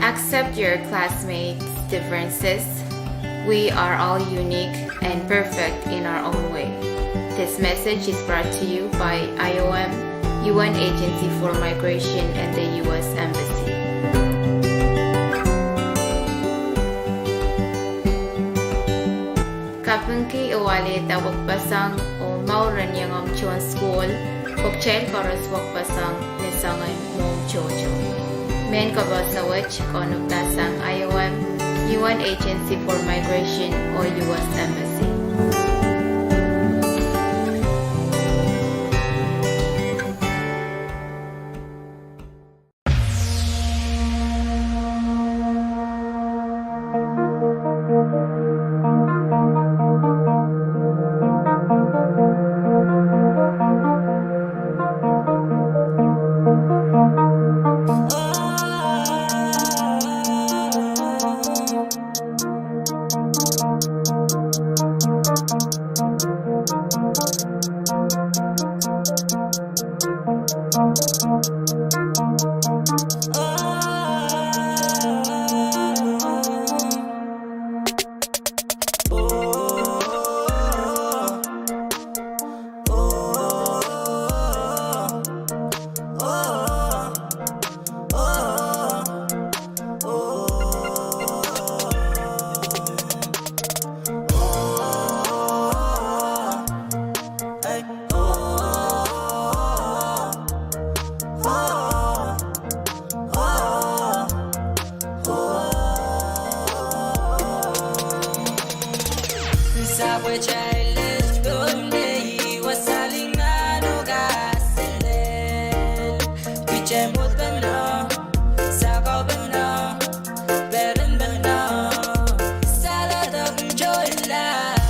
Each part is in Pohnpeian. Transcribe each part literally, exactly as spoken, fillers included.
Accept your classmates' differences. We are all unique and perfect in our own way. This message is brought to you by I O M, U N Agency for Migration, and the U S Embassy. Kapingki oh alehda wekpeseng oh mour en iangahki tohn sukuhl, pwe kitail koaros wekpeseng ni soangen mwohmw tohto. Mehn kapehse wet kaunopdahsang I O M, U N Agency for Migration, oh U S Embassy.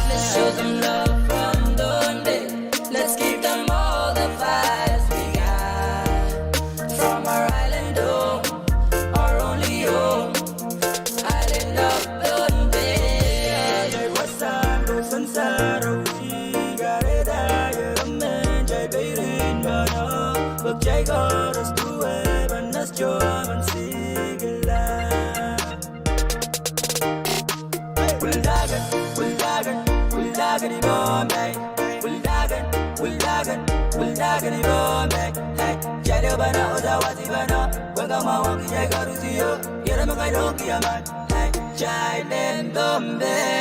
Let's show them love from Dondek. Let's give them all the vibes we got.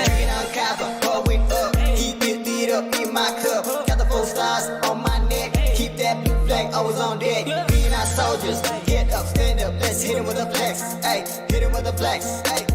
Drinking on Kava, pouring up. Keep it lit up in my cup. Got the four stars on my neck. Keep that blue flag always on deck. Being our soldiers, get up, stand up. Let's hit 'em with a flex. Ay, hit 'em with a flex. Ay.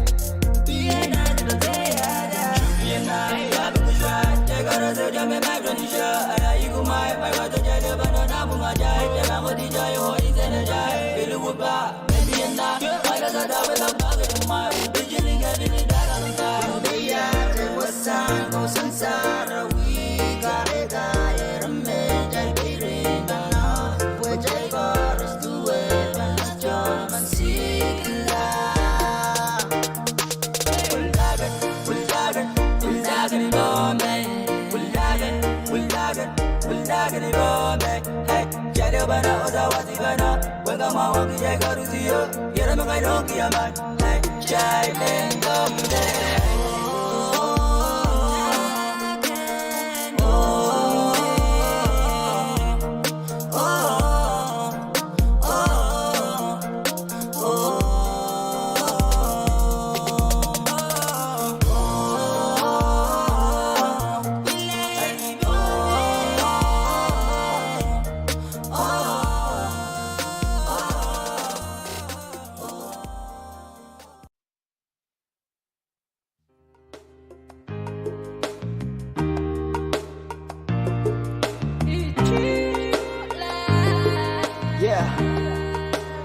Yeah,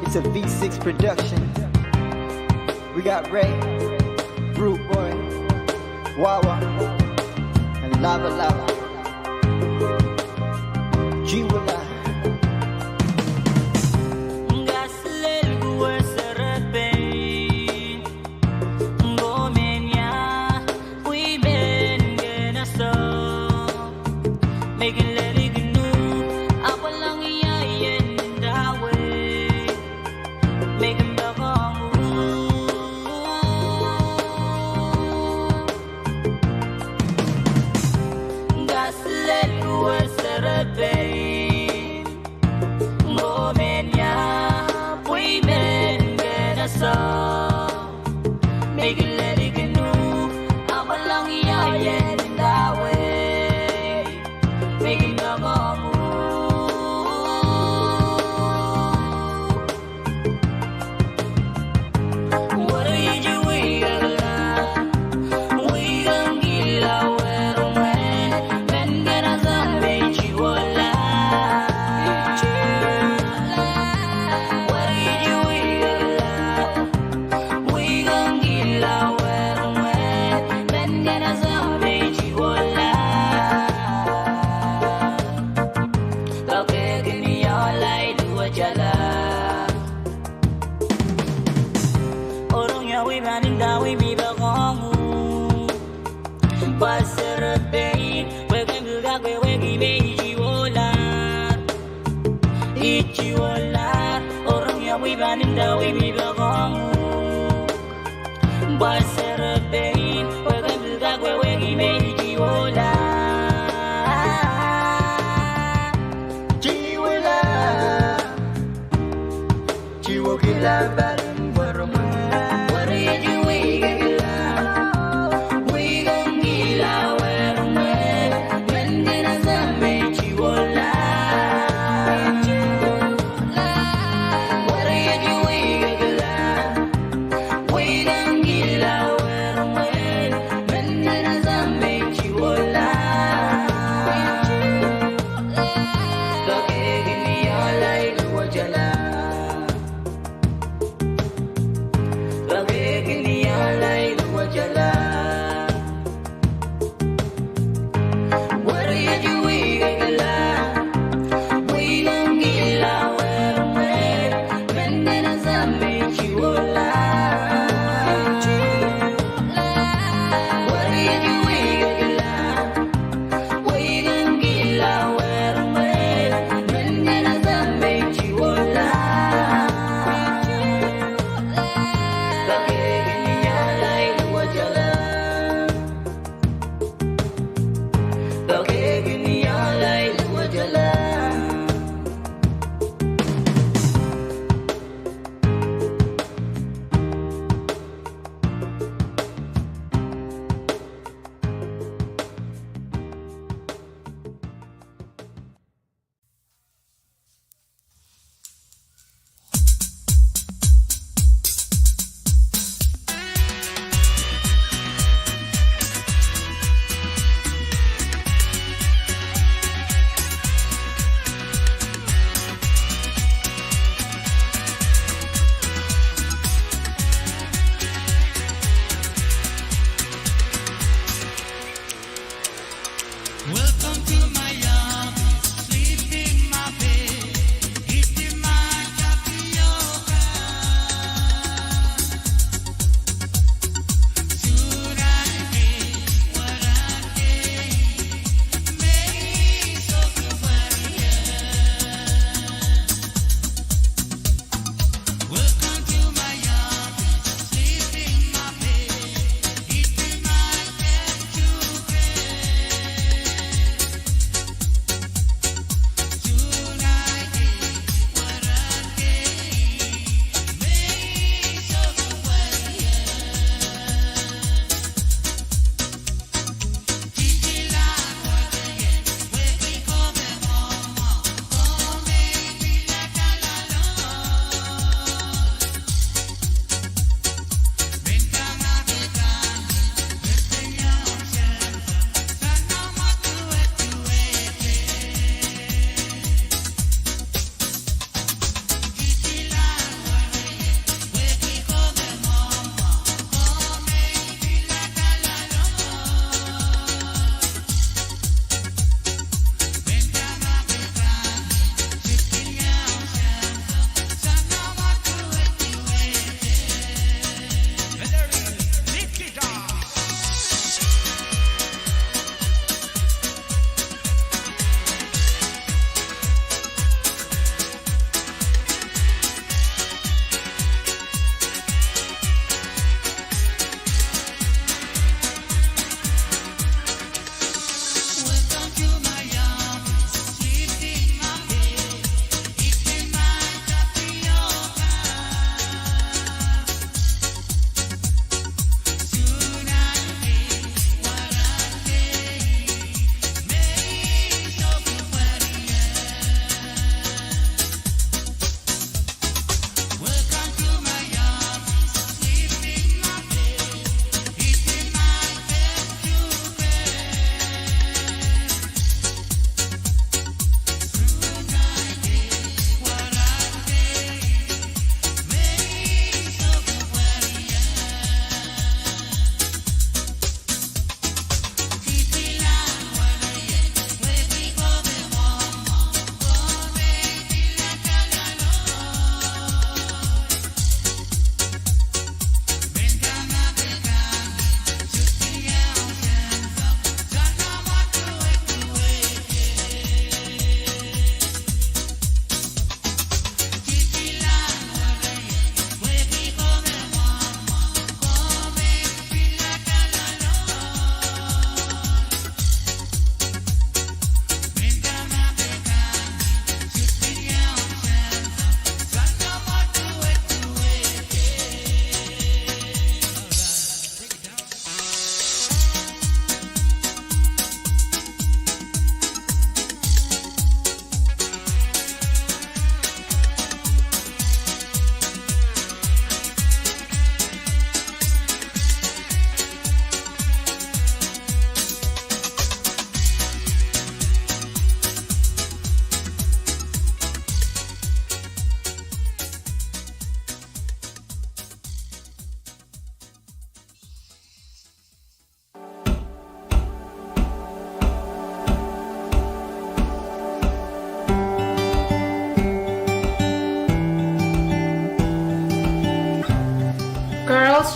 it's a V six production. We got Ray, Rude Boy, Wawa, and Lava Lava. Jiwala.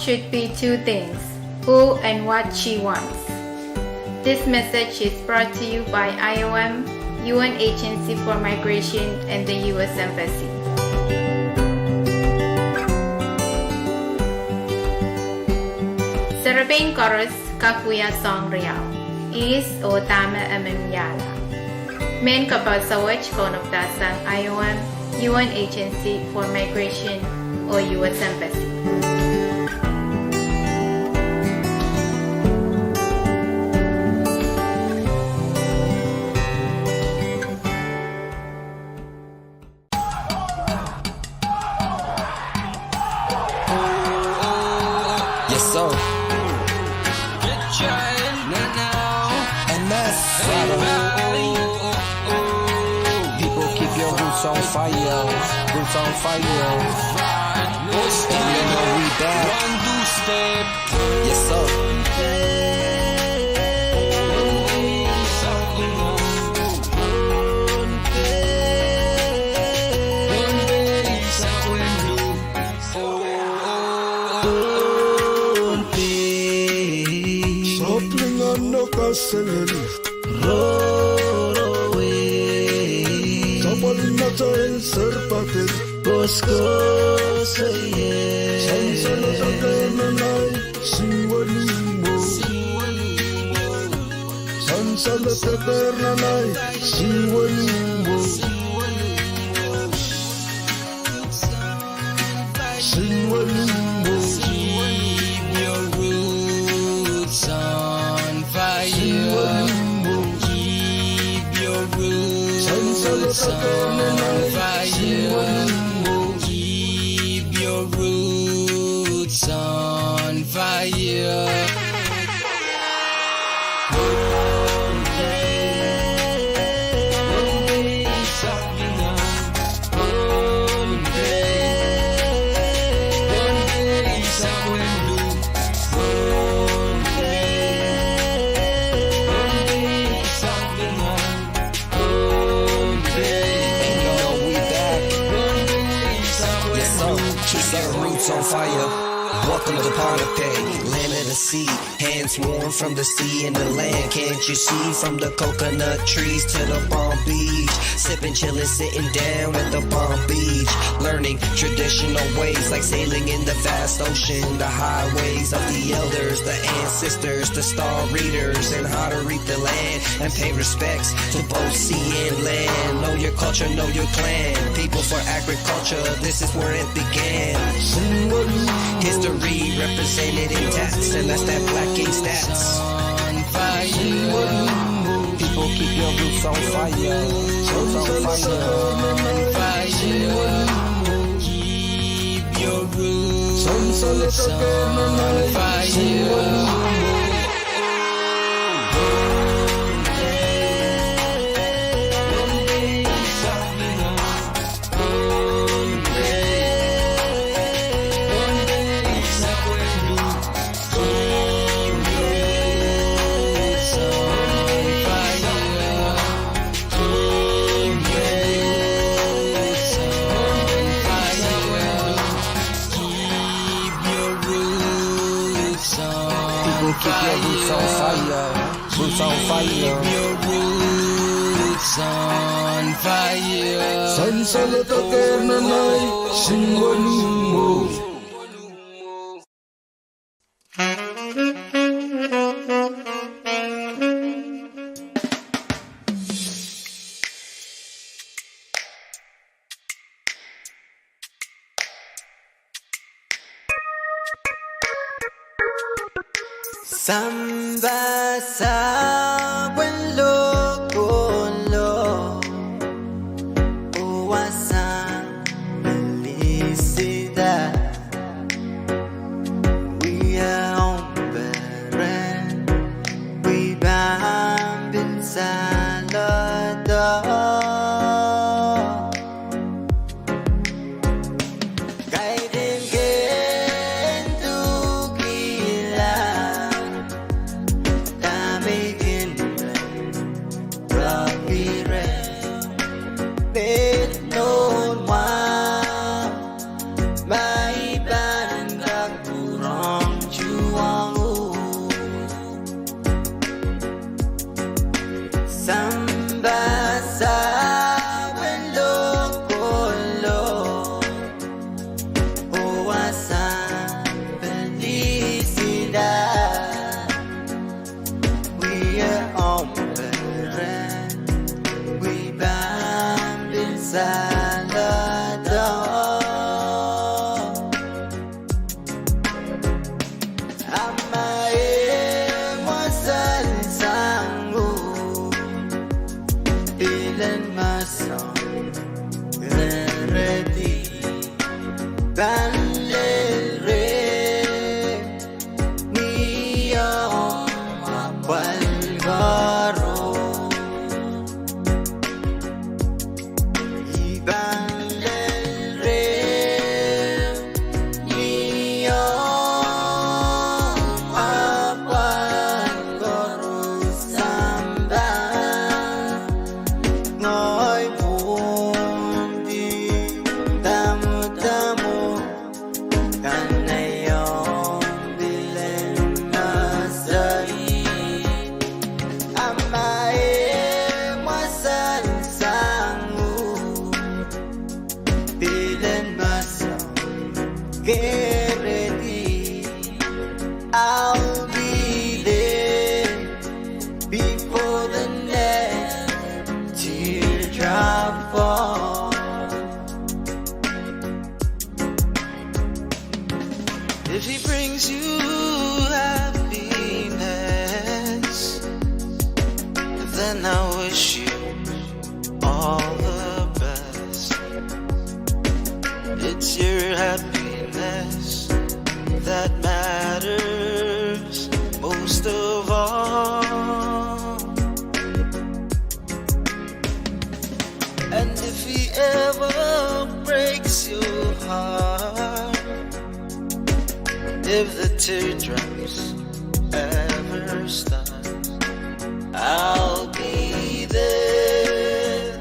should be two things, who and what she wants. This message is brought to you by I O M, U N Agency for Migration, and the U S Embassy. Serepein koaros kak wia soahng riau, ihs oh dahme emen wiahla. Mehn kapehse wet kaunopada sang I O M, U N Agency for Migration, oh U S Embassy. Yes, sir. M S. People, keep your roots on fire. Roots on fire. You know we back. Yes, sir. Sapwelingano kaselel. Roro wei. Sapwellimatail serpatel. Koaskoasoie. Sansalada kehr nan ahi. Sansalada kehr nan ahi. Siwelihmwo. Siwelihmwo. Keep your roots on fire. Siwelihmwo. Keep your roots on fire. Sansalada kehr nan ahi. Siwelihmwo. Keep your roots on fire. You know we back. Yes, sir. Keep your roots on fire. Welcome to Ponape, land of the sea. Hands warm from the sea and the land. Can't you see, from the coconut trees to the Palm Beach? Sipping, chilling, sitting down at the Palm Beach. Learning traditional ways like sailing in the vast ocean. The highways of the elders, the ancestors, the star readers, and how to read the land and pay respects to both sea and land. Know your culture, know your clan. People for agriculture, this is where it began. History represented in tats, and that's that Black Ink stats. People, keep your roots on fire. Roots on fire. Keep your roots on fire. People, keep your roots on fire. Roots on fire. Keep your roots on fire. Sansalada kehr nan ahi. Siwelihmwo. Sampah sapwen lokolok, oh wasahn lilisida. Wia omw peren, wia pahn pil saledek. Kaidehn ken dukila, dahme I kin Pahn lel reh ni omw apwal koaros. I pahn lel reh ni omw apwal koaros sampah. Ngehi pwondi tamatamu, kan nei omw pil en masak. A ma e mwasahn sang uhk, pil en masak, get ready. I'll be there before the next teardrop falls. If he brings you happiness, then I wish you all the best. It's your happiness that matters most of all. And if he ever breaks your heart, if the teardrops ever start, I'll be there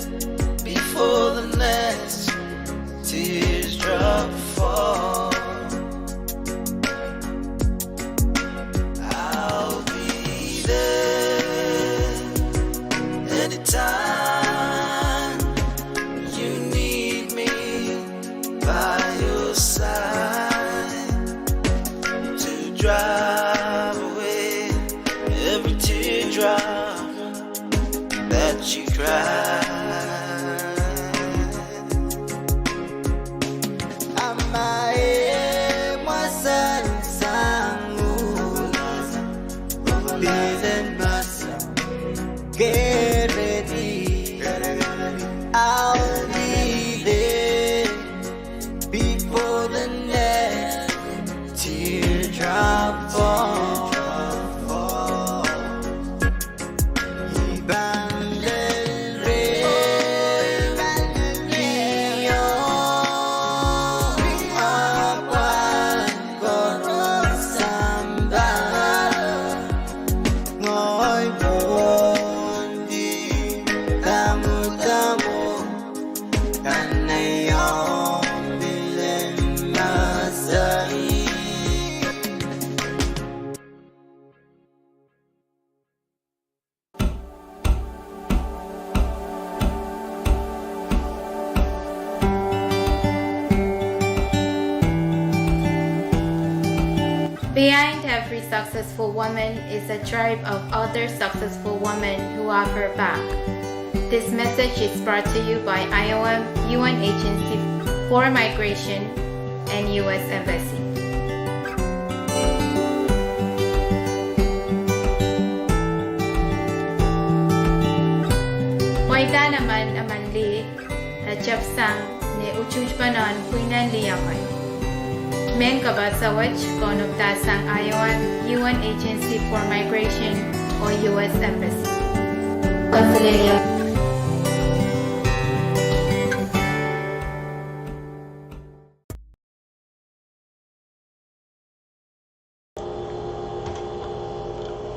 before the next teardrop falls. I'll be there anytime you need me, by your side to drive away every teardrop that you cry. A ma e mwasahn sang uhk, pil en masak, get ready. I'll be there before the next teardrop falls. I pahn lel reh ni omw apwal koaros sampah. Ngehi pwondi tamatamu, kan nei omw pil en masak. Behind every successful woman is a tribe of other successful women who have her back. This message is brought to you by I O M, U N Agency for Migration, and U S Embassy. Pweidahn emen emen lih, e tepsang ni utuht pahn pwihn en lih emen. Mehn kapehse wet kaunopdahsang I O M, U N Agency for Migration, oh U S Embassy.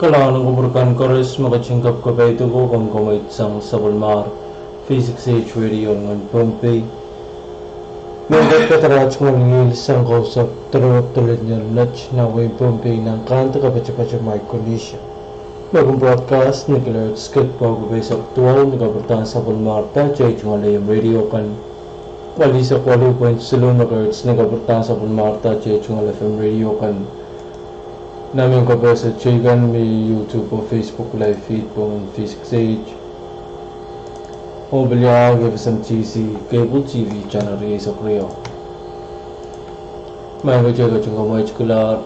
Kalahngan en kupwur kan koaros me ketin kapkapeidek oh kamwkamweidsang sapwellimomwi V six H Radio nan Pohnpei. Mehn kak kadarala tungoal ngihl sang kausapw doaropwe doadoahk en ngehi nan wehin Pohnpei nan kante kapatapat en Micronesia. Me kin broadcast ni kilohertz kid pahu eisek duwau ni kapwurdahn sapwellimomwi, atail tungoal A M radio kan. Pwal eisek waluh point siluh megahertz ni kapwurdahn sapwellimomwi, atail tungoal F M radio kan. Nan mehn kapehse teikan me YouTube oh Facebook live feed pwungen V six H. Oh pil iang F S M T C cable T V channel rieisek riau. Mehn kak katingkamweit kilang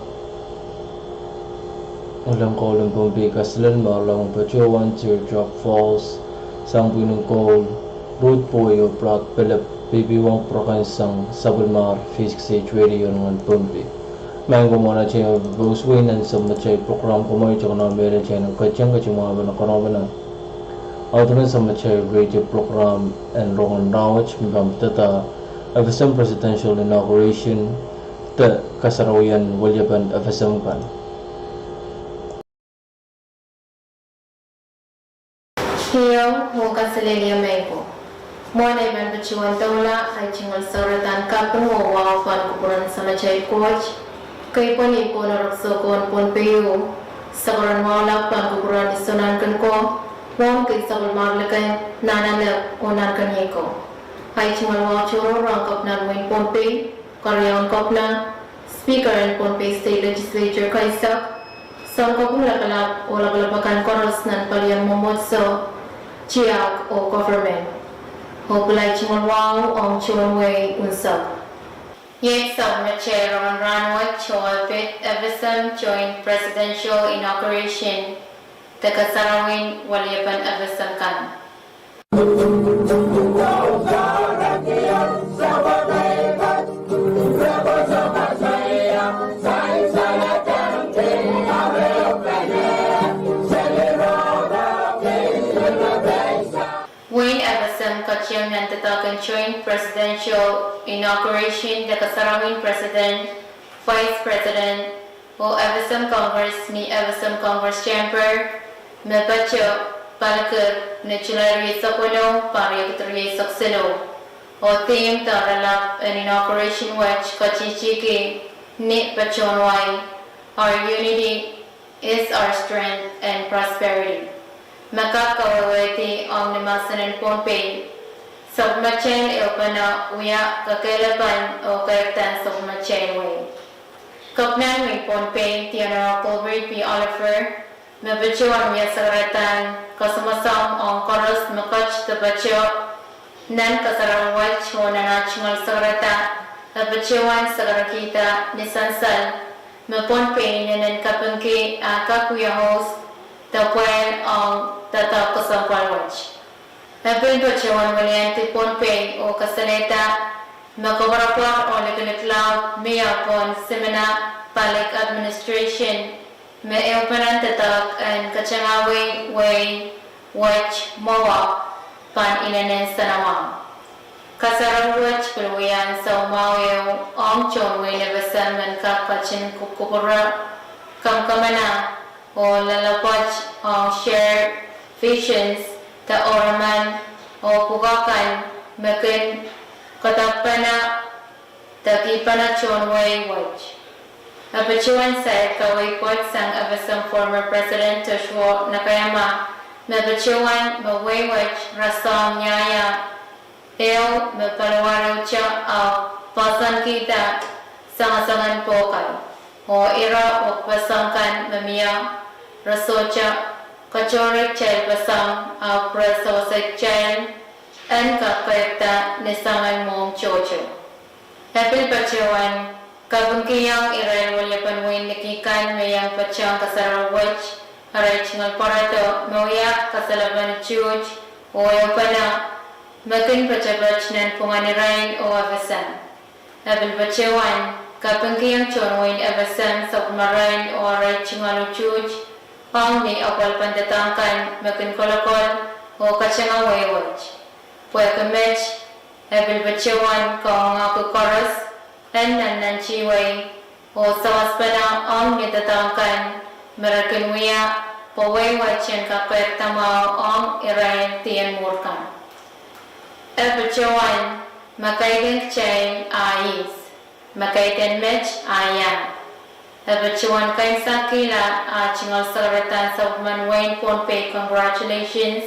Oleng koul en Pohnpei kaselel me oaralong patohwan Teardrop Falls, sang pwihn en koul, Ruth Boye oh Brad Philip. Peipein wang program sang sapwellimar Fisk State Radio nan Pohnpei. Maing ko mwohn atail pous wehin nan Sapwmatail program, komour tokono mehlel atail en ketin ketin mwahupen konopen audepen Sapwmatail Radio program en rongen rahnwet me pahn pidada F S M Presidential Inauguration de kasarawien weliepen F S M kan. Ieu oh kaselehlie maing ko. Mwohn ei men patohwan doula, ahi tungoal sakaradahn kaping oh wahu pahn kupwuren Samatail Koht, keipweni Kauno Rek Soko en Pohnpei, sakaradahn wahu lap pahn kupwuren Iso Nahnken ko, mwohn kei sapwellimar liken Nahnalek oh Nahnken Iei ko. Ahi tungoal wahu tohrohr ong Kepina en wehin Pohnpei, Keriaun Kepina, Speaker en Pohnpei State Legislature kaisek, Sounkopwung Lapalap oh lapalap akan koaros nan palien mwomwohdiso, tiahk oh government. Oh pil ahi tungoal wahu ong tohn wehi unsek. Iei sapwellimatail rongen rahnwet oh e pid F S M Joint Presidential Inauguration de kasarawien weliepen F S M kan. Wehin F S M ketiong nan doadoahk en Joint Presidential Inauguration de kasarawien President, Vice President, oh F S M Congress ni F S M Congress Chamber, me patoh Palikir ni July rieisek weneu, pahr riekid rieisek siluh. Oh theme de lapalap en inauguration wet ketihtihki ni patohwan wai, Our unity is our strength and prosperity. Me kak kawehwehdi ong ni mahsen en Pohnpei, sapwellimatail ehupene wia kakehlapen oh keirdan sapwellimatail wehi. Kepina en wehin Pohnpei, The Honorable Reed P. Oliver, me patohwan wia sakaradahn kasamwasamw ong koaros me ket de patoh nan kasarawi wet oh nan ah tungoal sakarada, e patohwan sakaradahn kihda ni sansal me Pohnpei inenen kapingki ah kak wia host de pwehl ong doadoahk kesempwal wet. E pil patohwan weliandi Pohnpei oh kasalehda me koapworopwor oh likilik laud mie pohn Simina Palik Administration, me ehupenen doadoahk en katengehwei wehi wet mwowe pahn inenen nsenamwahu. Kasarawi wet pil wia ansou mwahu ehu ong tohn wehin F S M en kak ketin kupwukupwure, kamkamana, oh loalopwoat ong shared visions de oaraman oh pwukoa kan me kin kadokpene de kihpene tohn wehi wet. E patohwan sair kaweid wet sang F S M former President Joshua Nakayama, me patohwan me wehi wet rasehng ieiang ehu me paliwarewehte ahpw poahsoankihda sangasangen pwohkai, oh ire wekpeseng kan me mie, re sohte katohre kitail peseng ahpw re sewese kitail en kak keirda ni soangen mwohmw tohto. E pil patohwan kapingkihong irail weliepen wehin liki kan me iang patehng kasarawi wet arail tungoal pwarodo me wia kasalepen tuht oh ehupene me kin poatopoat nanpwungen irail oh F S M. E pil patohwan kapingkihong tohn wehin F S M sapwellimarail oh arail tungoal tuht ong ni apwalipen doadoahk kan me kin kolokol oh katengehwei wet. Pwehki met, e pil patohwan kangoangehki koaros en nannantihwei oh sawaspene ong ni doadoahk kan me re kin wia pwe wehi wet en kak keirda mwahu ong irail dien mwuhr kan. E patohwan me kaidehn kitail ah ihs, me kaidehn met ah iang. E patohwan kaimwisekihla ah tungoal sakaradahn sapwellimen wehin Pohnpei congratulations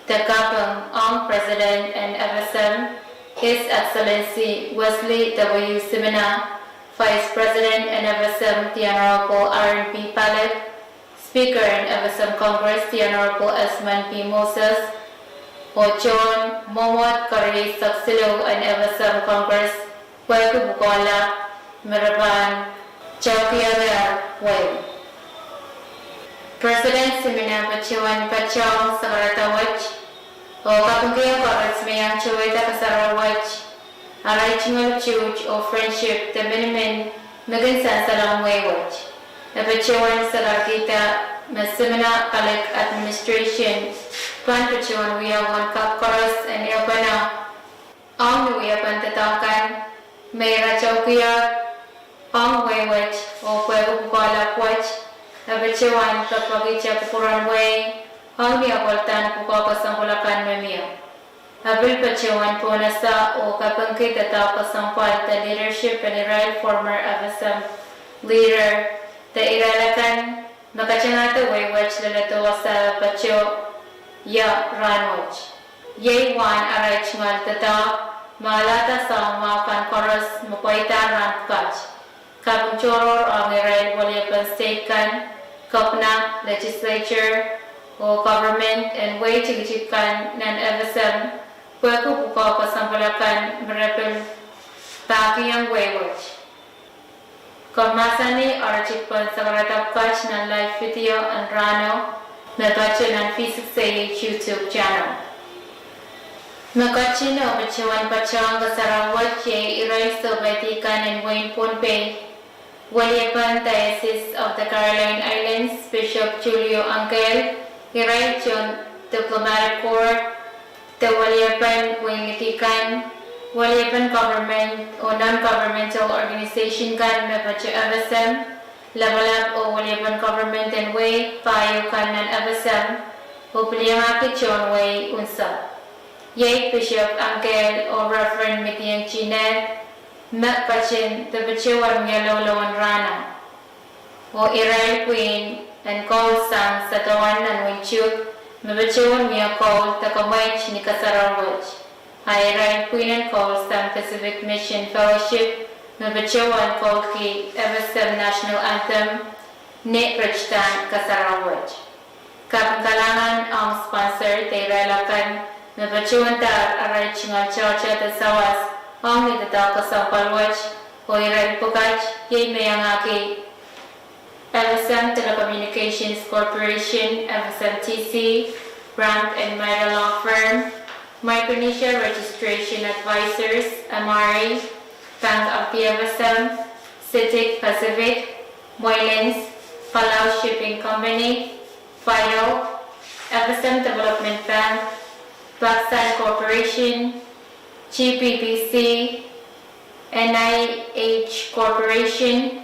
de kaping ong President en F S M, His Excellency Wesley W. Simina, Vice President en F S M, The Honorable Aaron P. Palik, Speaker en F S M Congress, The Honorable Esmond P. Moses, oh tohn mwomwohd kerieisek siluh en F S M Congress pwehki pwukoa lap me re pahn taukihier wehi. President Simina patohwan patehng sakarada wet oh kapingkihong koaros me iang towehda kasarawi wet arail tungoal tuht oh friendship de minimin me kin sansalohng wehi wet. E patohwan sakarkihda me Semina College Administration pahn patohwan wia uwen kak koaros en ehupene ong ni wiepen doadoahk kan me ira towehda ong wehi wet oh pwehki pwukoa lap wet. E patohwan pekipekihda kupwuren wehi ong ni apwaldan pwukoa kesempwal akan me mie. E pil patohwan pohnese oh kapingki doadoahk kesempwal de leadership en irail former F S M leader de irail akan me katengehda wehi wet leledo wasa e patoh ie rahnwet. Iei wahn arail tungoal doadoahk me alehda soahng mwahu kan koaros me pweida rahn pwukat. Kaping tohrohr ong irail weliepen state kan, kepina, legislature, oh government en wehi tikitik kan nan F S M pwehki pwukoa kesempwal akan me re pil pahkihong wehi wet. Komw mahsanih arail tikitik pahn sakarada pwukat nan live video en rahno me patoh nan V six A H YouTube channel. Me ketin oh patohwan patohwan kasarawi wet iei irail sohpeidi kan en wehin Pohnpei, weliepen Diocese of the Caroline Islands, Bishop Tulio Angkel, irail tohn Diplomatic Corps, de weliepen wein liki kan, weliepen government oh non-governmental organization kan me patoh F S M lapalap oh weliepen government en wehi pahieu kan nan F S M oh pil iangahki tohn wehi unsek. Iei Bishop Angkel oh Reverend Midian Tinet me ketin de patohwan mie loulou en rahno. Oh irail pwihn en koul sang Sadoan nan wehin Chuuk me patohwan mie koul de kamweit ni kasarawi wet. A irail pwihn en koul sang Pacific Mission Fellowship me patohwan koulki F S M National Anthem ni ritidahn kasarawi wet. Kaping kalahngan ong sponsor de irail akan me patohwandahr arail tungoal tohto de sawas ong ni doadoahk kesempwal wet, oh irail pwukat iei me iangahki F S M Telecommunications Corporation, F S M T C, Brand and Maida Law Firm, Micronesia Registration Advisors, M R A, Bank of the F S M, Citic Pacific, Moylan's, Palau Shipping Company, Vital, F S M Development Bank, Black Sand Corporation, G P B C, N I H Corporation,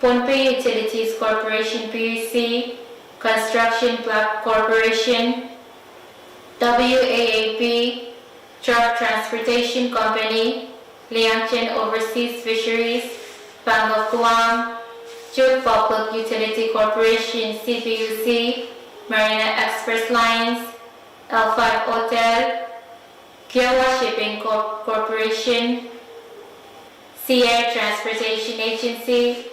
Pohnpei Utilities Corporation, P U C, Construction Block Corporation, W A A P, Truck Transportation Company, Liangjian Overseas Fisheries, Bank of Guam, Chuuk Public Utility Corporation, C P U C, Marina Express Lines, L five Hotel, Kiowa Shipping Corp-, Corporation, Sea Air Transportation Agency,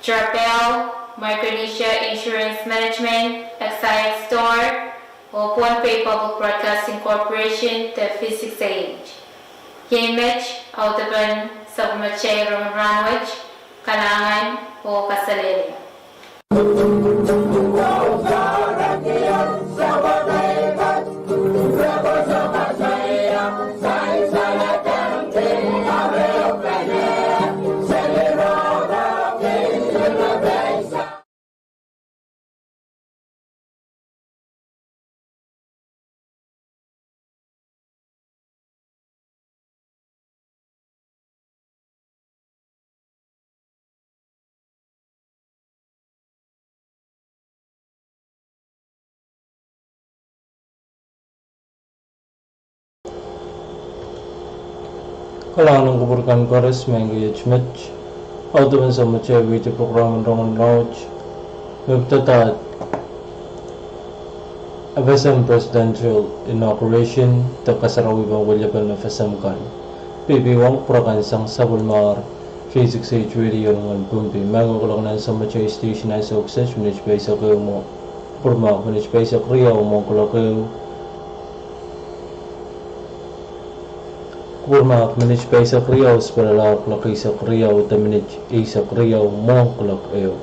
Drapel, Micronesia Insurance Management, X I X Store, oh Pohnpei Public Broadcasting Corporation, de V six A H. Iei met audepen sapwellimatail rongen rahnwet, kalahngan oh kaselehlie. Kalahngan en kupwur kan koaros, maing ko, iet met audepen sapwellimatail radio program en rongen rahnwet, me pid F S M Presidential Inauguration de kasarawi pahn weliepen F S M kan. Peipein kupwur kan sang sapwellimatail V six A H radio en wehin Pohnpei. Maing ko, kuloak nan sapwellimatail station ansou kiset minit pahisek ehu mwo, kupwurmahk minit pahisek riau mwo kuloak ehu. Kupwurmahk minit pahisek riau, spelala kuloak eisek riau de minit eisek riau mwo kuloak ehu.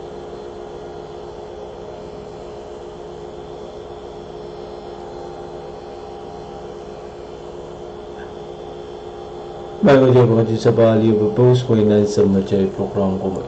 Maing wet, I pahn ketin sapahl ie pwe pwoson nan ansou me atail program ko met.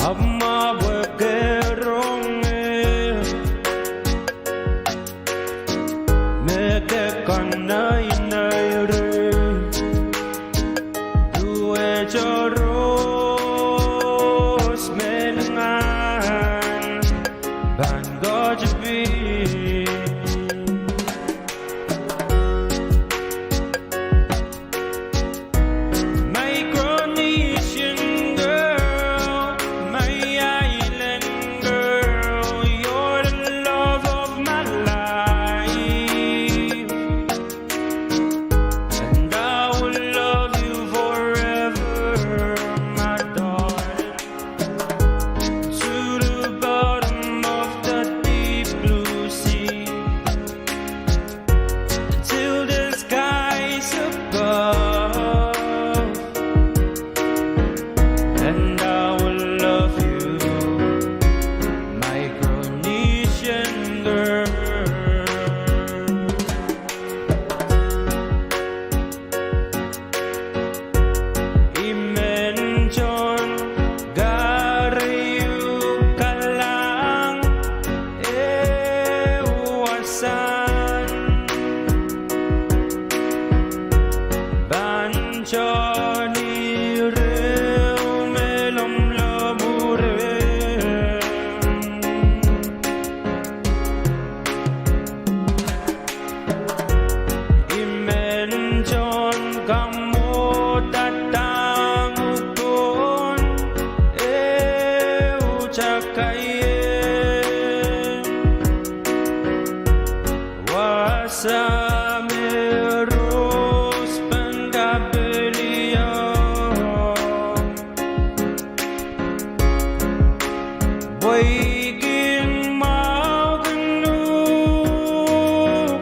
Ahpw ma pwe ke rong ie, me ke kanainai reh, duwehte rohs me lingan pahn kohdi pih. Micronesian girl, my island girl, you're the love of my life, and I will love you forever, my darling, to the bottom of the deep blue sea, till the skies above, and I will love you, Micronesian girl. I men tohn kariu kalahng ehu wasahn, pahn tohn iriu me lomwlomw reh. I men tohn kamwohda dahng pohn ehu takaie, wasa me rohs pahn kapiliong. Pwehki mwahu kin uhk,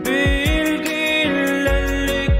pil kin lellik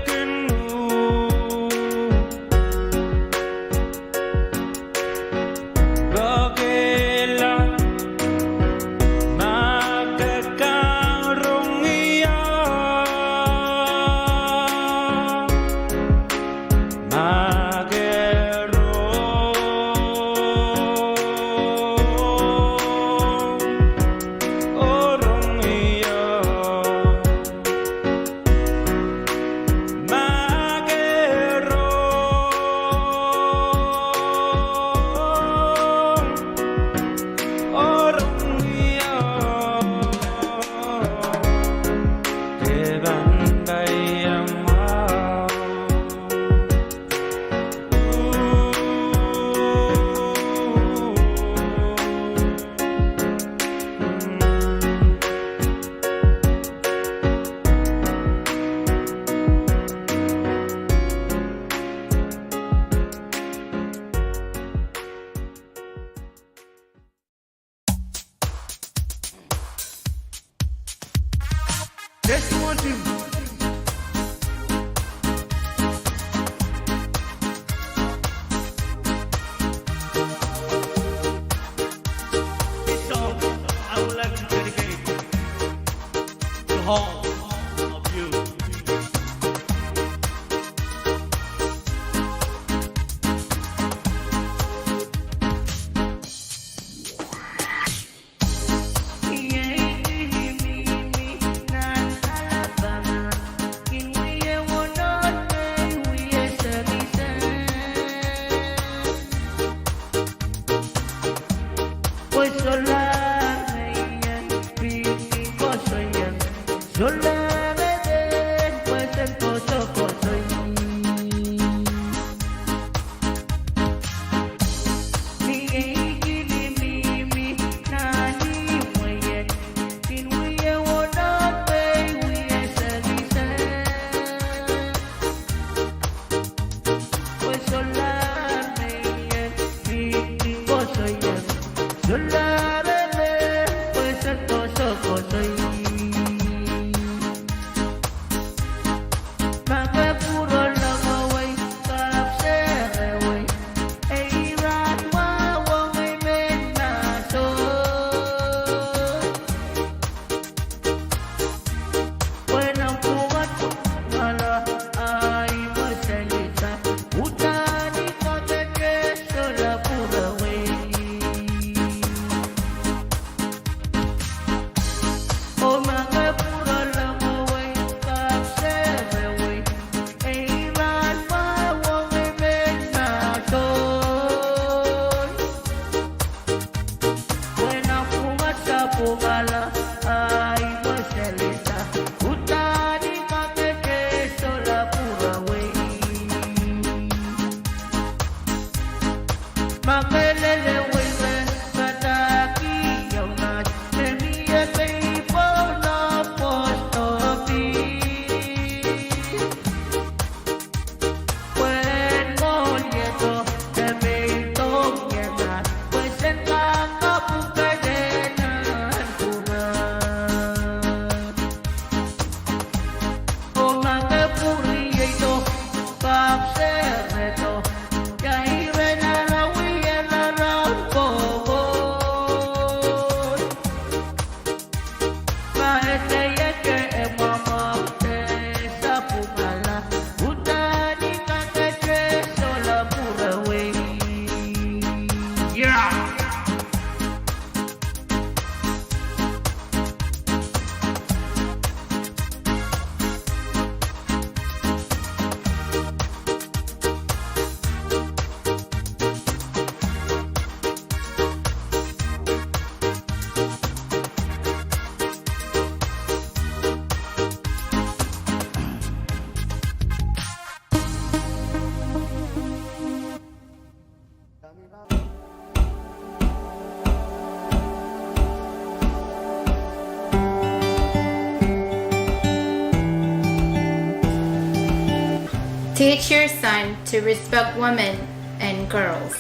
Teach your son to respect women and girls.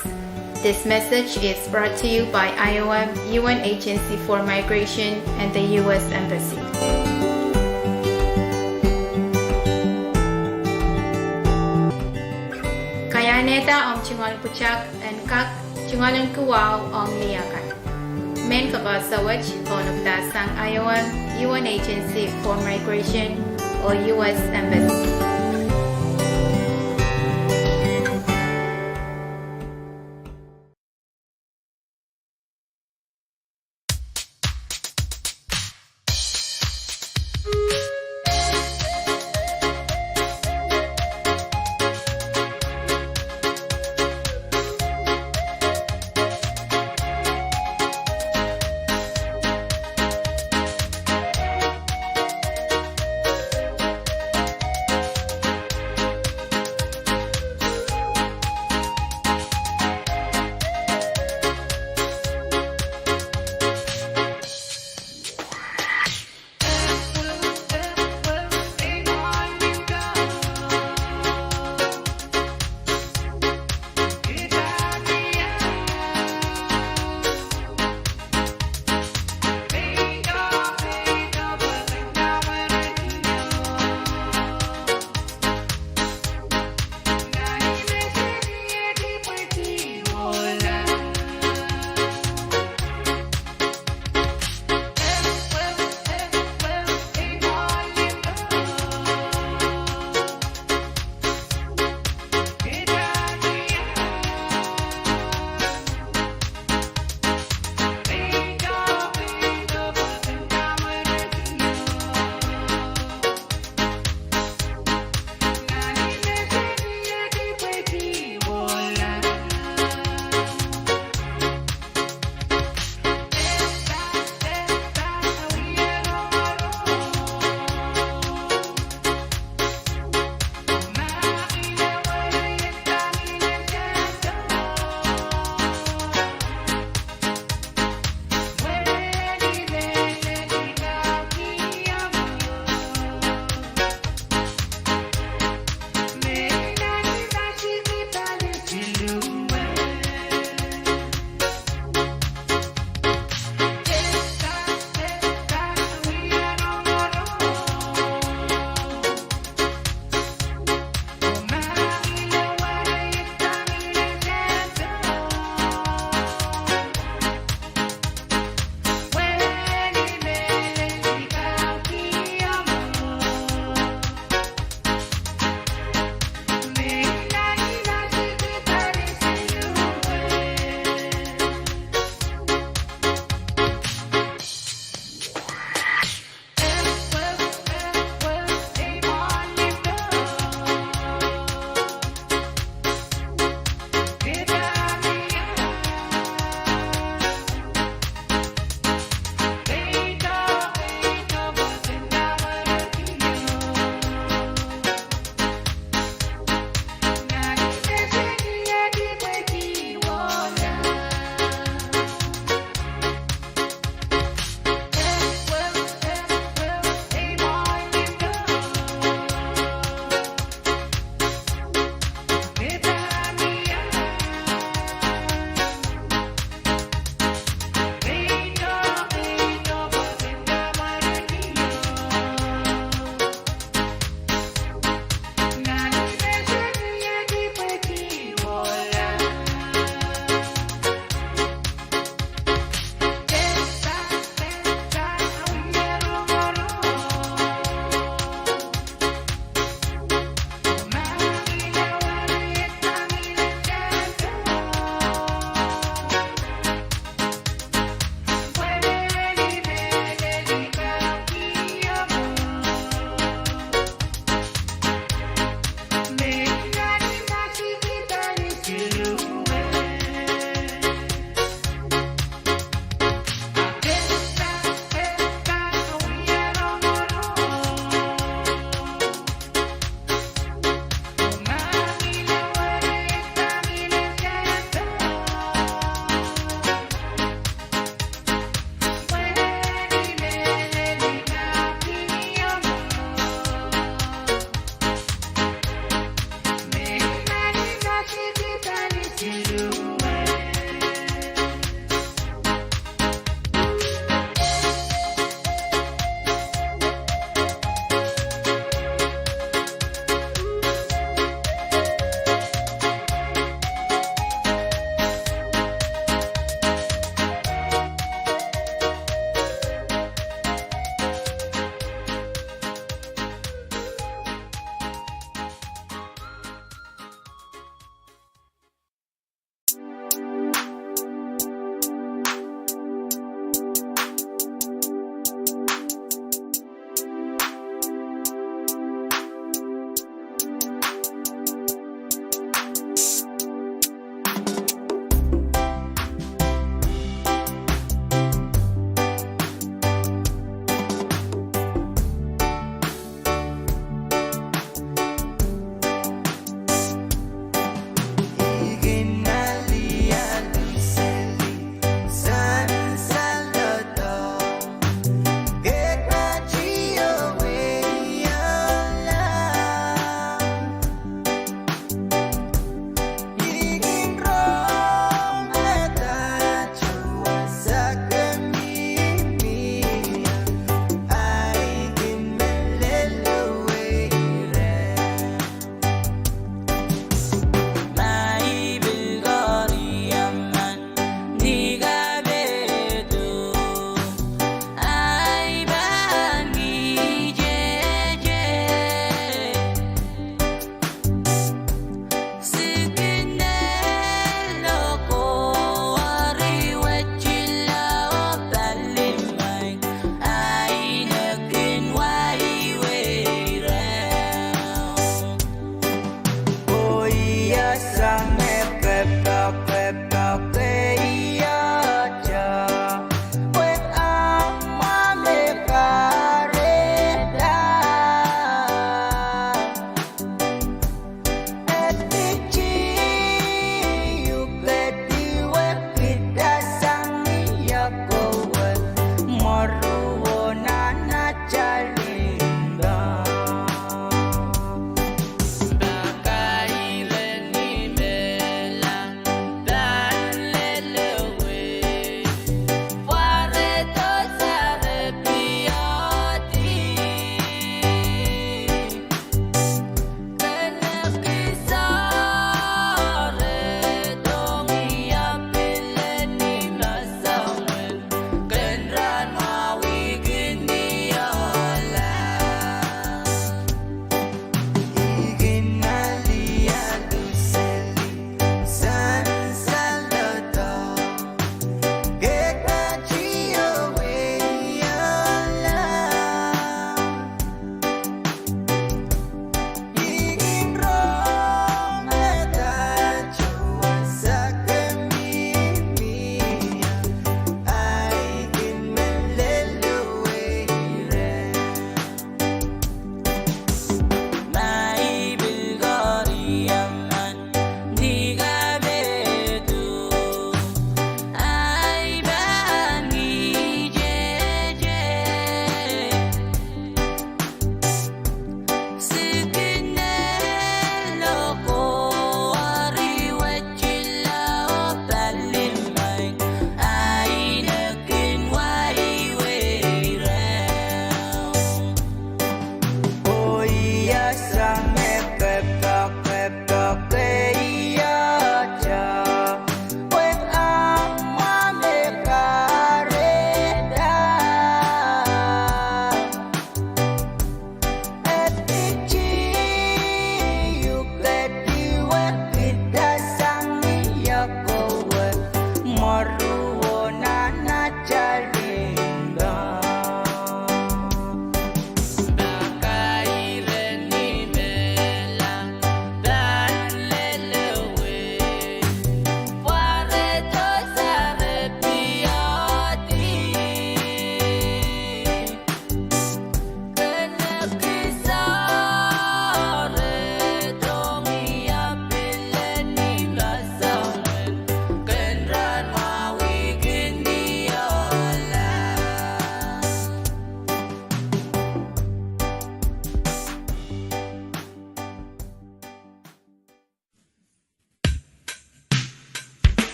This message is brought to you by I O M, U N Agency for Migration, and the U S Embassy. Kaiahnehda omw tungoal pwutak en kak tungoal en kuwahu ong ni akan. Mehn kapehse wet kaunopada sang I O M, U N Agency for Migration, oh U S Embassy.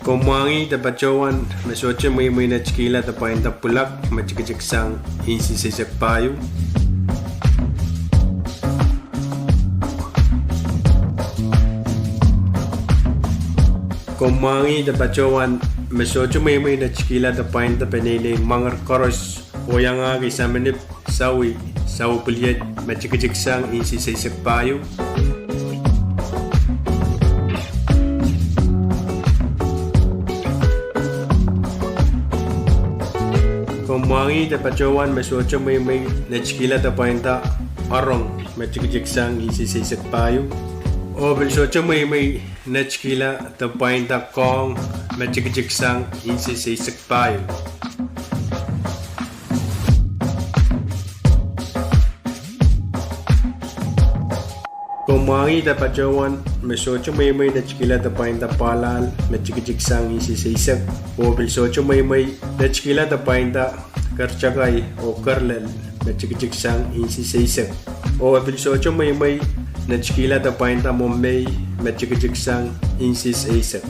Komw mwahngih de patohwan me sohte mweimwei netikihla de pwainda pwulak me tikitik sang insis eisek pahieu. Komw mwahngih de patohwan me sohte mweimwei netikihla de pwainda peneinei mwangir koaros oh iangahki saminip, sawi, sawi pwiliet me tikitik sang insis eisek pahieu. Komw mwahngih de patohwan me sohte mweimwei netikihla de pwainda arong me tikitik sang insis eisek pahieu. Oh pil sohte mweimwei netikihla de pwainda koahng me tikitik sang insis eisek pahieu. Komw mwahngih de patohwan me sohte mweimwei netikihla de pwainda pwahlahl me tikitik sang insis eisek, oh pil sohte mweimwei netikihla de pwainda kertakai oh kerlel me tikitik sang insis eisek, oh pil sohte mweimwei netikihla de pwainda mwomwei me tikitik sang insis eisek.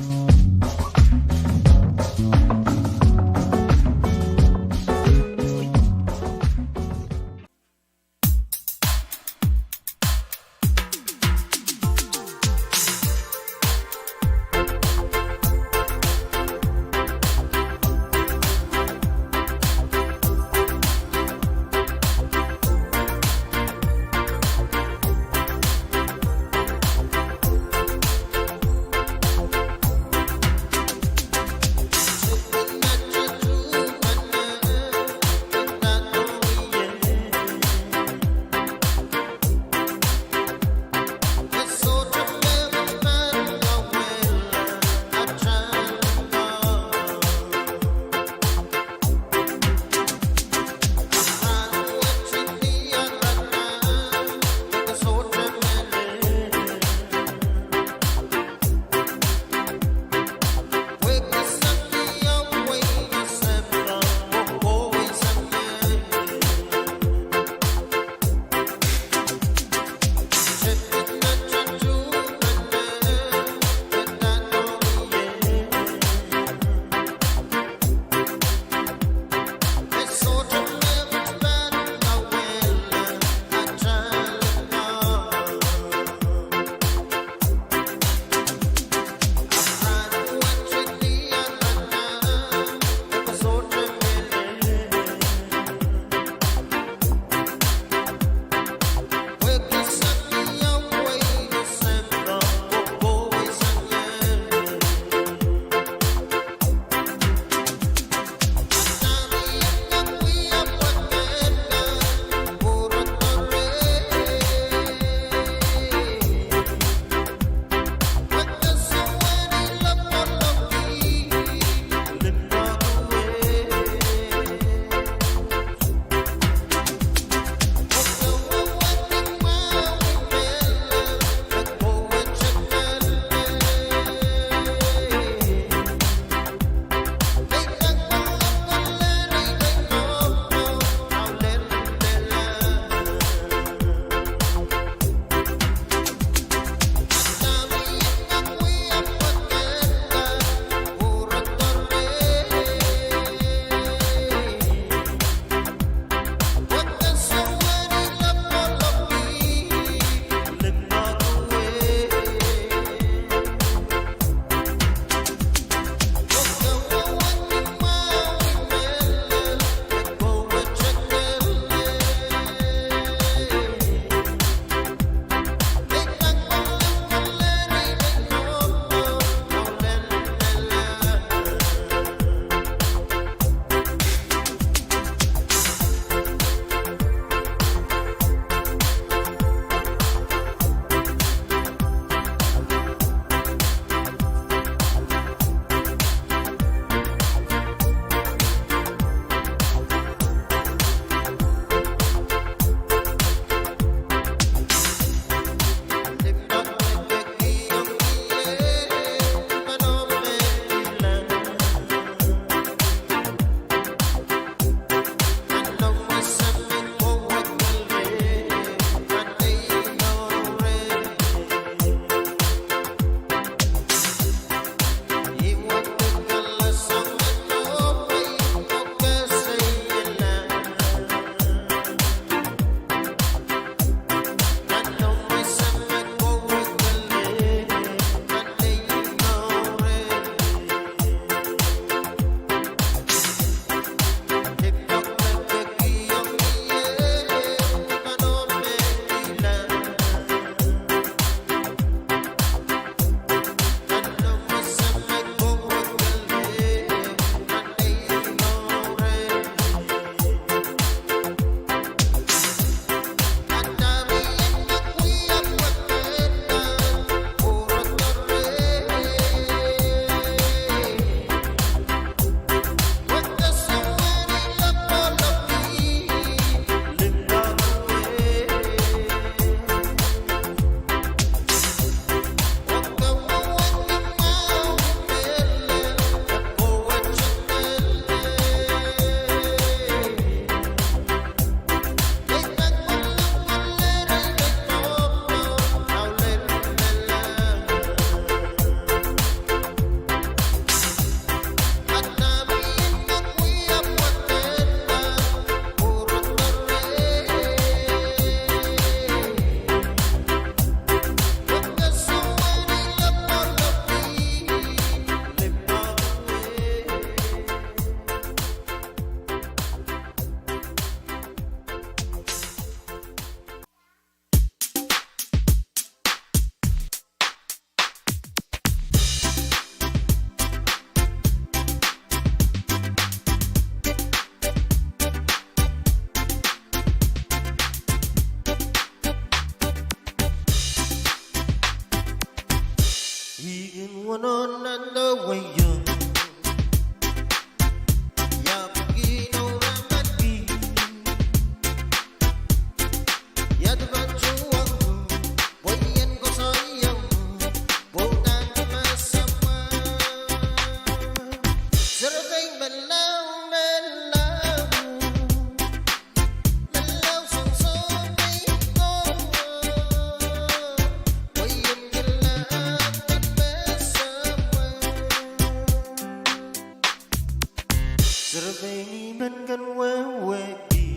Survey ni men kan wehwehki.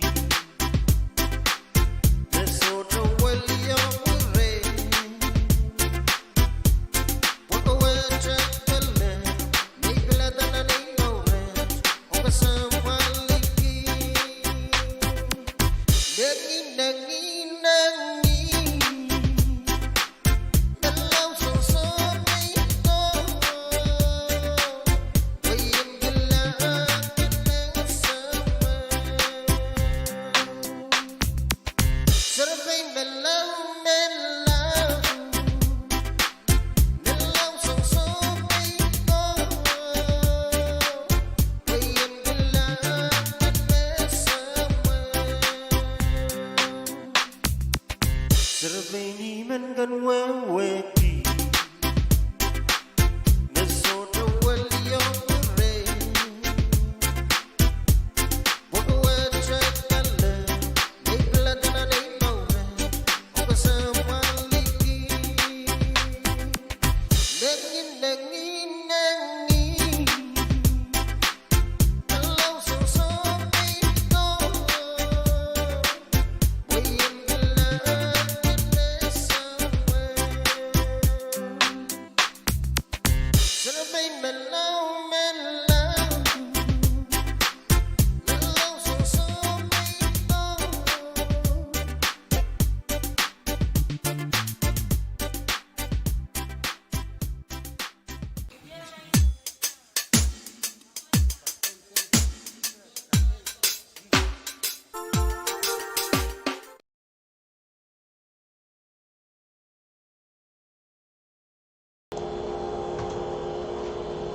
Me sohte weliong ire. Pwehki wehwehte pele, nei pilada nan ei mour, oh kasamwaliki. Nengin, nengin, nengin. Survey ni men kan wehwehki. Me sohte weliong ire. Pwehki wehwehte pele, nei pilada nan ei mour, oh kasamwaliki. Nengin, nengin, nengin.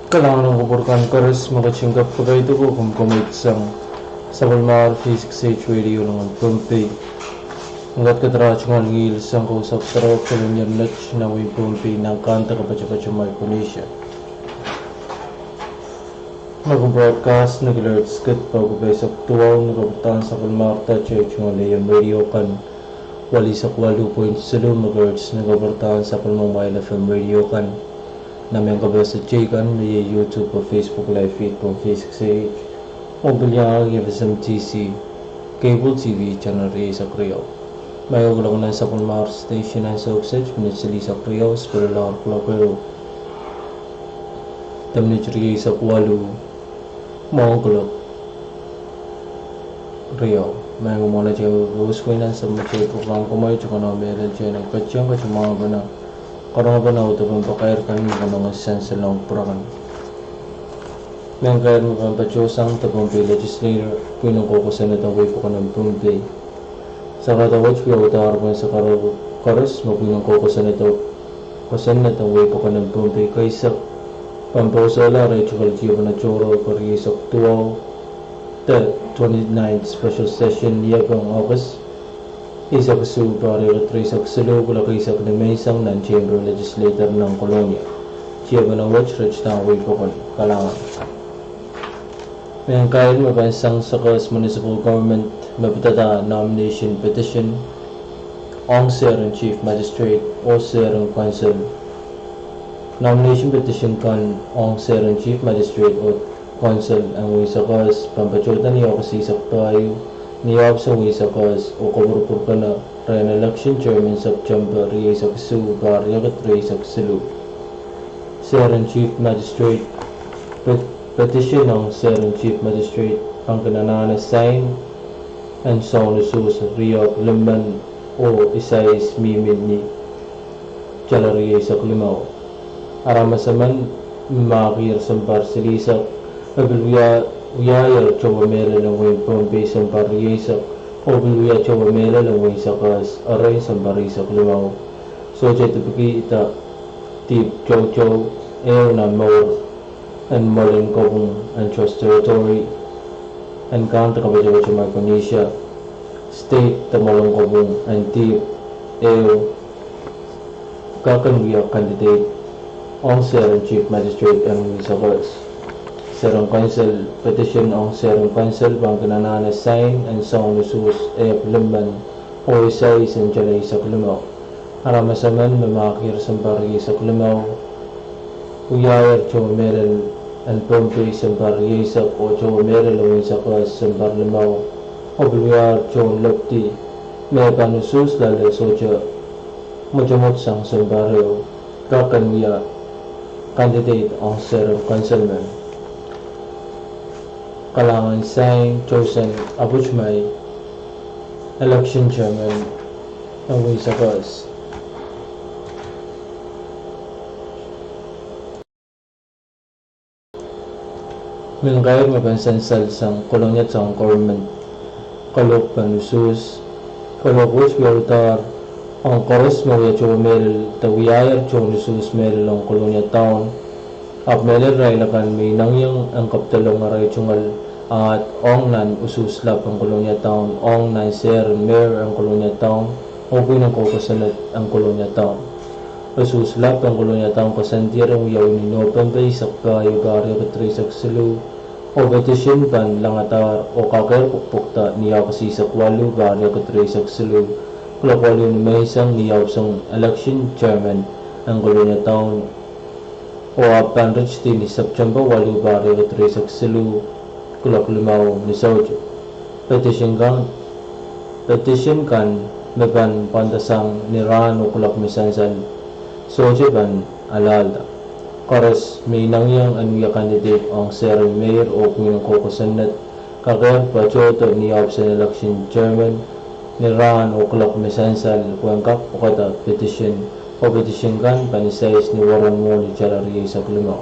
Kalahngan ong kupwur kan koaros me ketin kak pakaidiko, komw komoit sang sapwellimar V six H Radio nan Pohnpei. Ngat kadraht ngan ngihl sang kousapw sarawi pil en iang lech nan wehin Pohnpei nan kante kapatapat en Micronesia. Me komw broadcast ni kilaard skit pwe kupwuren eisek duwau ni kapwurdahn sapwellimar da, teikan nan A M radio kan, walu eisek waluh point siluh megahertz ni kapwurdahn sapwellimomwail F M radio kan. Nan mehn kapehse teikan me iei YouTube oh Facebook live feed pwon V six H. Oh pil iang F S M T C cable T V channel rieisek riau. Mie kuloak nan sapwellimar station ansou kiset minit silihsek riau, sipwelalahr kuloak ehu de minit rieisek waluh, mwahu kuloak riau. Mie mwohn lete Rose Wayne ansou me tei program komoit, konohng mehlel tei nan ketiong ketiong mwahu pene, konohng pene audepen pakair kan me konohng sansalong pwurehng. Mehn kair me pahn patohsang de Pohnpei Legislature, pwihn en koukosonned en wehi pokon en Pohnpei. Sakarada wet wiawidahr pwehn sakarada koaros me pwihn en koukosonned, kosonned en wehi pokon en Pohnpei keisek, pahn pwosonla arail tikitik pahn tohrohr rieisek duwau de twenty-ninth special session, iepeng August, eisek isuh pahr riekid rieisek siluh, kuloak eisek nimenseng nan chamber legislature nan Kolonia. Tei pahn wet ret nan wehi pokon. Kalahngan. Mehn kair me pahn sang Sakoas Municipal Government me pidada nomination petition ong Seren Chief Magistrate oh Seren Council. Nomination petition kan ong Seren Chief Magistrate oh Council en wehin Sakoas pahn patohda ni August eisek pahieu ni ohpis en wehin Sakoas oh kopwurupwurkihda rehn election term en September rieisek isuh pahr riekid rieisek siluh. Seren Chief Magistrate, pe-, petition ong Seren Chief Magistrate pahn kin anahne sign en soahng usuhs riehk limmen oh isais mihmi ni tala rieisek limau. Aramas emen me mahkier sounpar silihsek, e pil wia-, wiahier towe mehlel en wehin Pohnpei sounpar rieisek, oh pil wia towe mehlel en wehin Sakoas erein sounpar rieisek limau. Sohte dipikihda dihp toutou, ehu nan mour en mwoalen kopwung en Trust Territory en Kaun de Kapatapat en Micronesia, state de mwoalen kopwung en dihp ehu, kak en wia candidate ong seren Chief Magistrate en New South Wales. Seren Council, petition ong seren Council pahn kin anahne sain en soun usuhs ehk limmen oh isais en tala eisek limau. Aramas emen me mahkier sounpar rieisek limau wiahier tohn mehlel en Pohnpei sounpar rieisek oh tohn mehlel en New South Wales sounpar limau, oh pil wiahier tohn Lepidi me pahn usuhs loale sohte mwotomwot sang sounpar ehu, kak en wia candidate ong seren Council men. Kalahngan sain Johnson Abuchmai, election chairman en New South Wales. Mehn kair me pahn sansal sang Kolonia Town Government, kalohk pahn usuhs, kalohk wet wiaudahr ong koaros me wia tohn mehlel de wiahier tohn usuhs mehlel ong Kolonia Town. Ahpw mehlel irail akan me inengieng en kapidolong arail tungoal ahd ong nan usuhs lap en Kolonia Town, ong nan seren Mayor en Kolonia Town, oh pwihn en kou kosonned en Kolonia Town. Usuhs lap en Kolonia Town koasoandier en wiawi ni Nopempe eisek pahieu, pahr riekid rieisek siluh, oh petition pahn langadahr oh kakehr pwukpwukda ni Aokost eisek waluh, pahr riekid rieisek siluh, kuloak waluh ni menseng, ni ohpis en election chairman en Kolonia Town, oh ahpw pahn ritidi ni September waluh, pahr riekid rieisek siluh, kuloak limau ni soutik. Petition kan, petition kan me pahn pwandasang ni rahn oh kuloak me sansal sohte pahn alahlda. Koaros me inengieng en wia candidate ong seren Mayor oh pwihn en kou kosonned kakehr patohdo ni ohpis en election chairman ni rahn oh kuloak me sansal pwehn kak pwukada petition, oh petition kan pahn isais ni weren mwohni tala rieisek limau.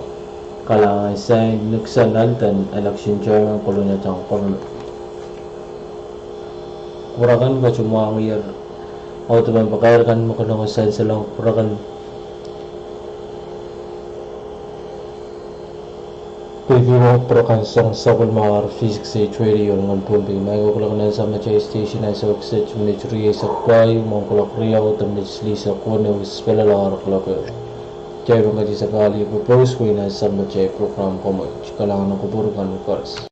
Kalahngan sain Nixon Alden, election chairman, Kolonia Town Government. Kupwur akan patohwan mwahngiher, oh depen pakair kan me konehng sansalohng kupwur akan. Pwehki kupwur akan sang sapwellimomwi V six H Radio en Pohnpei, me ko kuloak nan samatail station ansou kiset minit rieisek pahieu mwohn kuloak riau de minit silihsek weneu, spelala ar kuloak ehu. Kitail pahn kadeik sapwellimomwi pwe pwoson nan samatail program koaros. Kalahngan oh kupwur kan koaros.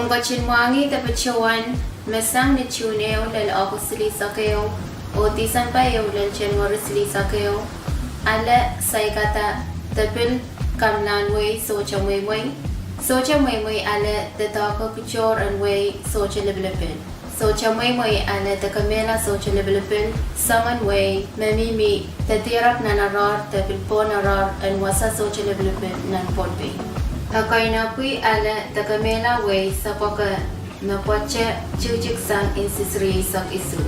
Ketin mwahngih de patohwan me sang ni June ehu lel August silihsek ehu, oh December ehu lel January silihsek ehu, ale saikada de pil kamlahn wehi sohte mweimwei. Sohte mweimwei ale de doahke kitohr en wehi sohte lipilipil. Sohte mweimwei ale de kemehla sohte lipilipil soangen wehi me mihmi de dierek nan arail de pil pohn arail en wasa sohte lipilipil nan Pohnpei. Ekei nahpwi ale de kemehla wehi sapweke me pwoatte tikitik sang insis rieisek isuh.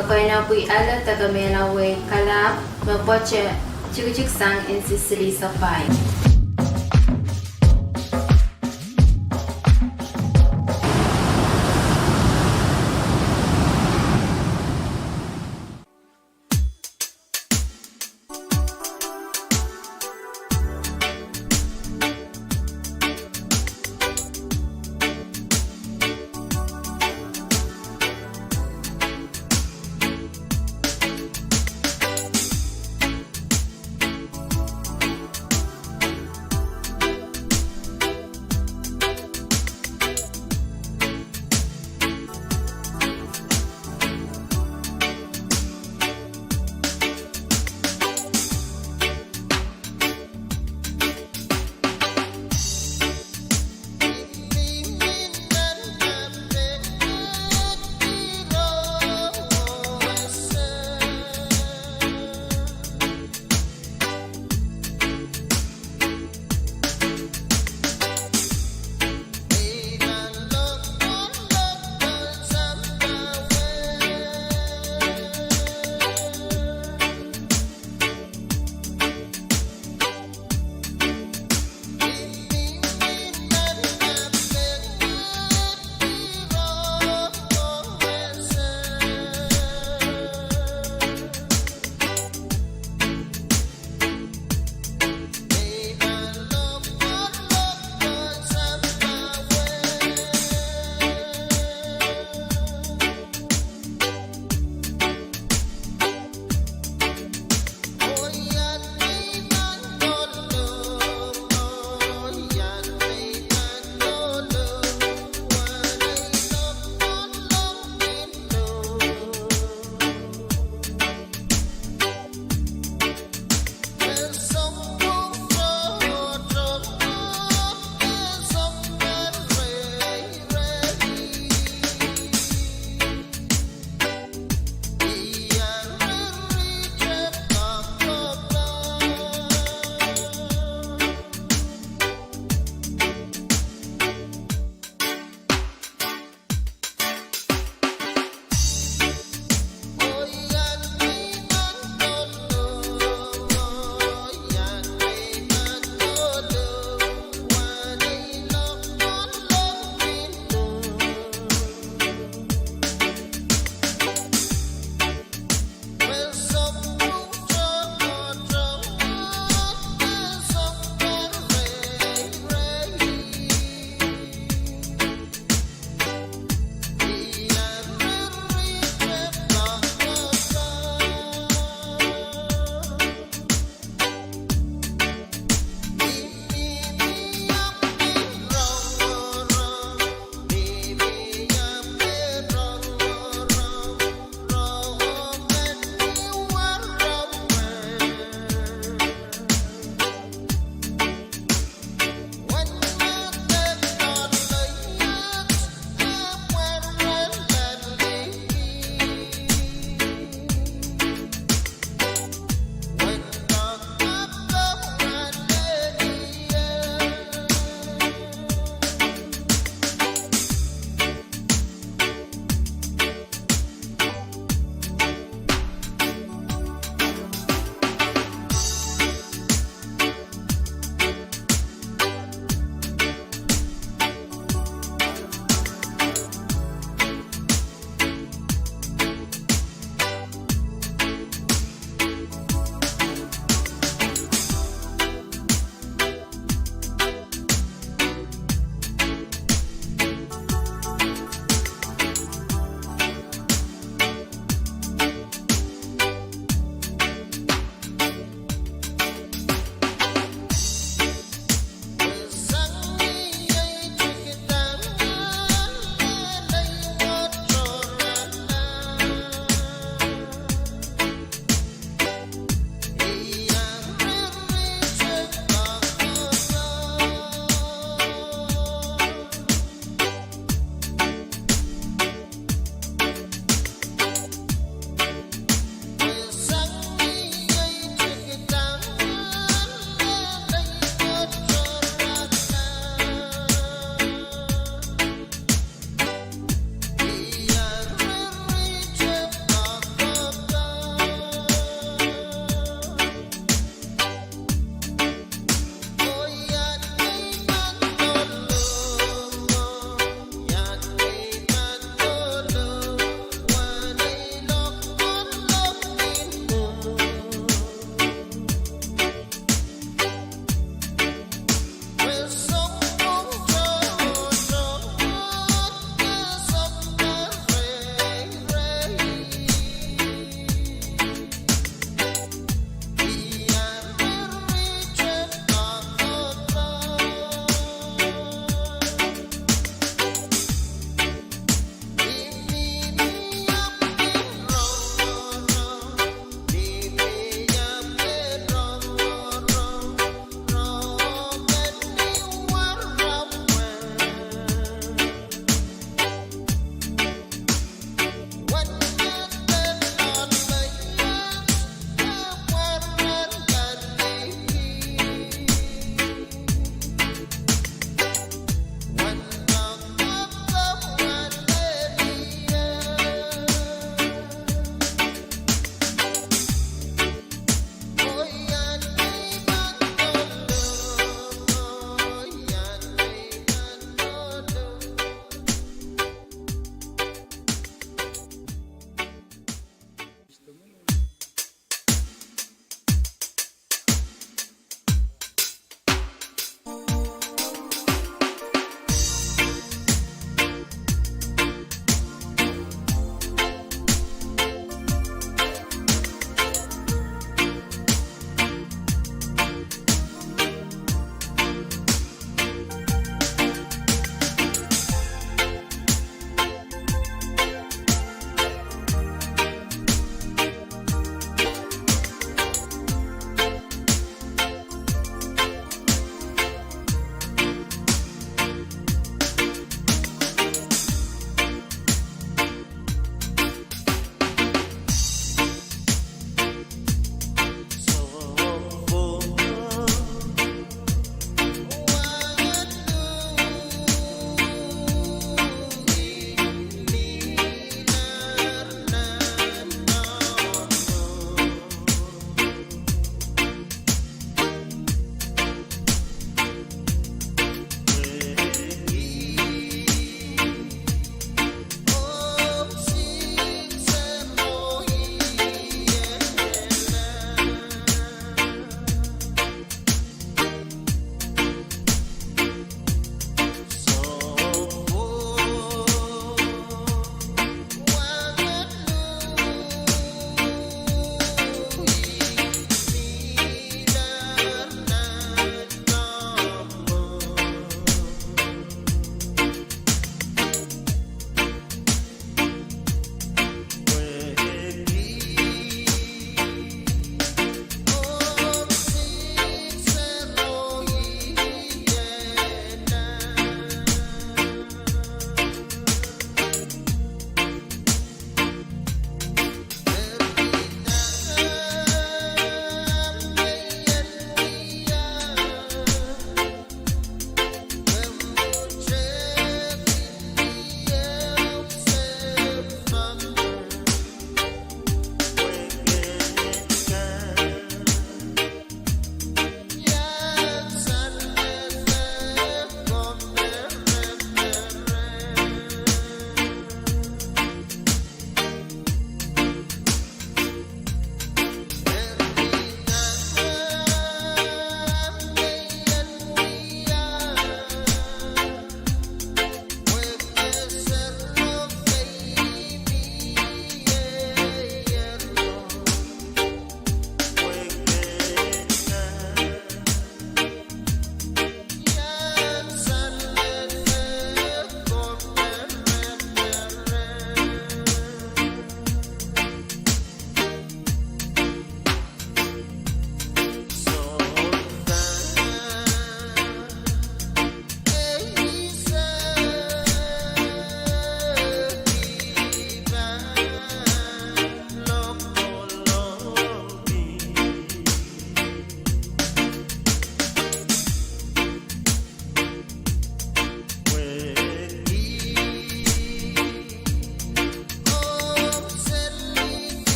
Ekei nahpwi ale de kemehla wehi kalahk me pwoatte tikitik sang insis silihsek pahieu.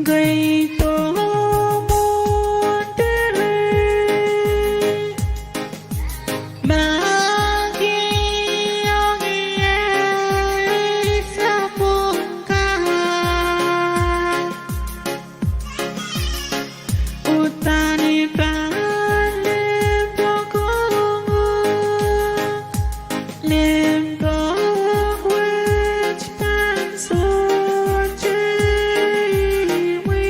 Keido mwohn pere, ma kihong ie sapwung kan, udahn I pahn limpoak ong uhk, limpoak wet pahn sohte imwi.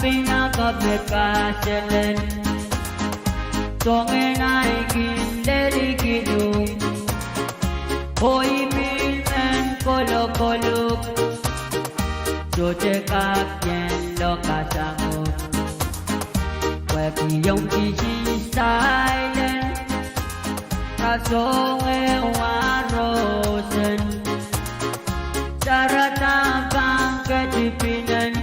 Pina kapw me kaselel, soangen ahi kin lelikinuhk, oh I pil men kolokoluk, sohte kak ien lohkasamwo. Pwehki ong kisin silent, rasehng ehu roson, sarada pahn ketipinen,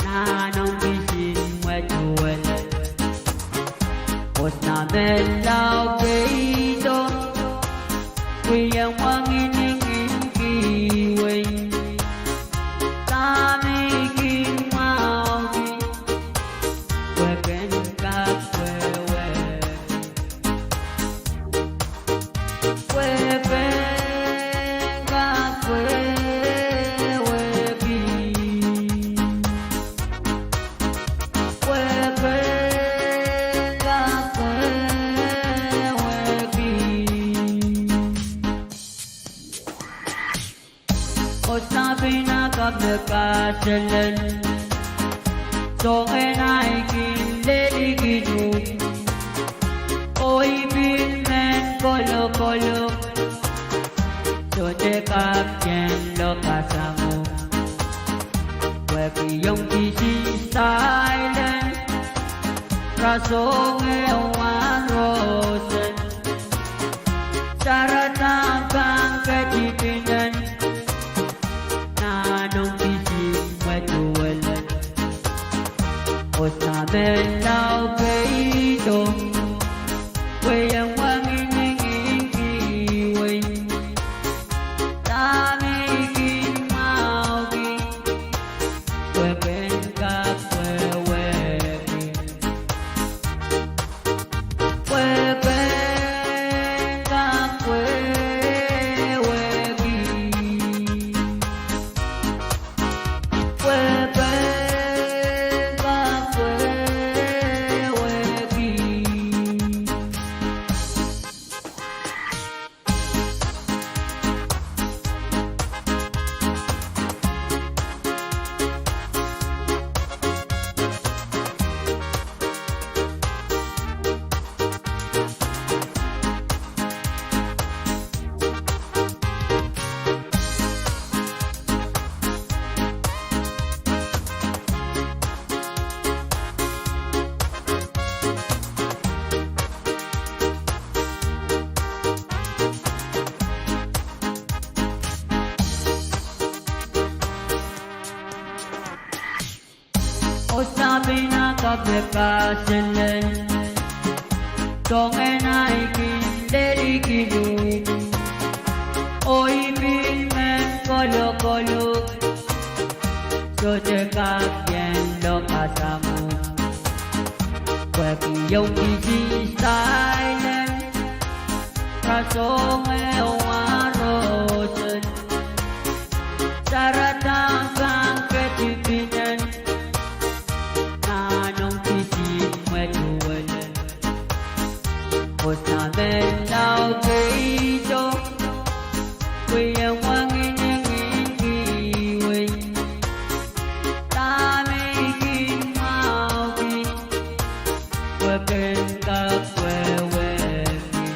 nan ong kisin mwetuwel. Osna me lao peido, pwehki mwahnginingin kihwei, dahme I kin mwahuki, pwe ken kak wehwehki. Pwe ken kak wehwehki. Pwe ken kak wehwehki. Osna pina kapw me kaselel, soangen ahi kin lelikinuhk, oh I pil men kolokoluk, sohte kak ien lohkasamwo. Pwehki ong kisin silent, rasehng ehu roson, sarada pahn ketipinen, nan ong kisin mwetuwel. Osna me lao peido, pwehki mwahnginingin kihwei, dahme I kin mwahuki, pwe ken kak wehwehki. Pwe ken kak wehwehki. Pwe ken kak wehwehki. Osna pina kapw me kaselel, soangen ahi kin lelikinuhk, oh I pil men kolokoluk, sohte kak ien lohkasamwo. Pwehki ong kisin silent, rasehng ehu roson, sarada pahn ketipinen, nan ong kisin mwetuwel. Osna me lao peido, pwehki mwahnginingin kihwei, dahme I kin mwahuki, pwe ken kak wehwehki.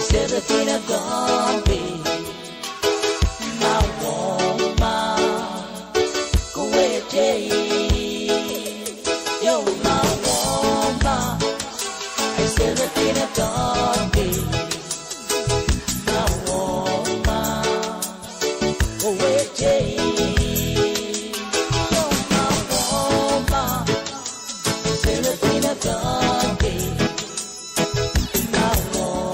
Serafina Gombe, Mawoma, Kuwait, yo Mawoma, Serafina Gombe, Mawoma, Kuwait, yo Mawoma, Serafina Gombe, Mawoma.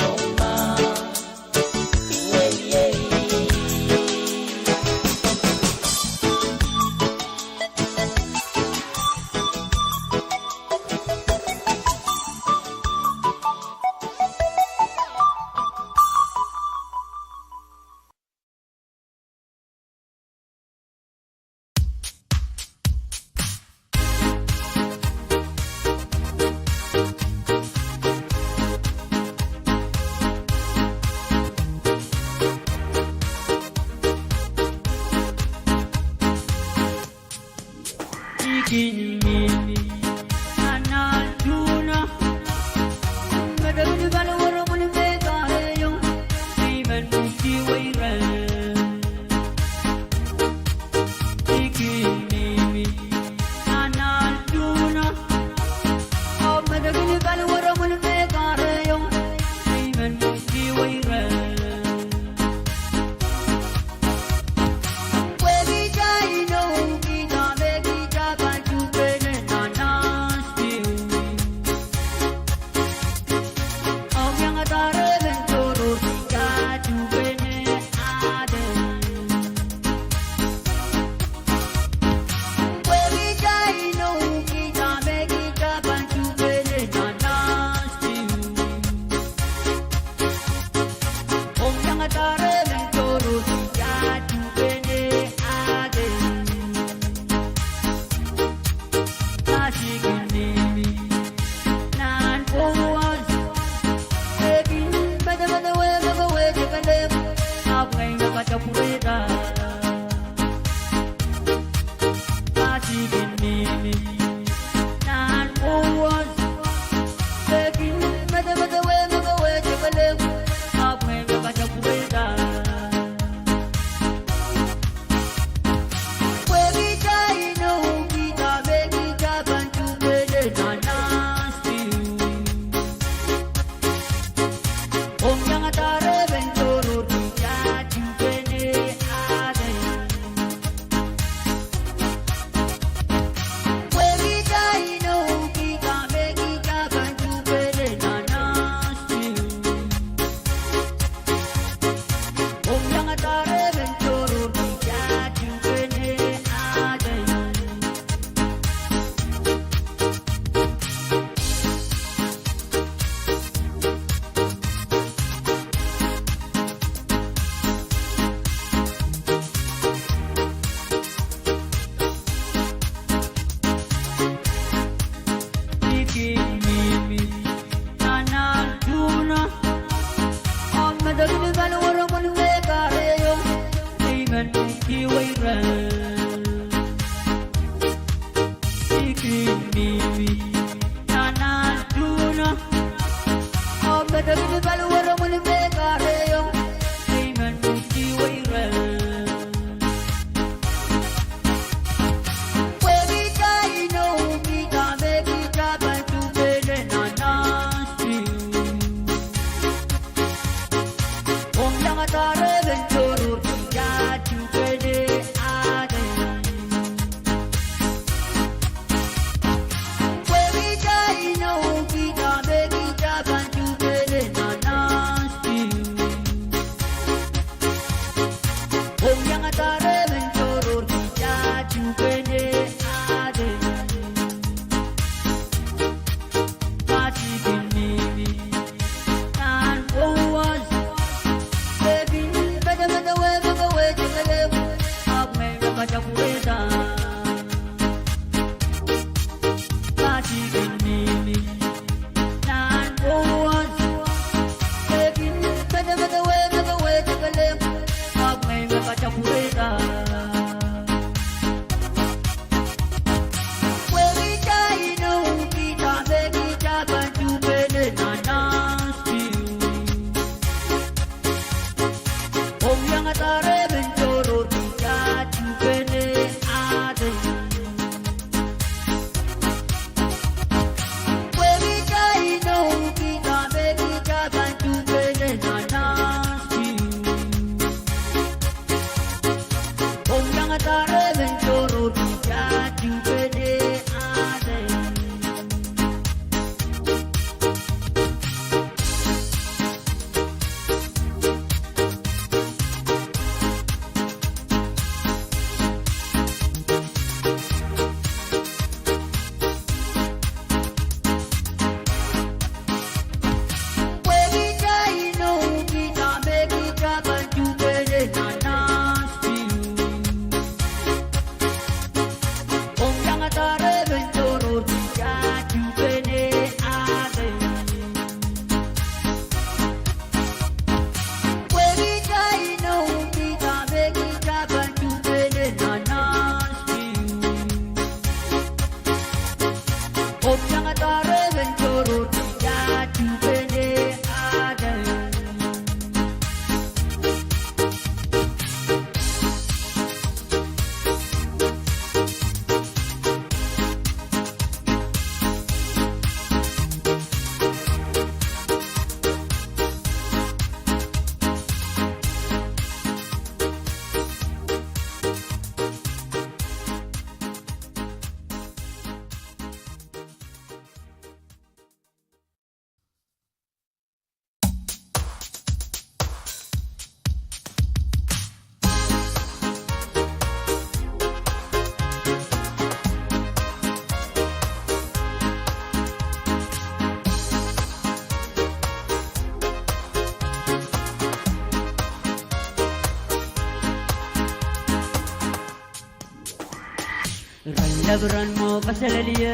Ren lap ren mwo kaselehlie,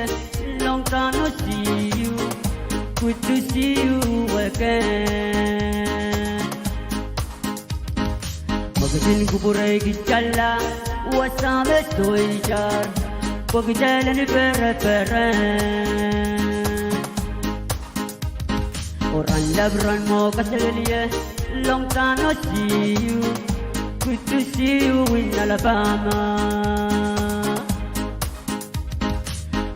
long time no see you, good to see you again. Mwekisin kupwure kitalla, wasa me sohte itar, pwe kitail en pereperen. Oh ren lap ren mwo kaselehlie, long time no see you, good to see you in Alabama.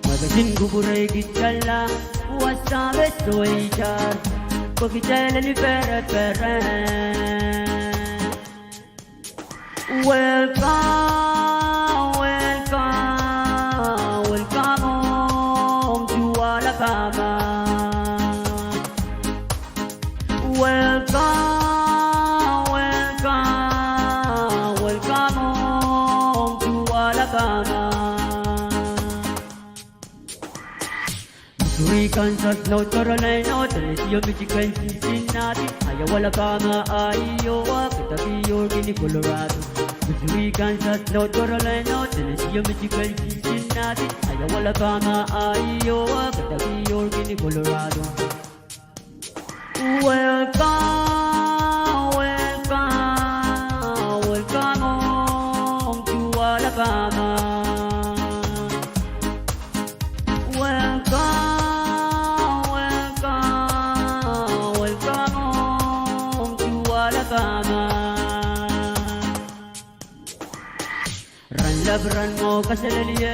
Mwekisin kupwure kitalla, wasa me sohte itar, pwe kitail en pereperen. Welcome, welcome, welcome home to Alabama. Welcome, welcome, welcome home to Alabama. Missouri, Kansas, South Carolina, Tennessee, Michigan, Cincinnati, Iowa, Alabama, Iowa, Kentucky, Oregon, Colorado. Missouri, Kansas, South Carolina, Tennessee, Michigan, Cincinnati, Iowa, Alabama, Iowa, Kentucky, Oregon, Colorado. Welcome, welcome, welcome home to Alabama. Welcome, welcome, welcome home to Alabama. Ren lap ren mwo kaselehlie,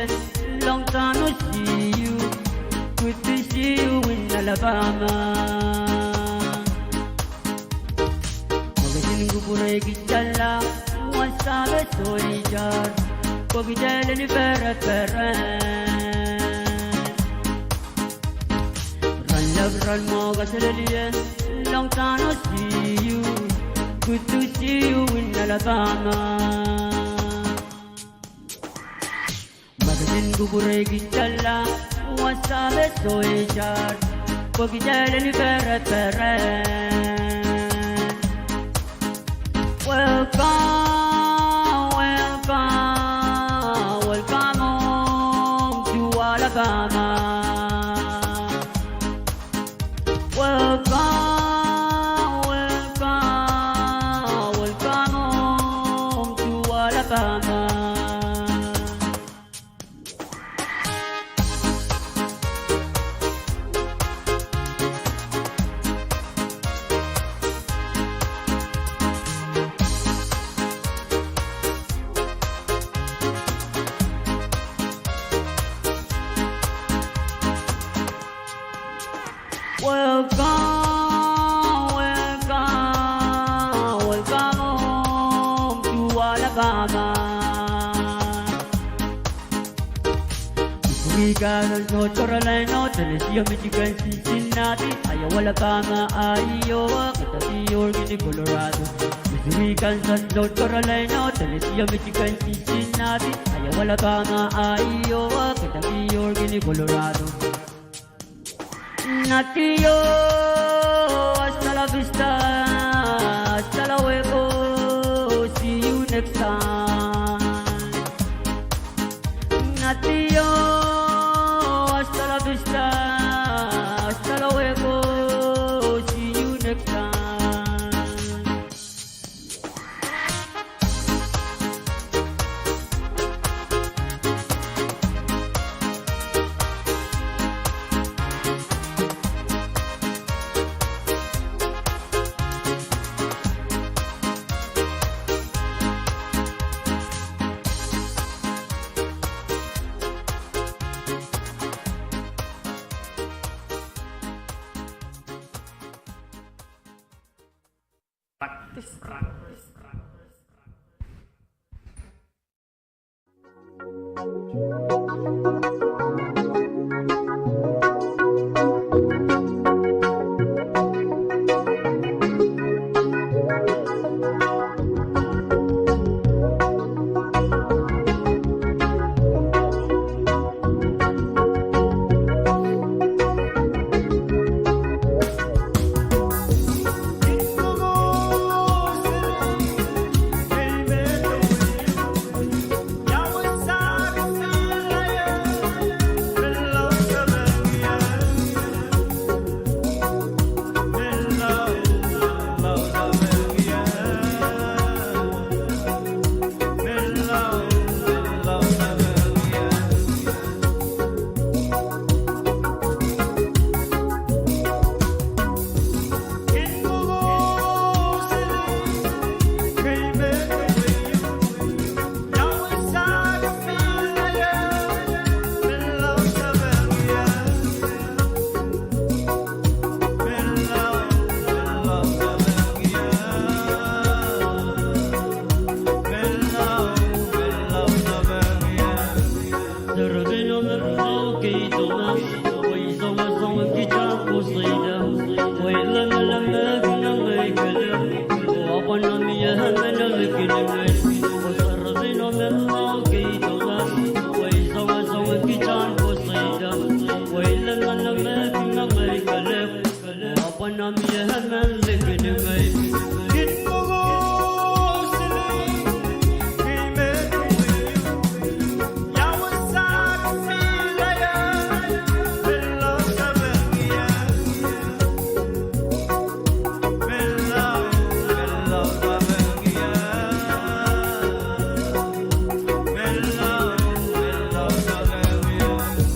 long time no see you, good to see you in Alabama. Mwekisin kupwure kitalla, wasa me sohte itar, pwe kitail en pereperen. Ren lap ren mwo kaselehlie, long time no see you, good to see you in Alabama. Mwekisin kupwure kitalla, wasa me sohte itar, pwe kitail en pereperen. Welcome, welcome, welcome home to Alabama. Welcome, welcome, welcome home to Alabama. Welcome, welcome, welcome home to Alabama. Missouri, Kansas, North Carolina, Tennessee, Michigan, Cincinnati, Iowa, Alabama, Iowa, Kentucky, Oregon, Colorado. Missouri, Kansas, North Carolina, Tennessee, Michigan, Cincinnati, Iowa, Alabama, Iowa, Kentucky, Oregon, Colorado. Natio, hasta la vista, hasta luego, see you next time. Natio, hasta la vista, hasta luego, see you next time.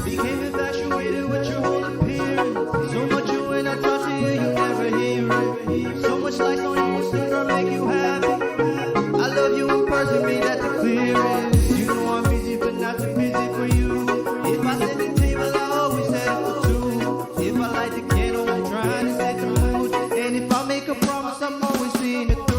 Became infatuated with your whole appearance. So much you and I talk to you, you never hear it. So much likes on your Instagram make you happy. I love you in person, made that the clearest. You know I'm busy, but not too busy for you. If I set the table, I always set it for two. If I light the candle, I'm trying to set the mood. And if I make a promise, I'm always seeing it through.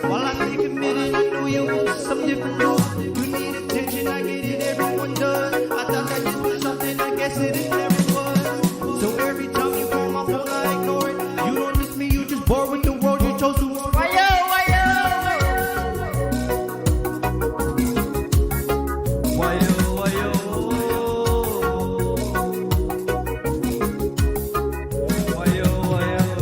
While I stay committed, I knew you were some different move. You need attention, I get it, everyone does. I thought that this was something, I guess it is never was. So every time you call my phone, I ignore it. You don't miss me, you just bored with the world, you chose to. Why yo, why yo, why yo, why yo, why yo, why yo, why yo.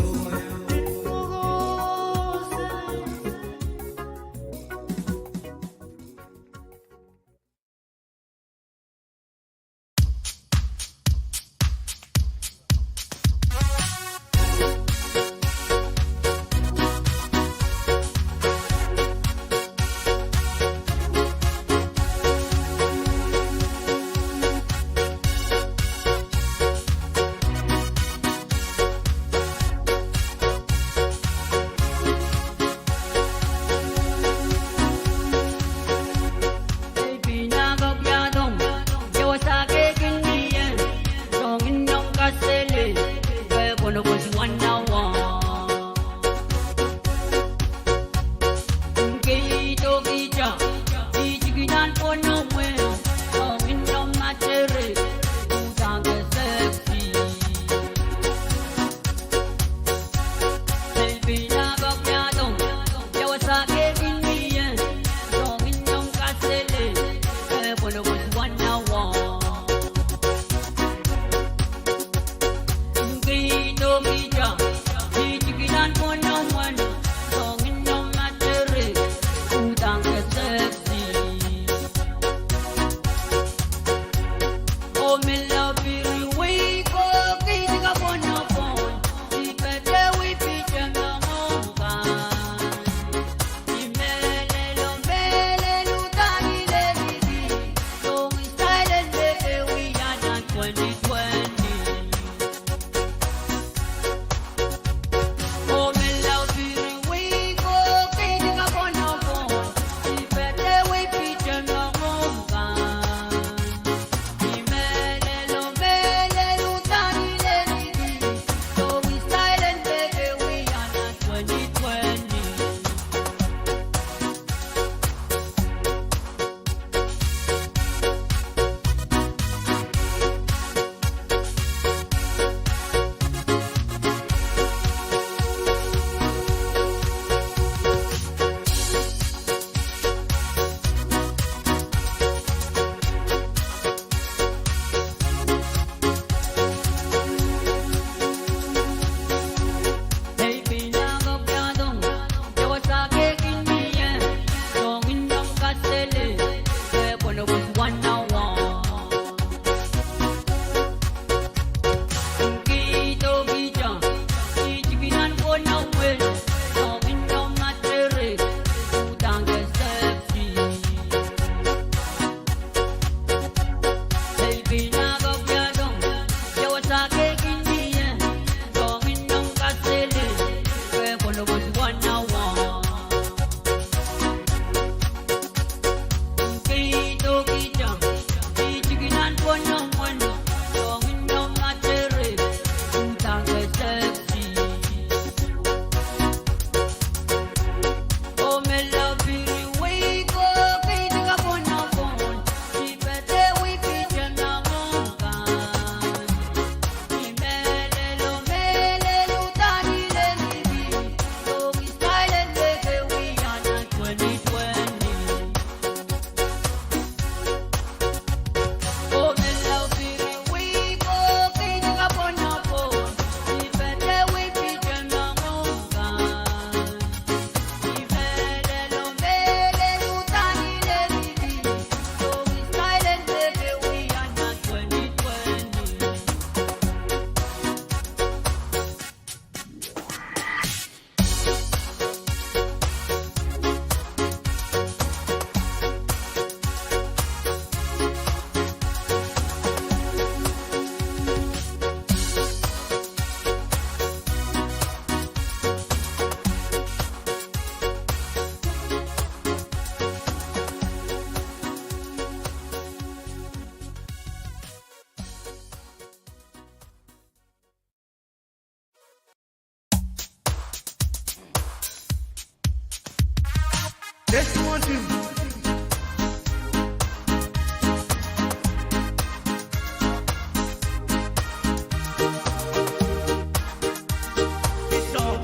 This song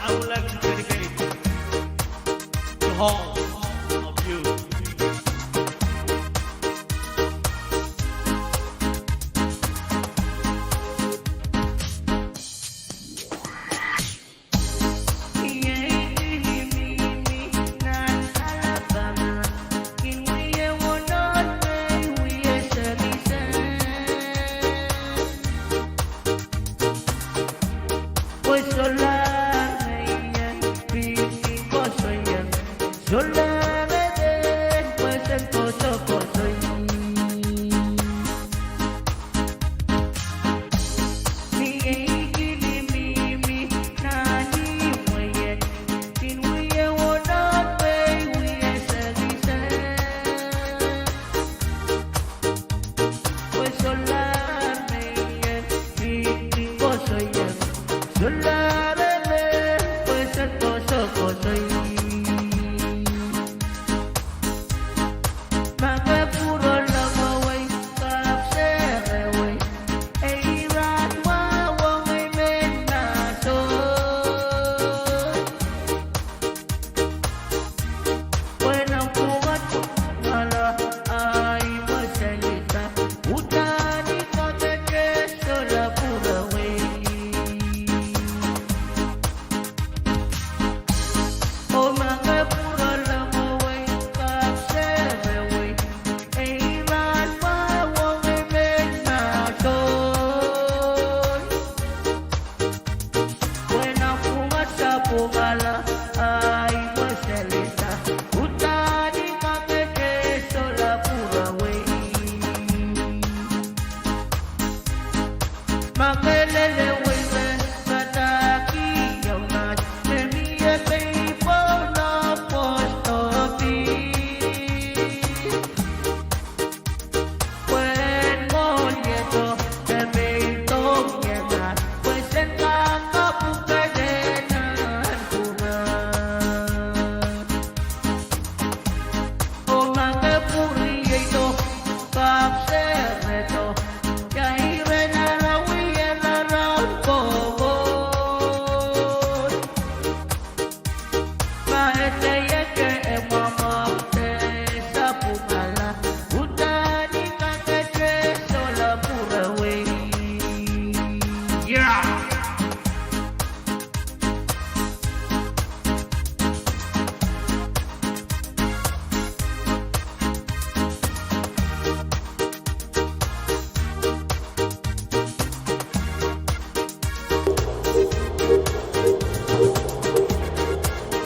I would like to dedicate to all of you.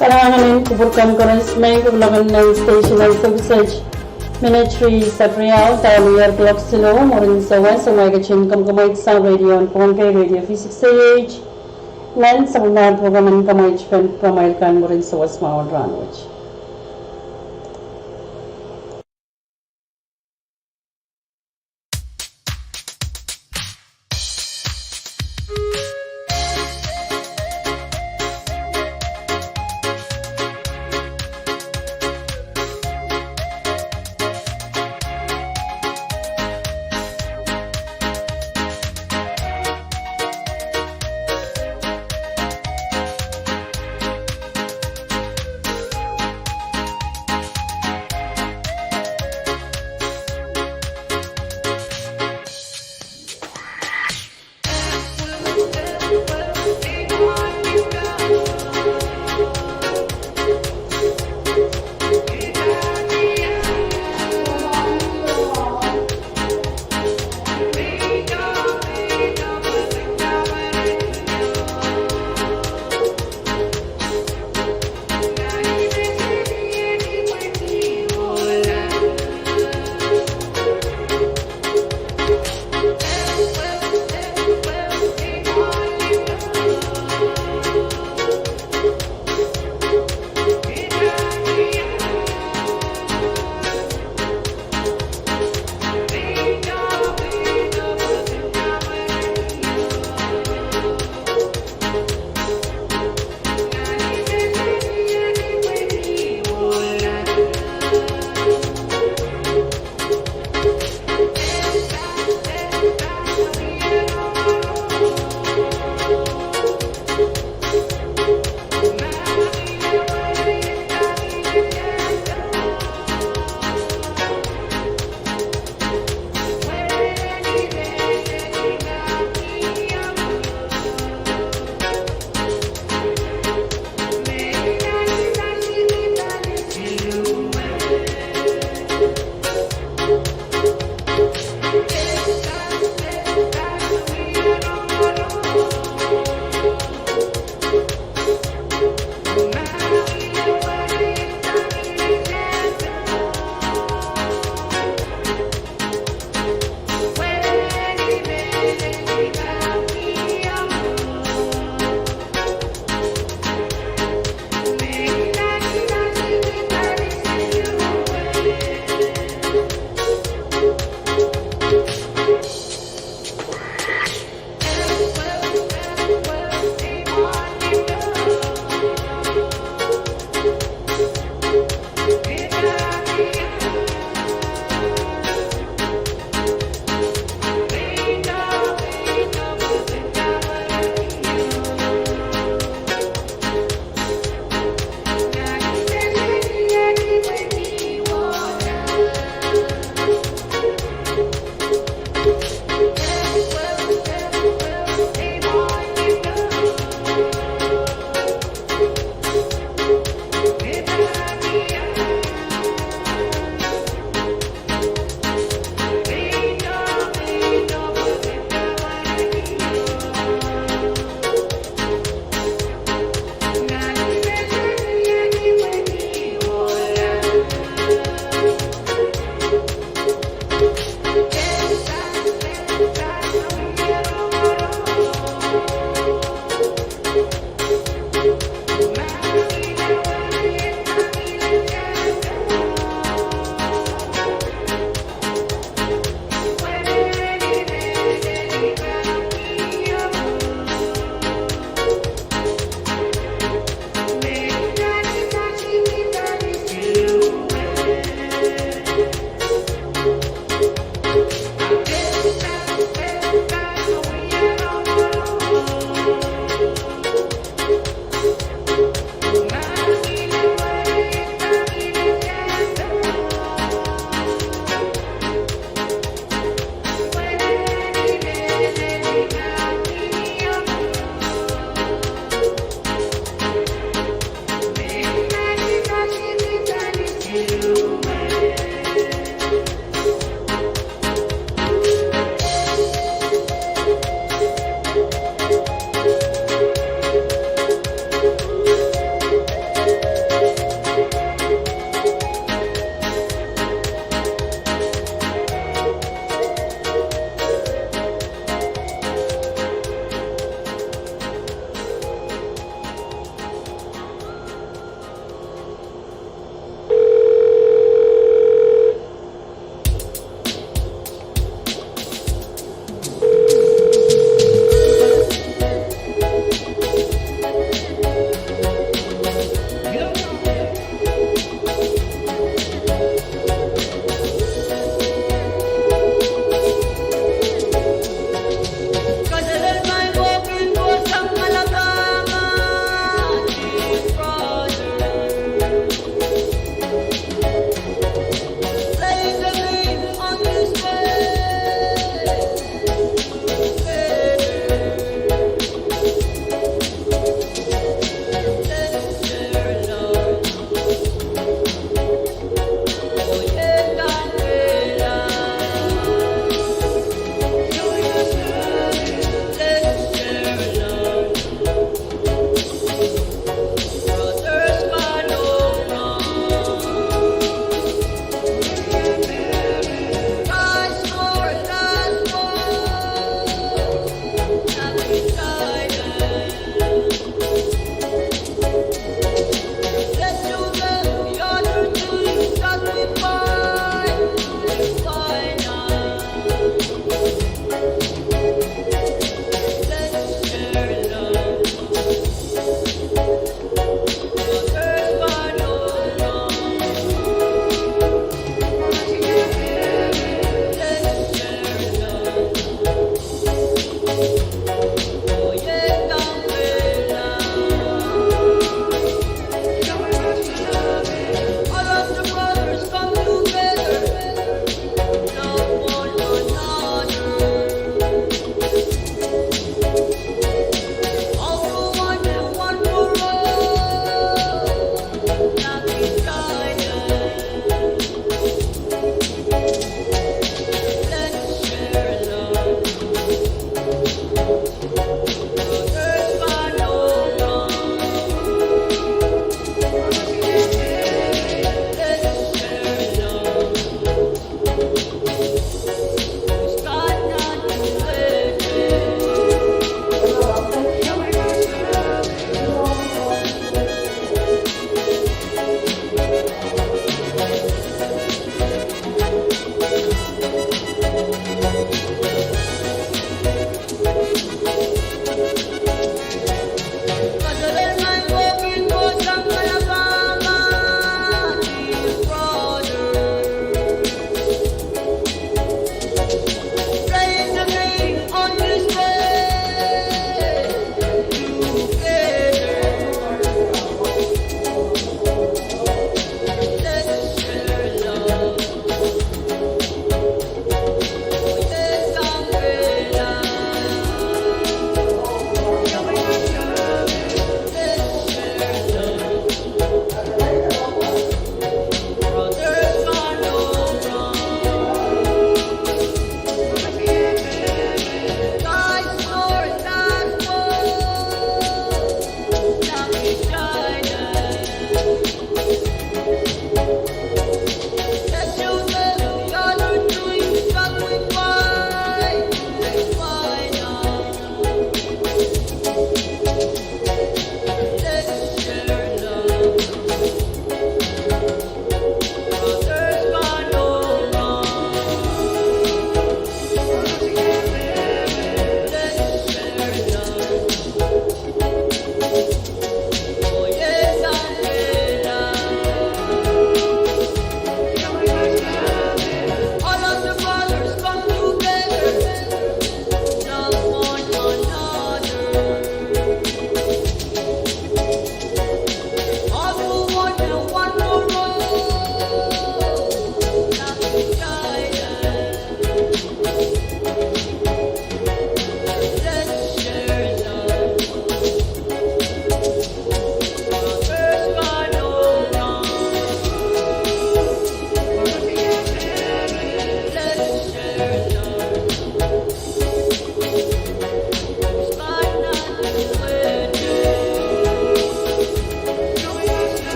Kalahngan en kupwur kan koaros, me kupwur kan nan station en Sewesei Ministries at Riau, dahme ier kuloak silo, mwurin sewese, me ketin kamwekid sang radio en Pohnpei, Radio V six A H, nan sapwellimomwi program en Kamwekid Pwuhk, pamwail kan mwurin sewese mwahu en rahnwet.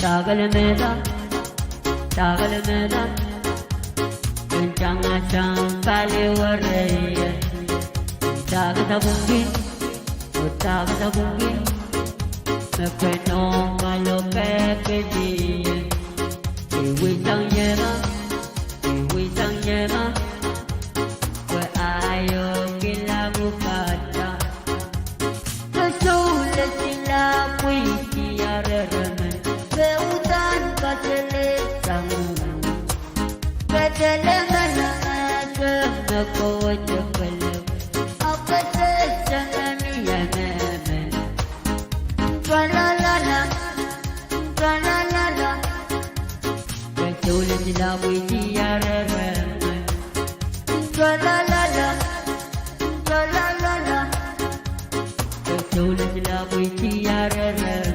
Takel mehla, takel mehla, ntang asang pali wereie. Takel tapungki, takel tapungki, me keno malo kekedi. Iwi sang yema, iwi sang yema, we aio kila mukata. Ke souleng sila mwiti areremen, ke uhdahn kaselehsang. Ke delemala mahsen me kowe dekelep, ahpw ke sehse me mie mehmen. Ntwalalala, ntwalalala. Ke souleng sila mwiti areremen. Ntwalalala, ntwalalala. Ke souleng sila mwiti areremen.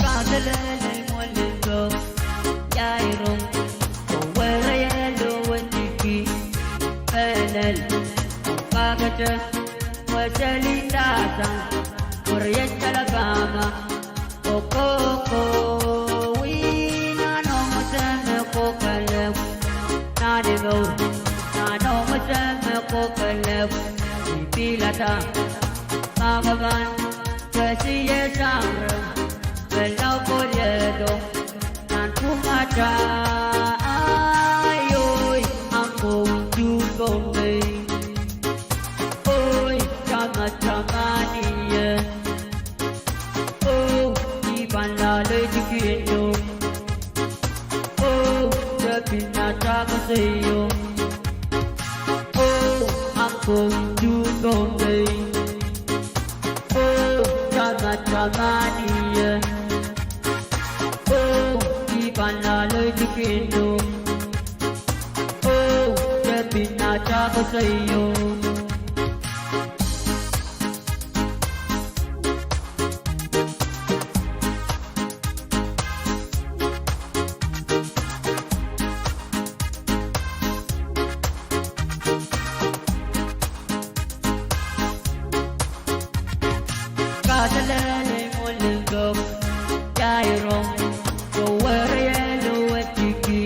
Kaselel mwelin ko, ia irong, ko were ielo wetiki, pelel, kakete, weseli tasa, were iet Alabama, Kokoko, wi nano mwese me kokele. Nane mo, nano mwese me kokele. Ipilada, makaman, kesiye sangre, me lau koliedo, nan kumata, aioi, I'm going to Bombay. Oi, tama, tamanie. Oh, I pahn loale tikindo. Oh, tepin atail koasoio. Oh, I'm going to Bombay. Oh, tama, tamanie. Oh, I pahn loale tikindo. Oh, tepin atail koasoio. Kaselel mwelin ko, ia irong, ko were ielo wetiki,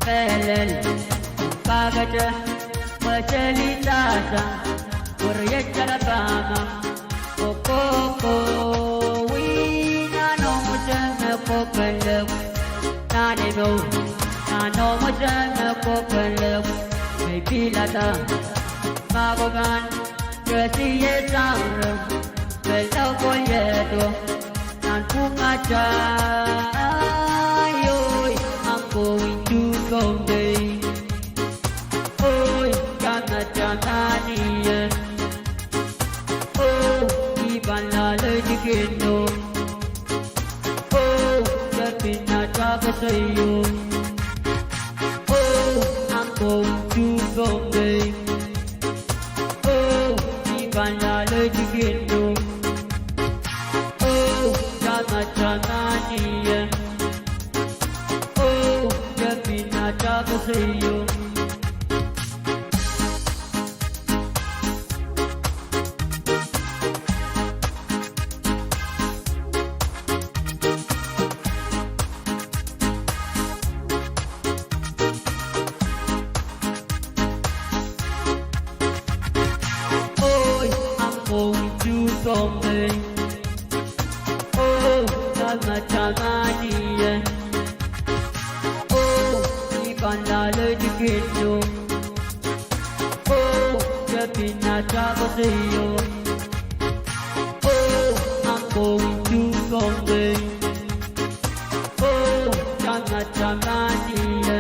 pelel, kakete, weseli tasa, were iet Alabama, Kokoko, wi nano mwese me kokele. Nane mo, nano mwese me kokele. Me ipilada, Akopan, ke sie sang rong, pil lokoliedo, nan pwung atail, oi, I'm going to Bombay. Oi, tamataman ie. Oh, I pahn loalei tikindo. Oh, kepina tah koasoio. Oh, I'm going to Bombay. Oh, I pahn loalei tikindo. Oh, tamataman ie. Oh, kepina tah koasoio. Oi, I'm going to Bombay. Oh, tamataman ie. Oh, I pahn loalei tikindo. Oh, kepina tah koasoio. Oh, I'm going to Bombay. Oh, tamataman ie.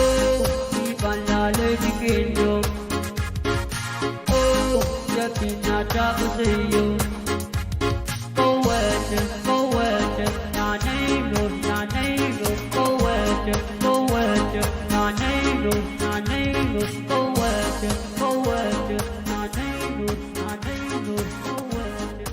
Oh, I pahn loalei tikindo. Oh, kepina tah koasoio. Kowehte, kowehte, naneiro, naneiro, kowehte, kowehte, naneiro, naneiro, kowehte, kowehte, naneiro, naneiro, kowehte, kowehte.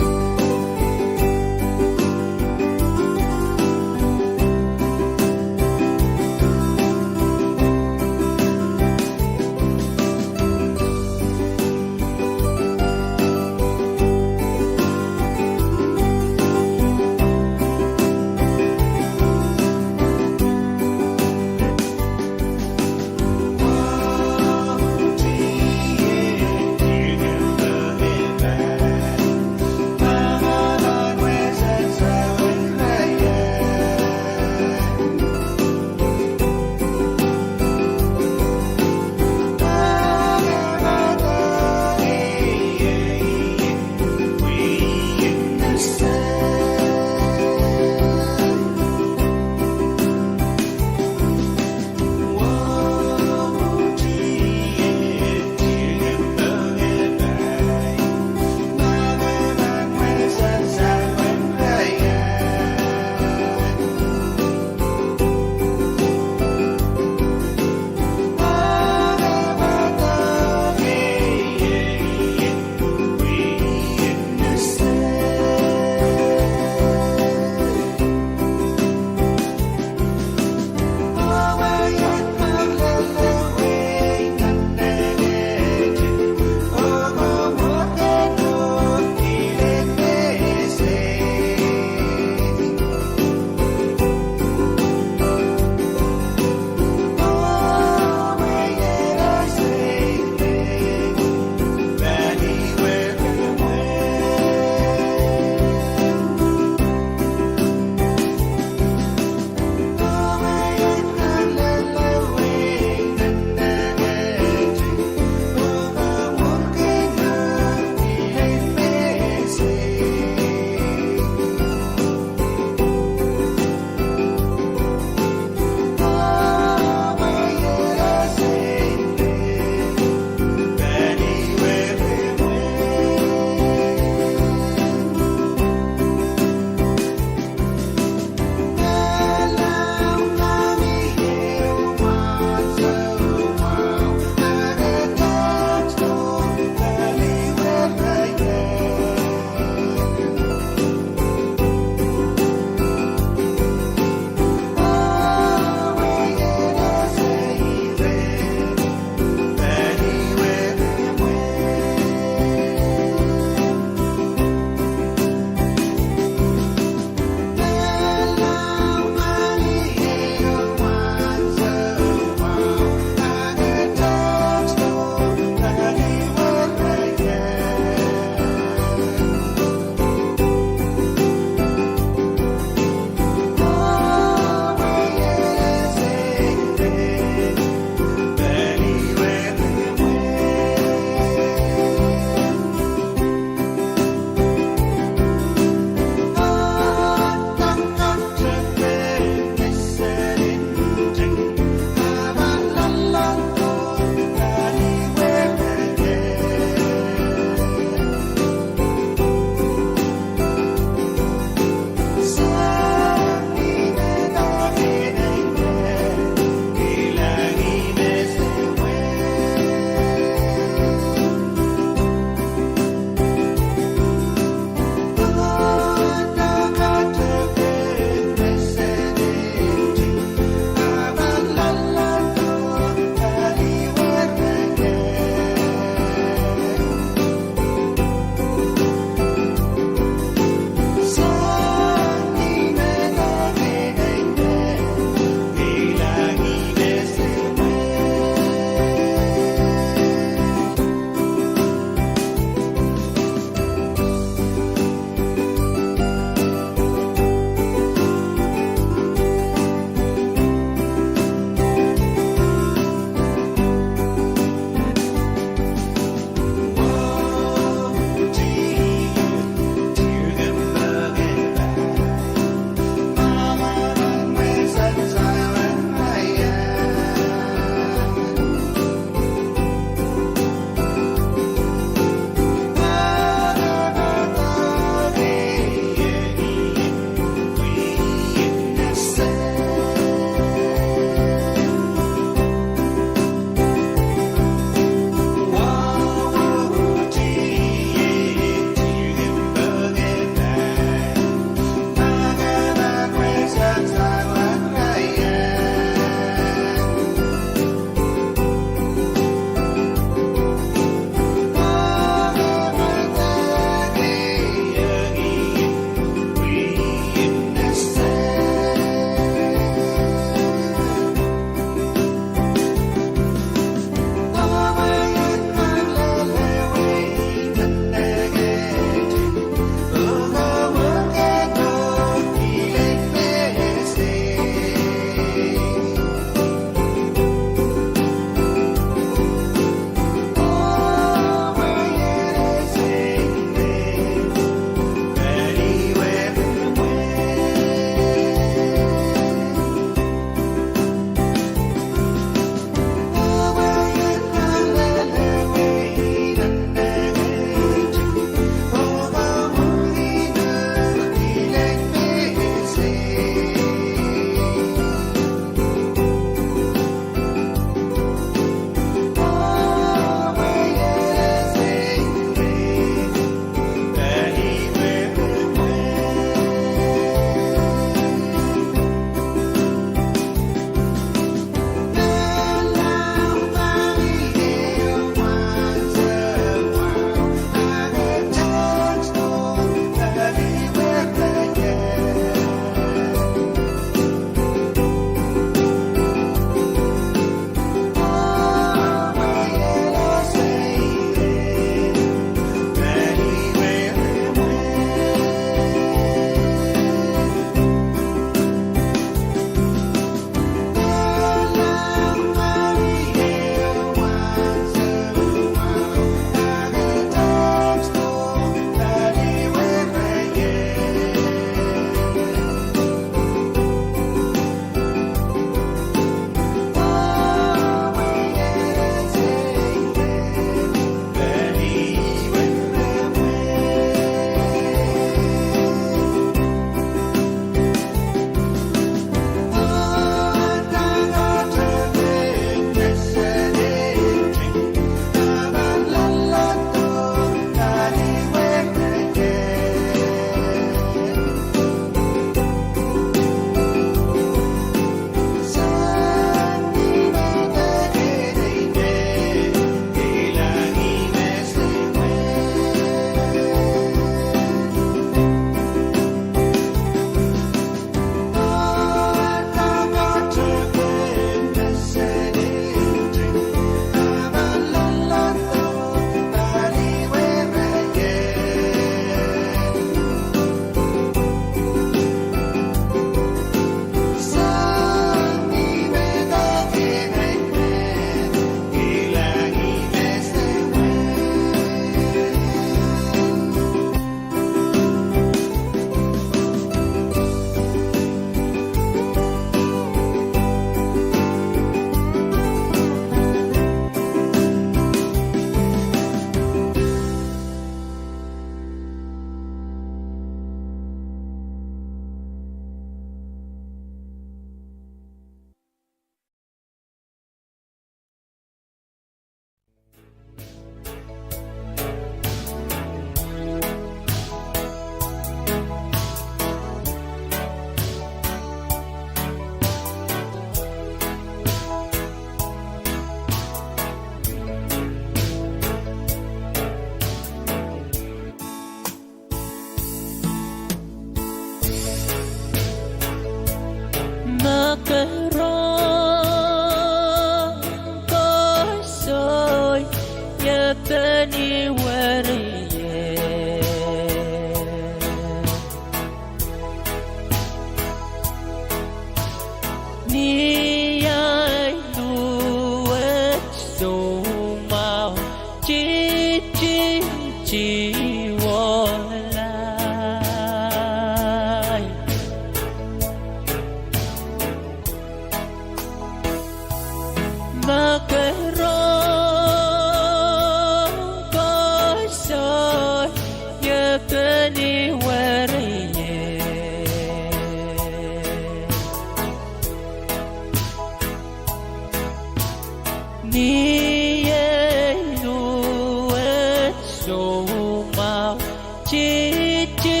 titi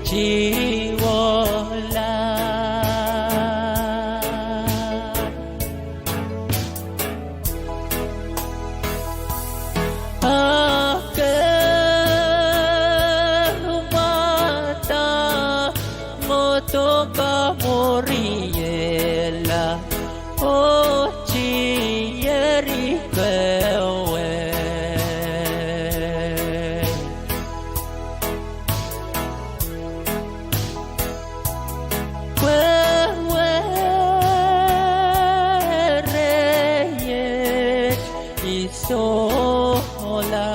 tiwohla. Ake mwadang oh doka mwuriela, oh tieri kewei. Pwe wereiet I sohla.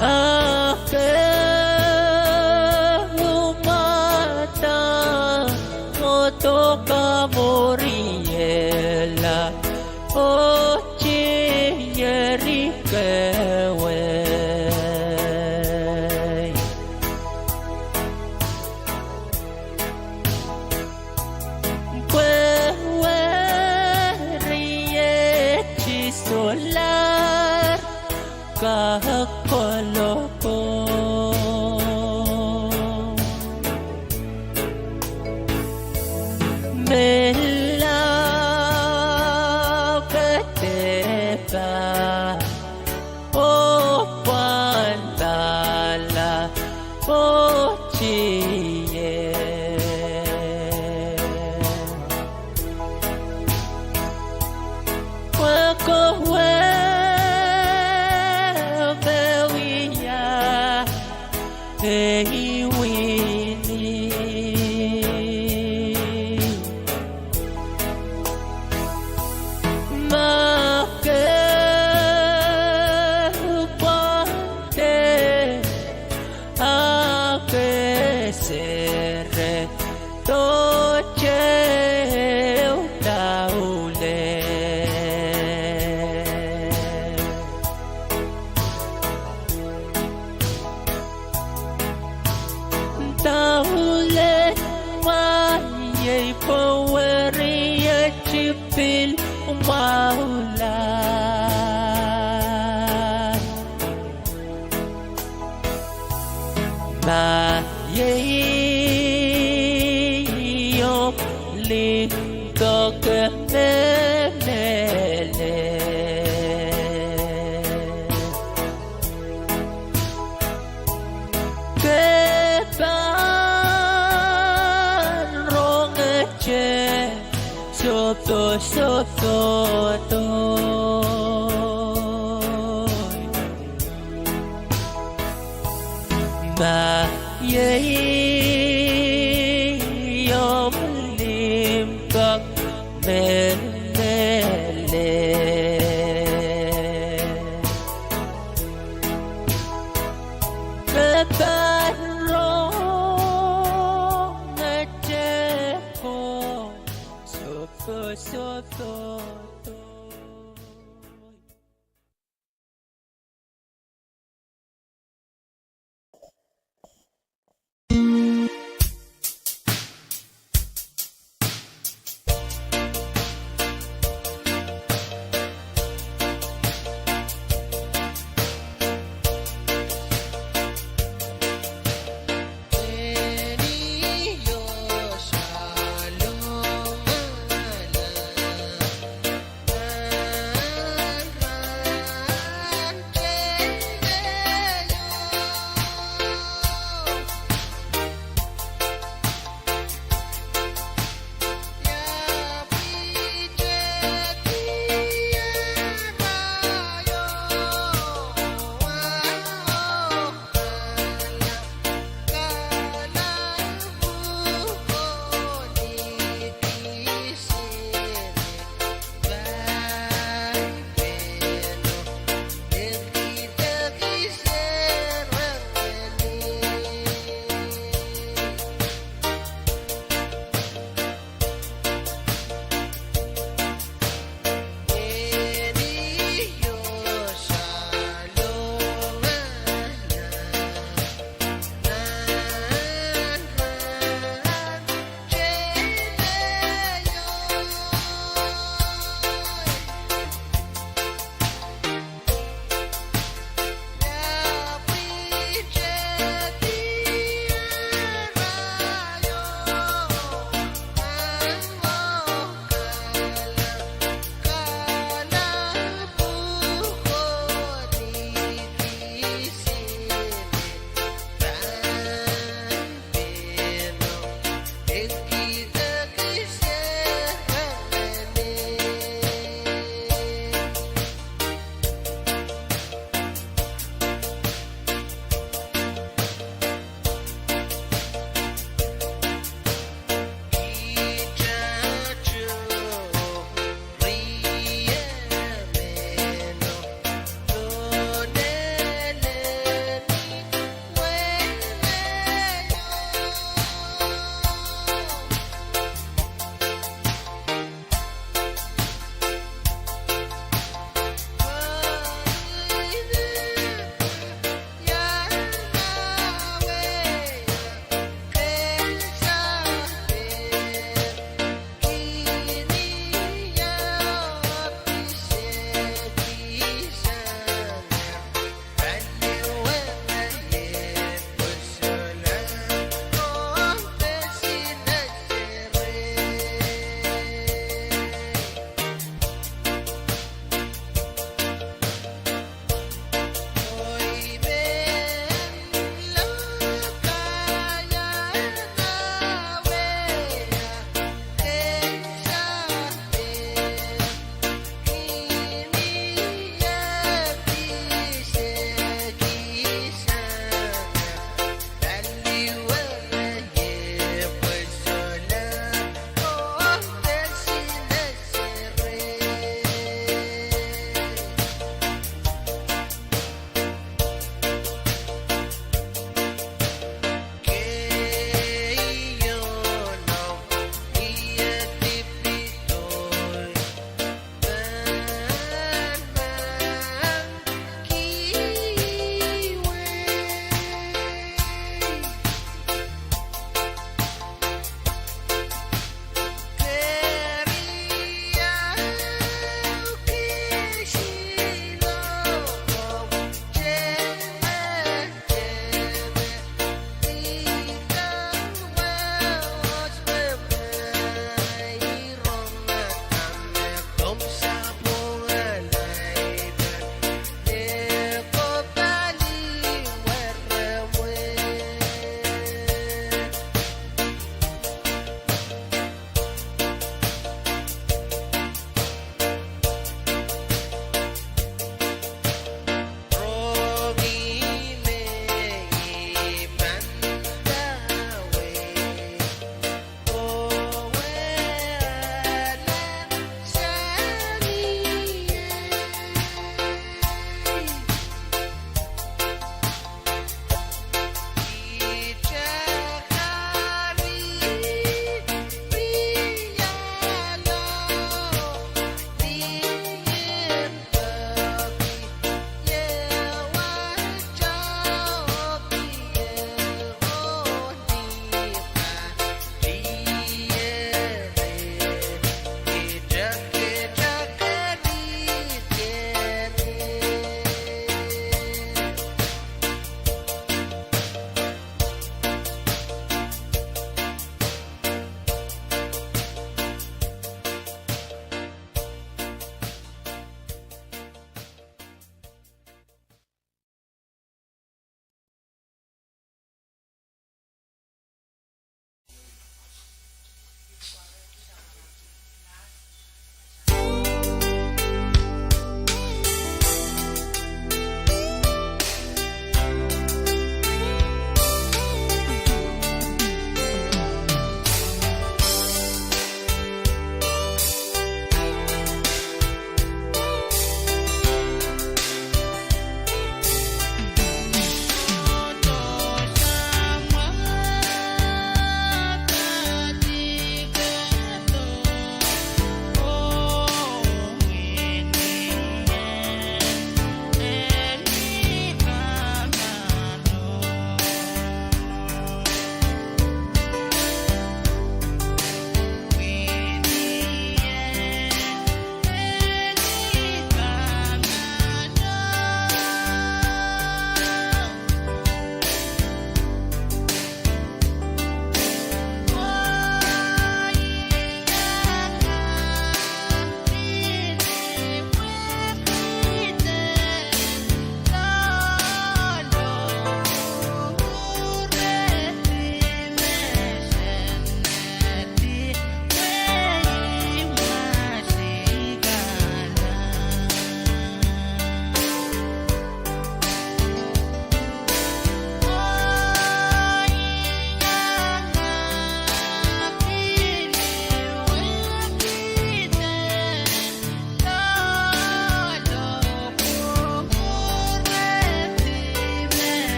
Ake mwadang oh doka mwuriela, oh tieri kewei. Pwe wereiet I sohlahr kak kolokol. Me lao kedehpa oh pwandala oh tie. Pwe kowe me wia ei wini. Ma ke pwande, a ke sere dohte ehu daulel. Daulel mwahiei pwe wereiet I pil mwahula. Ma iei omw limpoak me mehlel, ke pahn rongete sohte sohte. Ma iei omw limpoak me mehlel, ke pahn rongete ko sohte sohte.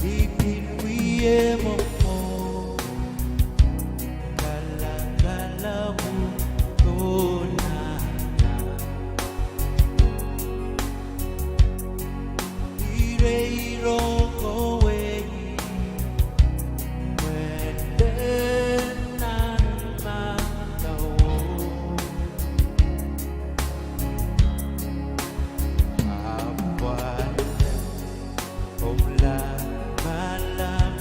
I pil wie mwomwohdiso kalakala pwukoa nan. Ire I rong oh wei, mwehte nan madawo. Ahpw pwal omw lamalam.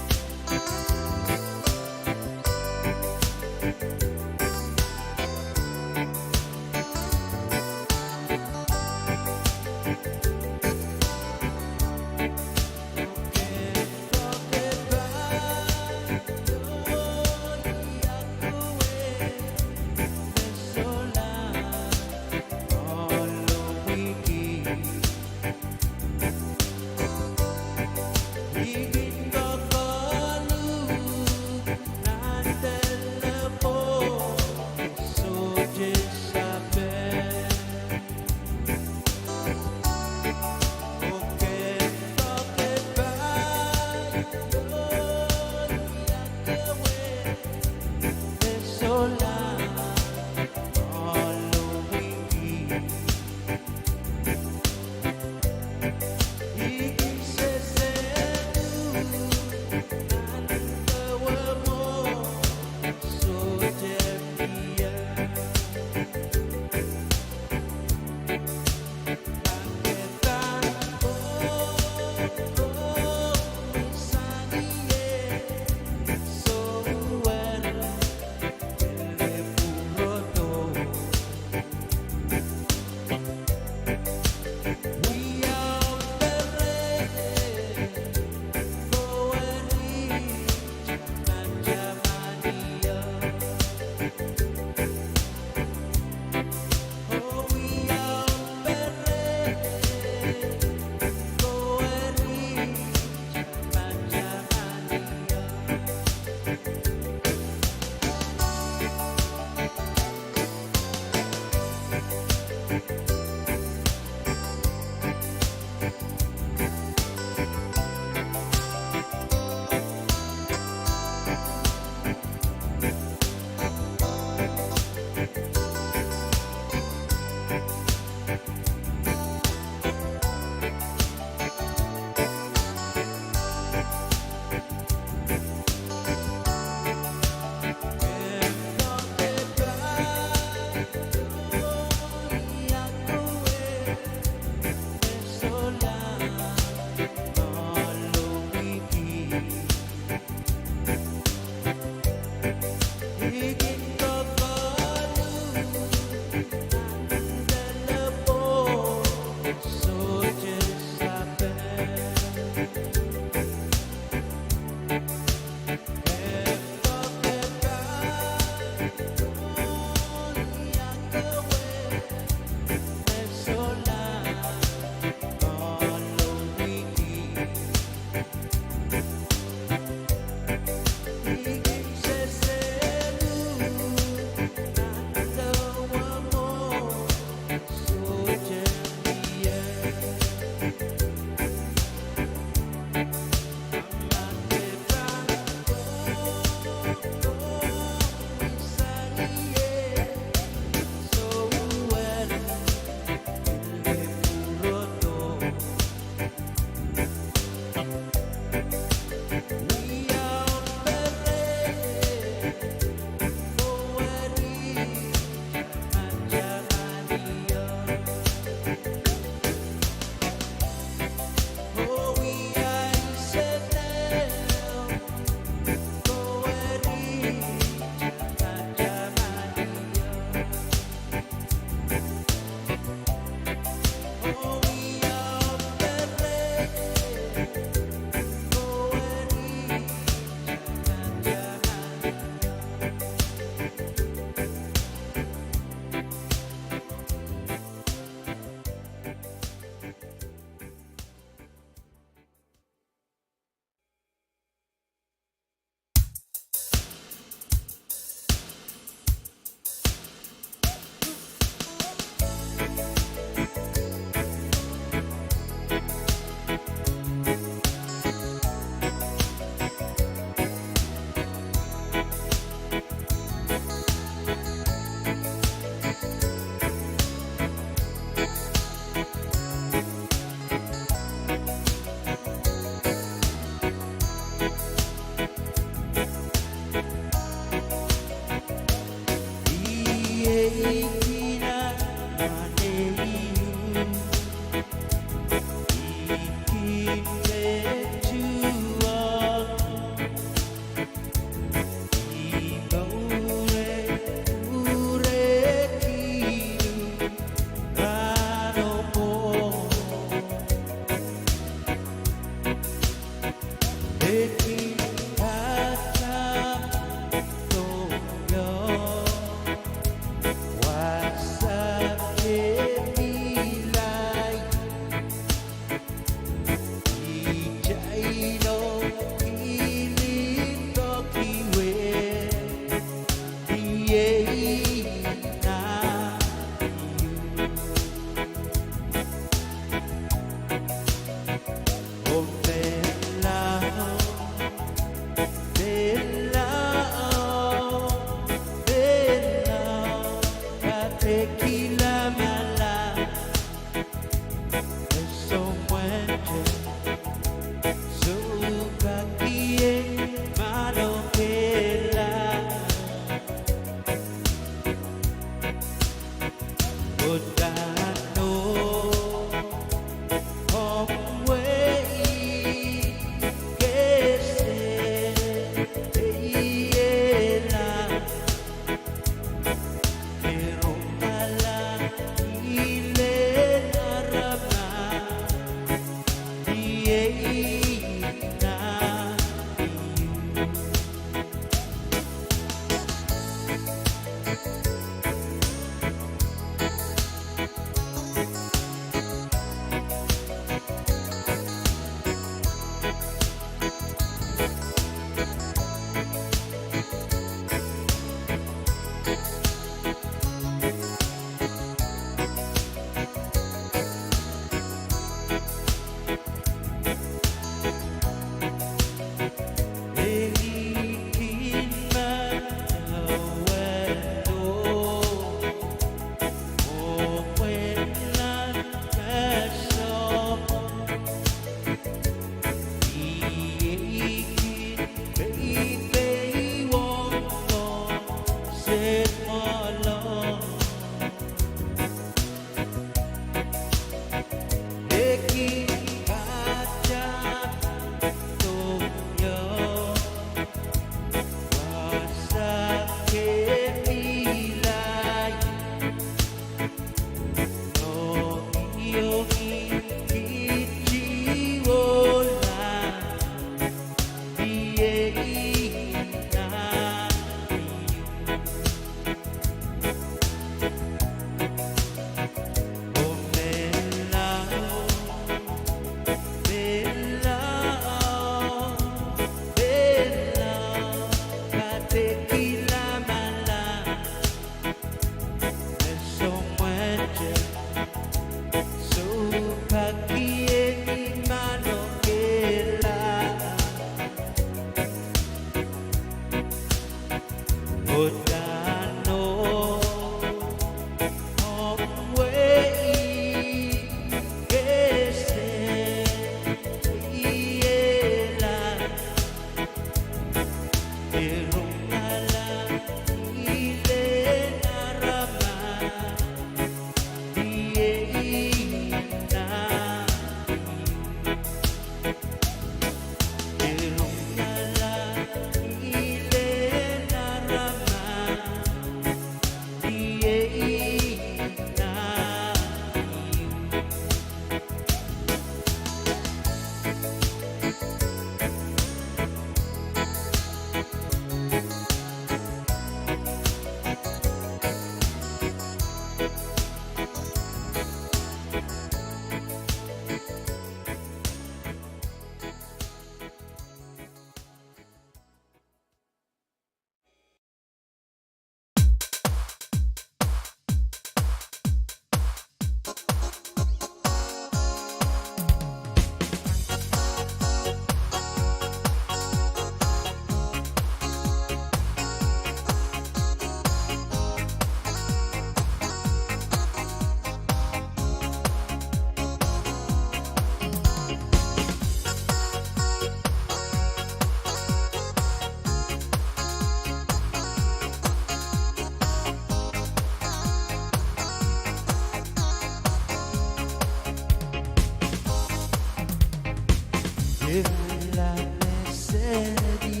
Irail me sehdi,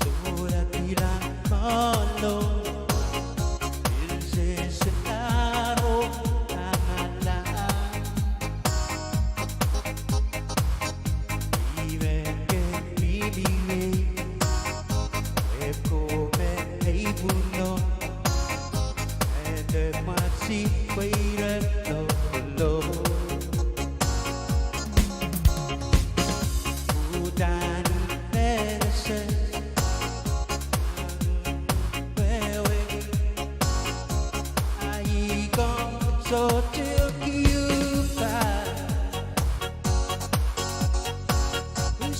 sohla kilang mwohlo, pil sehse karo kamala. Ih me ke mihmi ie, e ko me ei pwuno, e de mwahsi pweirek lokolo. Uhdahn I men ese, wehwehki, a ih kin sohte kiupa.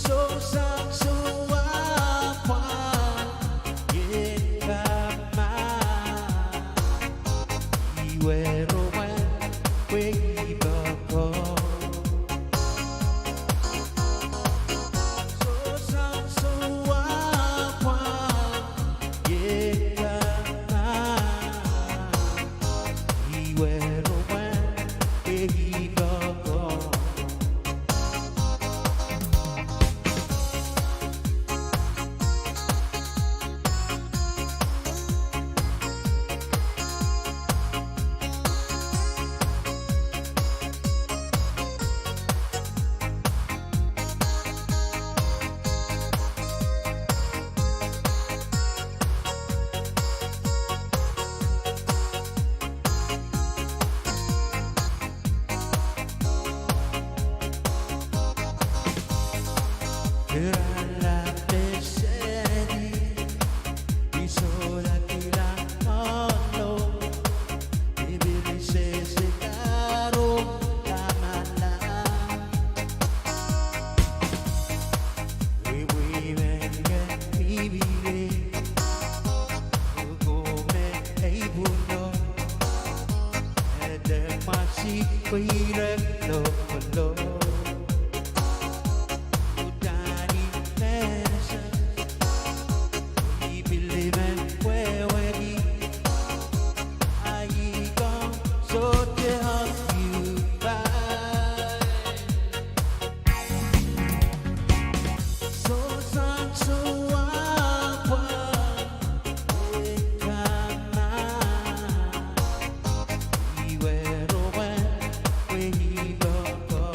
Sohsang sohwapwal, ie kama, ih wehrohng wehi poakoa. Sohsang sohwapwal, ie kama, ih wehrohng wehi poakoa. Irail me sehdi, I sohla kilang mwohlo, I pil sehse karo kamala. Wehwehki me ke mihmi ie, e ko me ei pwuno, e de mwahsi pweirek lokolo. Uhdahn I men ese, I pil men wehwehki, a ih kin sohte kiupa. Sohsang sohwapwal, ie kama, ih wehrohng wehi poakoa.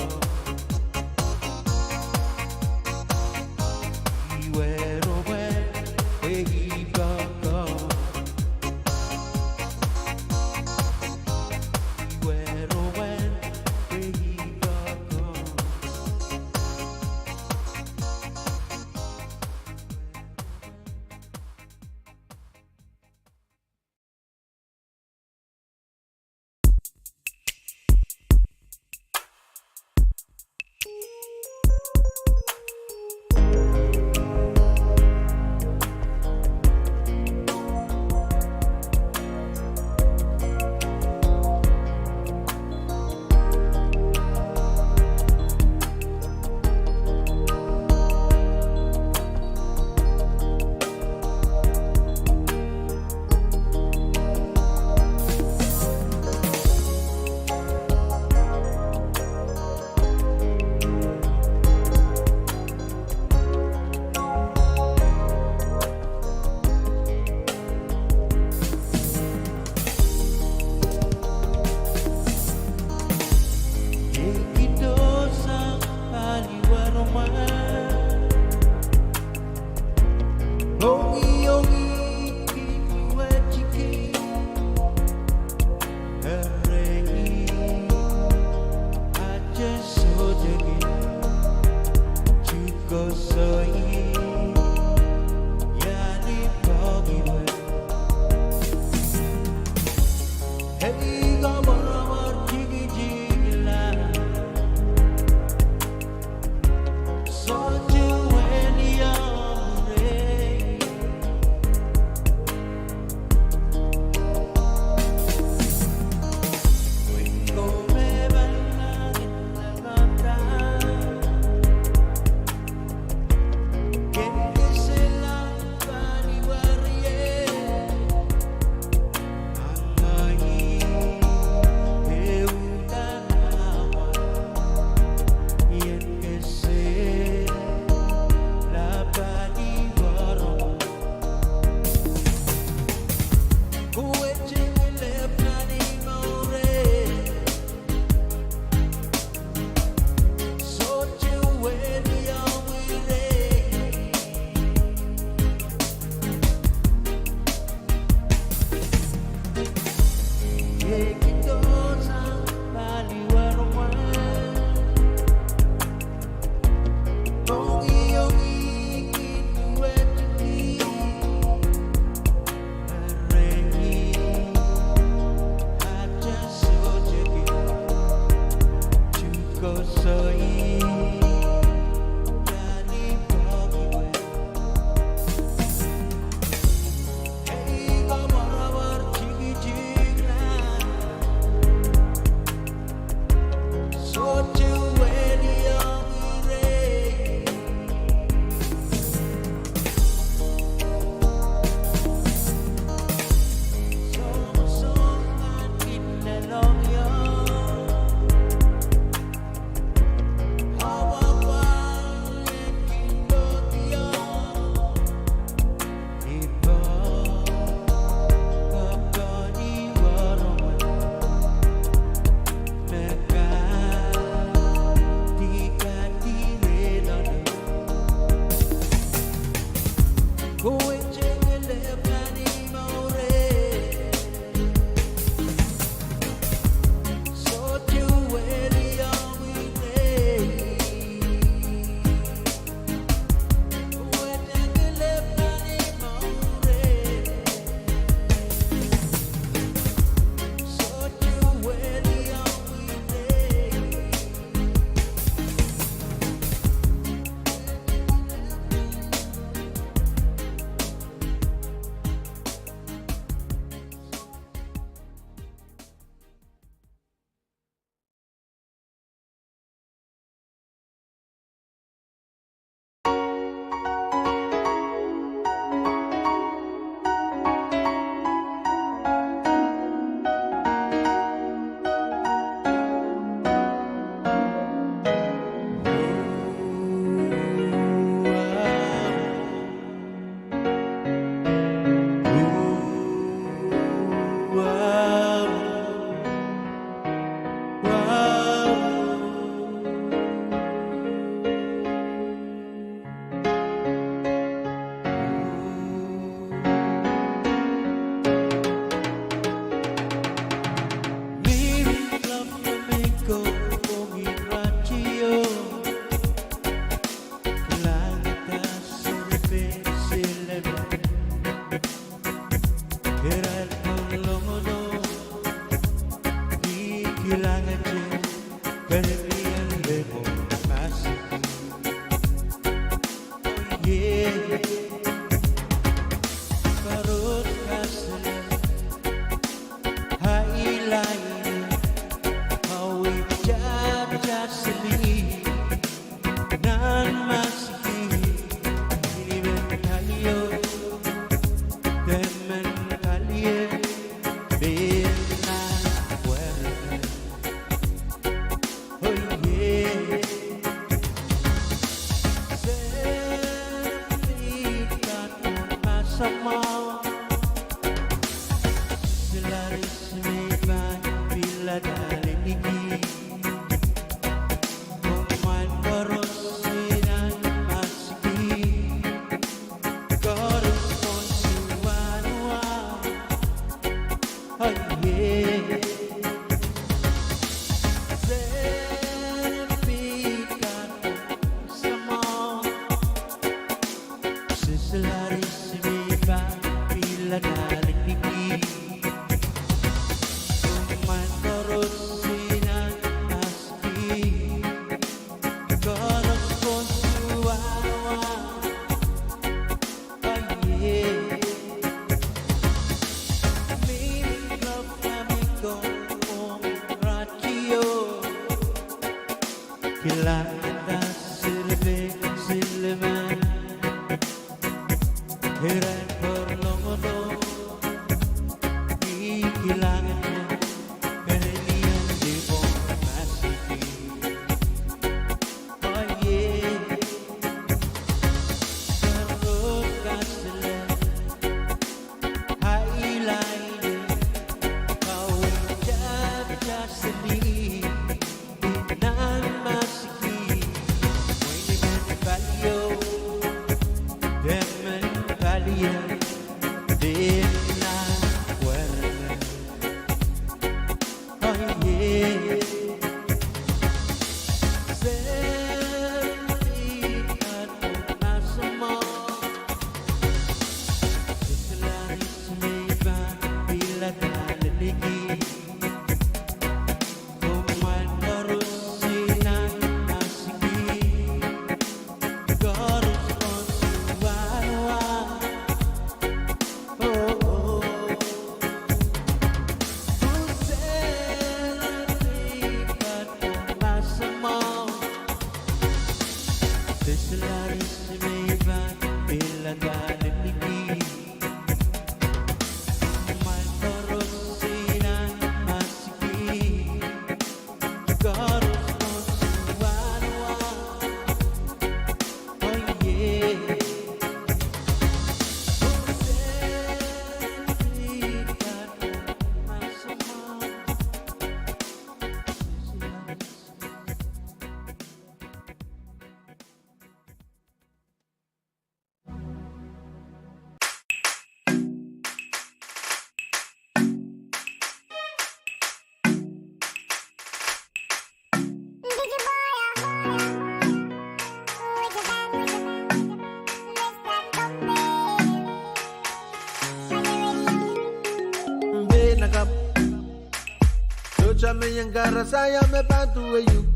Sohte me ien karasaia me pahn duwehte uhk.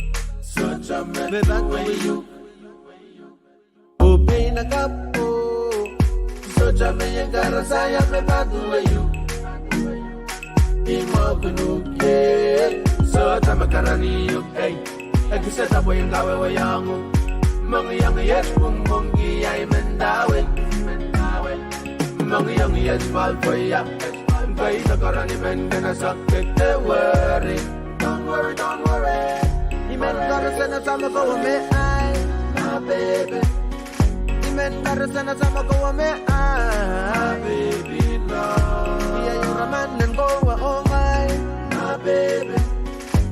Sohte me pahn duwehte uhk. Oh pein akapw oh. Sohte me ien karasaia me pahn duwehte uhk. I mwahuki uhk, eh. Sohte me karanih uhk, eh. E kihsehda pwe I en kawehwehiong uhk. Mohngiong iet pwungpwungki ahi mendahte wet. Mohngiong iet pwal pweia. Pweida karanih men kanasak kete weri. Don't worry, don't worry. I men karasaia sang me kowe me ahi. My baby. I men karasaia sang me kowe me ahi. My baby, no. Ia ira manen kowe oh ngehi. My baby.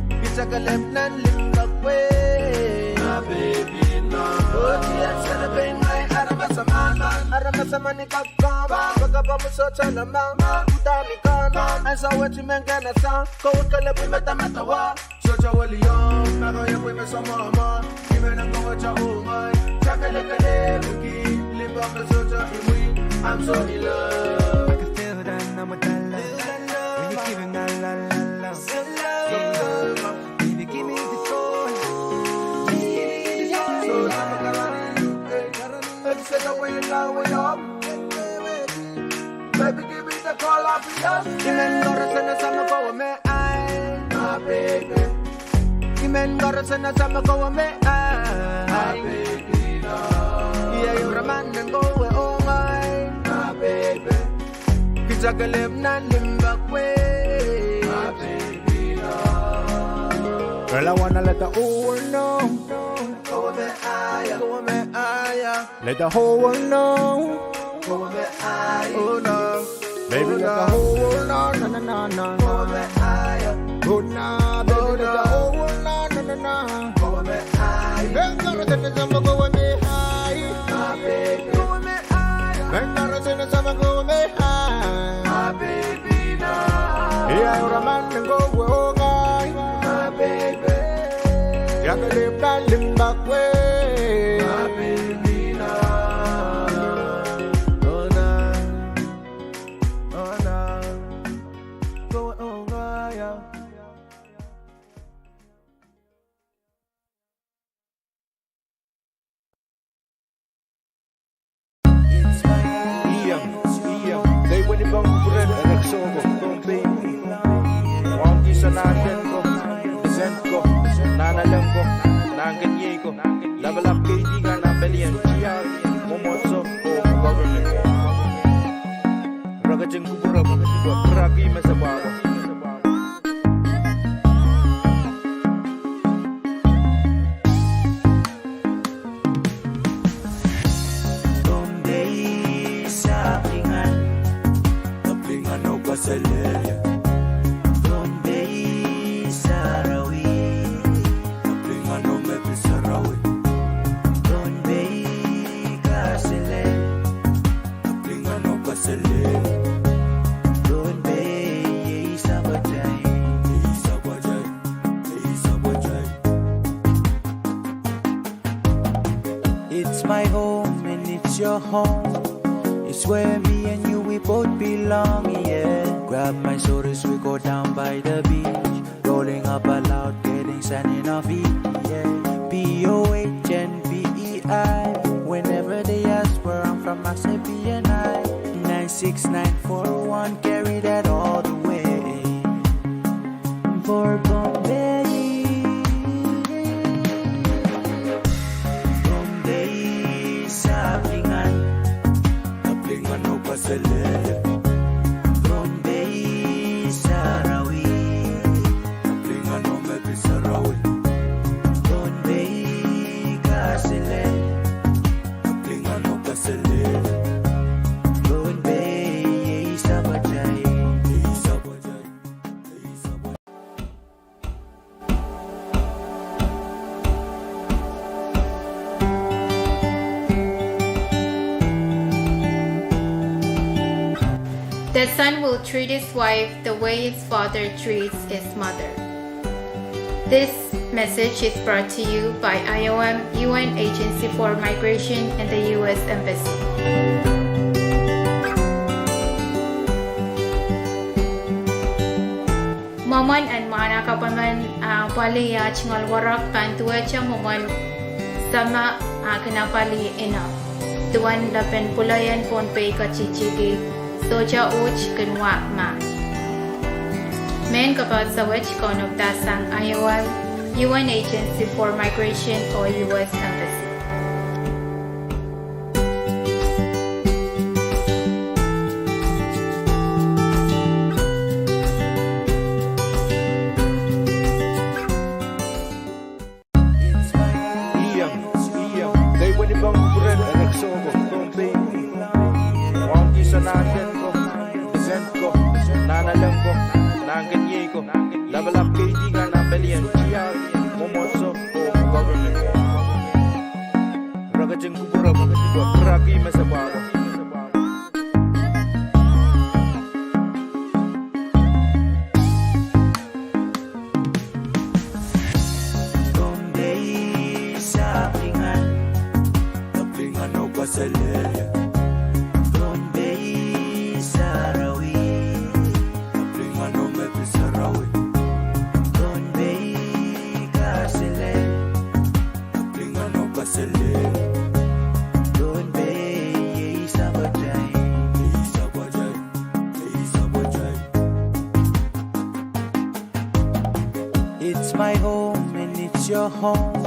Kita kelehpw nan limpoak wet. My baby, no. Oh, dia sene pein ngehi aramas aman. Aramas aman ni kak kamba, kak kamba me sohte lama. Uhdahn I kan, ansou wet I men kanasak. Kowe kelehpw me medemedewe. Sohte weliong, ma kowe pwe me sohte mwomwe. I men ong kowe oh ngehi. Sohte kelehpw, kelehpw ki, limpoak me sohte imwi. I'm so in love. I can feel that number that love. When you giving that la la la. Baby, give me the joy. Baby, give me the call of yes. I men karasaia sang me kowe me ahi. My baby. I men karasaia sang me kowe me ahi. My baby, no. Ia ira manen kowe oh ngehi. My baby. Kita kelehpw nan limpoak wet. My baby, no. Girl, I wanna let the whole world know. Kowe me ahi. Kowe me ahi. Let the whole world know. Kowe me ahi. Oh no. Baby, let the whole world know. No, no, no, no, no. Kowe me ahi. Oh no, baby, let the whole world know. No, no, no. Kowe me ahi. Bengkara tene sama kowe me ahi. My baby. Kowe me ahi. Bengkara tene sama kowe me ahi. My baby, no. Ia ira manen kowe oh ngehi. My baby. Ia kelehpw nan limpoak wet. My baby, no. Oh no. Oh no. Kowe oh ngehi. Iang, iang, kei pwehn pahn kupwuren erekiso ko, Pohnpei. Wauneki sang nan dehn ko, dehn ko, nan elen ko, nan keniei ko, lapalap keidi kan, nan pelien tiahk, mwomwohdiso, oh government. Re ketin kupwurki, kupwurki me sapwako. Pohnpei sapwlingen, sapwlingen oh kaselel. Pohnpei sarawi, sapwlingen oh me pil sarawi. Pohnpei kaselel. Pohnpei, iei Sapatai. It's my home and it's your home. It's where me and you, we both belong, yeah. Grab my shoulders, we go down by the beach. Rolling up a loud, getting sand in our feet, yeah. P O H and P E I. Whenever they ask where I'm from, I say P N I. Nine six nine four one, carry that all the way. For Pohnpei. Pohnpei sapwlingen, sapwlingen oh kaselel. Pohnpei sarawi, sapwlingen oh me pil sarawi. Pohnpei kaselel, sapwlingen oh kaselel. Pohnpei, iei Sapatai. The son will treat his wife the way his father treats his mother. This message is brought to you by I O M, U N Agency for Migration, and the U S Embassy. Mwomwen en mwahnakapw emen, ah, pali ah tungoal werek pahn duwehte mwomwen summer ah kin apwalih inou. Duwen lepin pwuleien Pohnpei ketihtihki sohte uht kin wa mahs. Mehn kapehse wet kaunopada sang aio, U N Agency for Migration oh U S Embassy. Ih, ih, kei wenipong kupwuren Erekiso ko Pohnpei. Wauneki sanahnken ko, dipek ko, nahnalek ko, nahnkeniei ko, lapalap keidi kan nan pelien tiahk, mwomwohdiso oh government. Re ketin kupwure pwe piraki me se pahn Pohnpei sapwlingen, sapwlingen oh kaselel. Pohnpei sarawi, sapwlingen oh me pil sarawi. Pohnpei kaselel, sapwlingen oh kaselel. Pohnpei, iei sapwatail, iei sapwatail, iei sapwatail. It's my home and it's your home.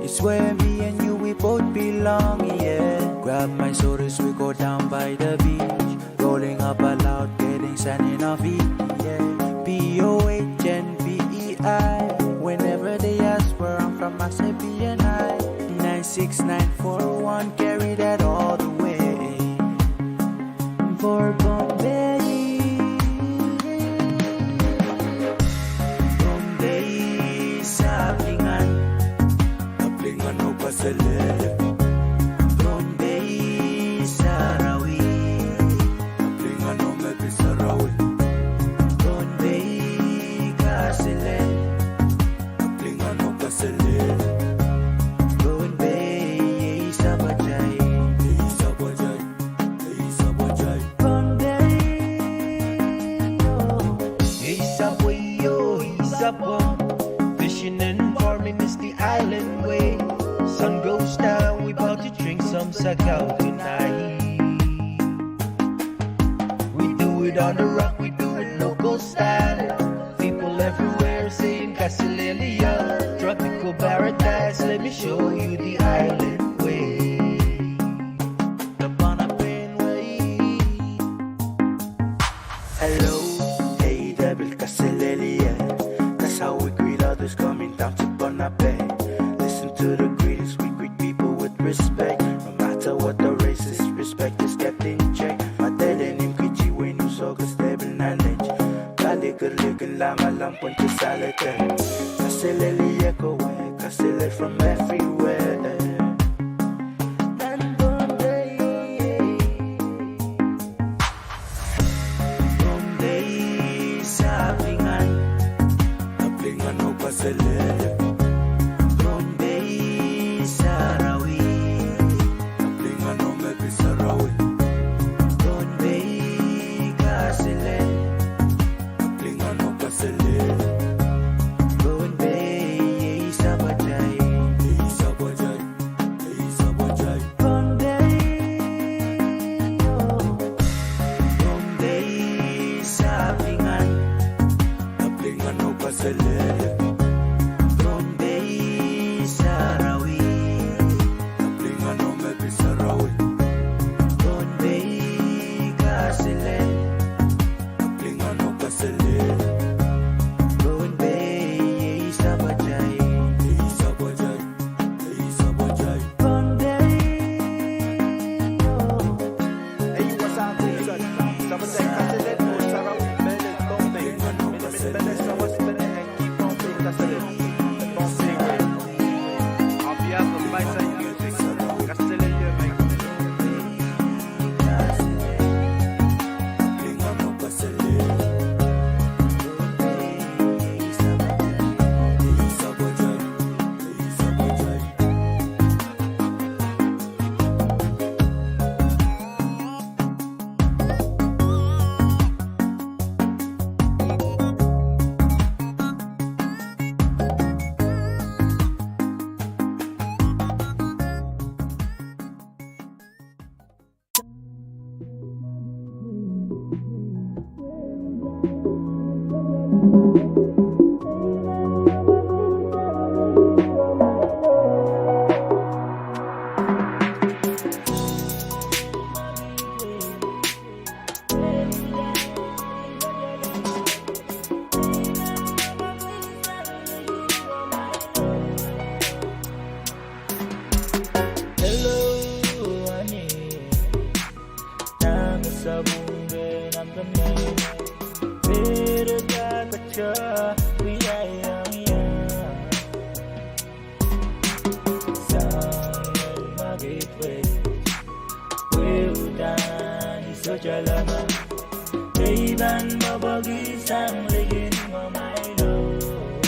It's where me and you, we both belong, yeah. Grab my shoulders, we go down by the beach. Rolling up a loud, getting sand in our feet, yeah. P O H and P E I. Whenever they ask where I'm from, I say P N I. Nine six nine four one, carry that all the way. For Pohnpei. Pohnpei sapwlingen, sapwlingen oh kaselel. Pohnpei sarawi, sapwlingen oh me pil sarawi. Pohnpei kaselel, sapwlingen oh kaselel. Pohnpei, iei sapwatail, iei sapwatail, iei sapwatail. Pohnpei, oh, iei sapwe, oh, iei sapwe. Fishing and farming is the island way. Sun goes down, we about to drink some sagao tonight. We do it on the rock, we do it local style. People everywhere saying, "Kaselehlie, tropical paradise, let me show you the island way." The Pohnpei way. Hello, hey, David, kaselehlie. That's how we greet others coming down to Pohnpei. Listen to the greetings, we greet people with respect. No matter what the race is, respect is kept in check. Madeline im kiti wenu so ke stable knowledge. Kali ke likin lamalam pwente salete. Kaselehlie kowe, kaselel from everywhere. Pohnpei sapwlingen, sapwlingen oh kaselel. Pohnpei sarawi, sapwlingen oh me pil sarawi. Pohnpei kaselel, sapwlingen oh kaselel. Pohnpei, iei sapwatail, iei sapwatail, iei sapwatail. Pohnpei, oh. Pohnpei sapwlingen, sapwlingen oh kaselel. Pohnpei sarawi, sapwlingen oh me pil sarawi. Pohnpei kaselel, sapwlingen oh kaselel. Pohnpei, iei sapwatail, iei sapwatail, iei sapwatail. Pohnpei, oh. Ei, wasa, ei, wasa, sapwatail kaselel oh sarawi mehlel Pohnpei. Minimin pene, sawas pene, en kihong Pohnpei kaselel. Pohnpei way. On behalf of Maisai Music, kaselel, iei me Sohte leme me I pahn popoakisang likin imwo, my love.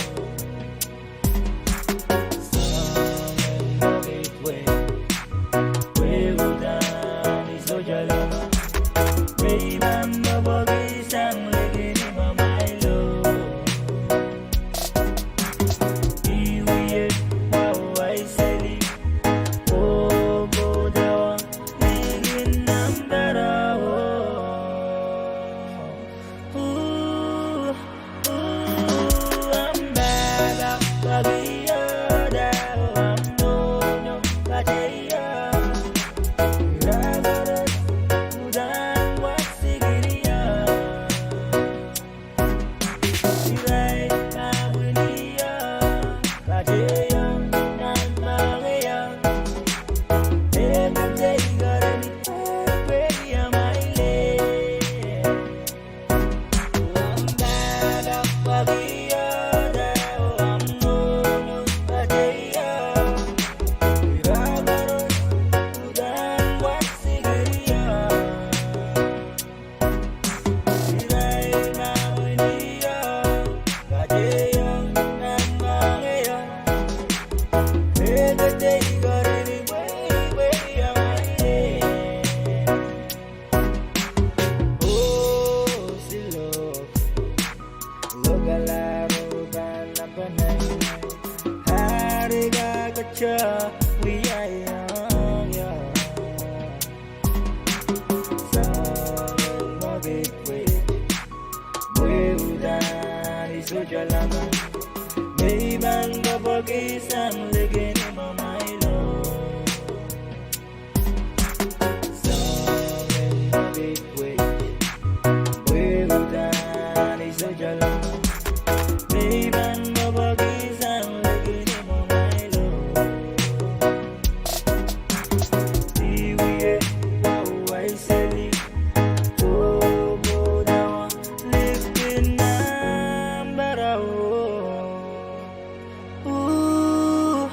Soangen pokit wet, pwe uhdahn I sohte leme me I pahn popoakisang likin imwo, my love. I wie wahwei seli, oh, kohda wahn likin nan pahrawo. Ooh, ooh, amwail pahpa, pahki oh, da oh, amwail nohno, kadeik oh. Ira koaros uhdahn wahsikihdi oh. Irail pahn wini oh, kadeik oh, nan pahrawo. E kadeik oh, irail pahn wini oh, my love. Oh, silok, lokalahr oh pahn nan pahrawo. Ari kak katail wiahiong ie. Soangen pokit wet, pwe uhdahn I sohte leme me I pahn popoakisang likin imwo, my love. Soangen pokit wet, pwe uhdahn I sohte leme me I pahn popoakisang likin imwo, my love. I wie wahwei seli, oh, kohda wahn likin nan pahrawo. Ooh,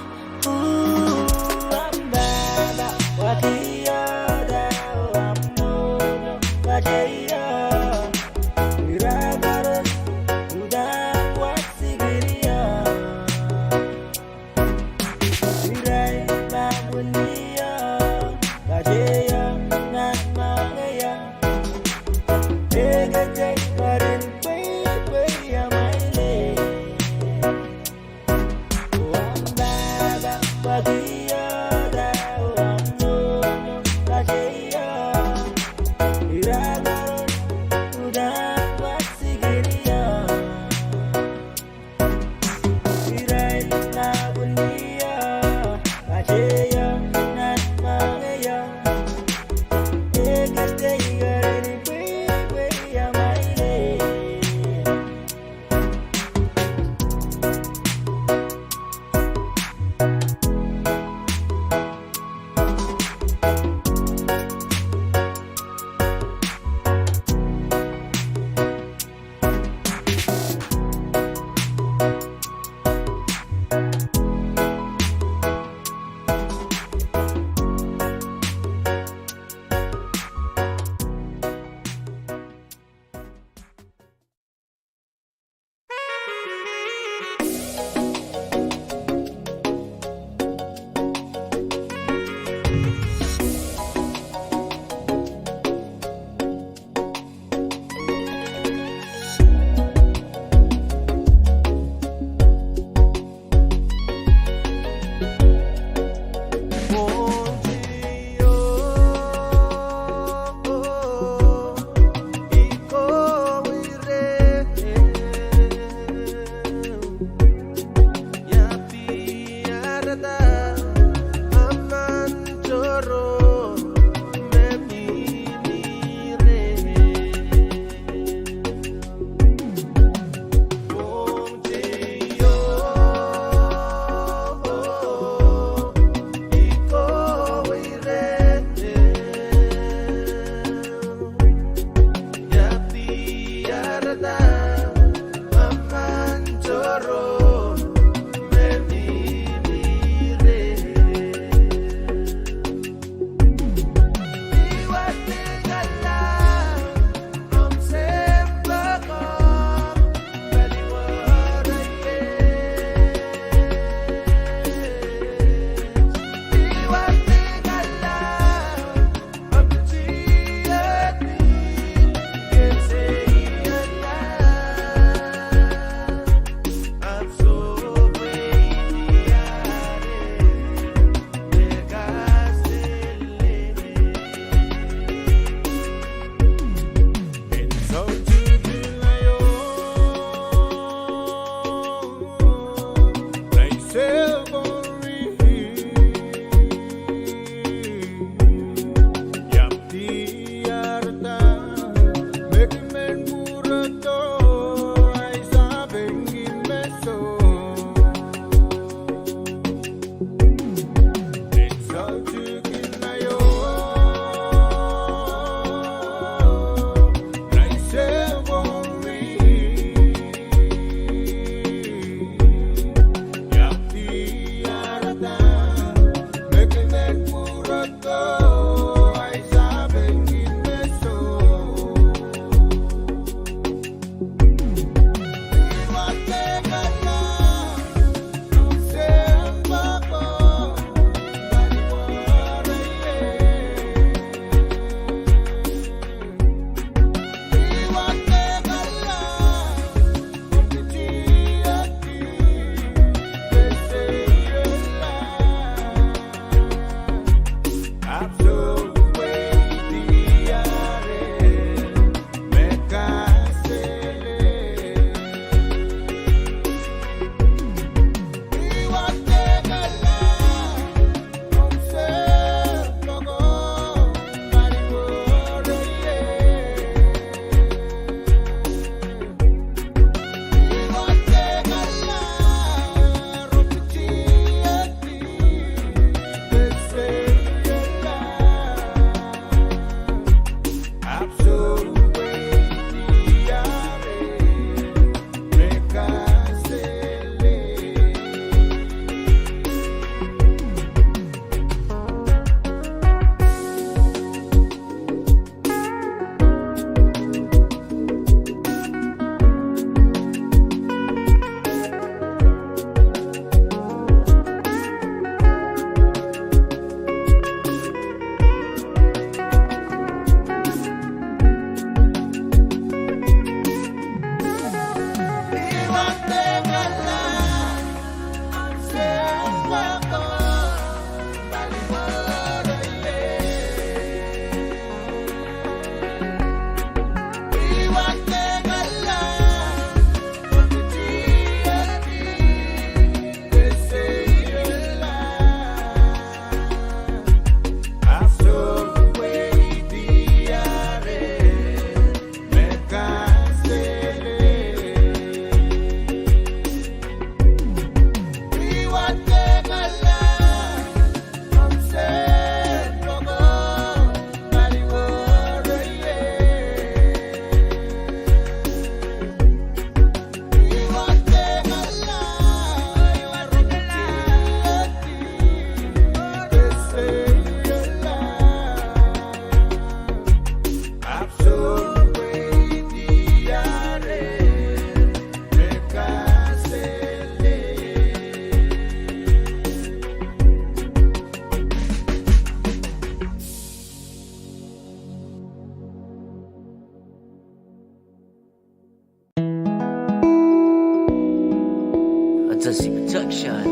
Zasi Production.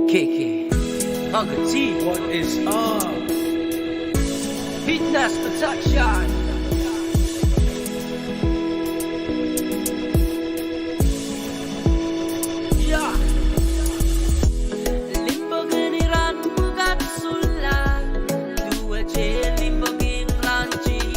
K K. Haka T. What is up? Fitness Production. Yeah. Limpoak en iran pwukat sulang, duwehte limpoak en rahn teieu.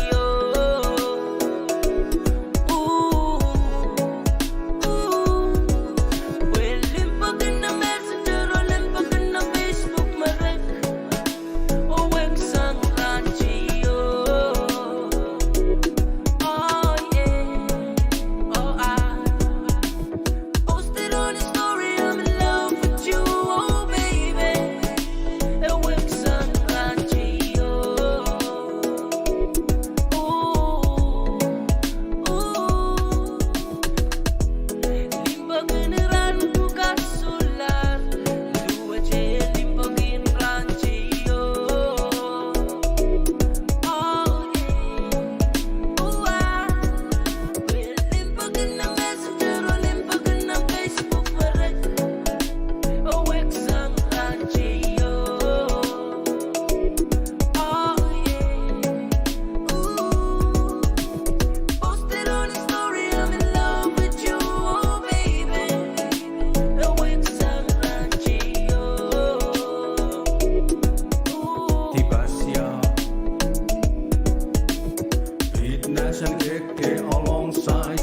Fitness and K K alongside.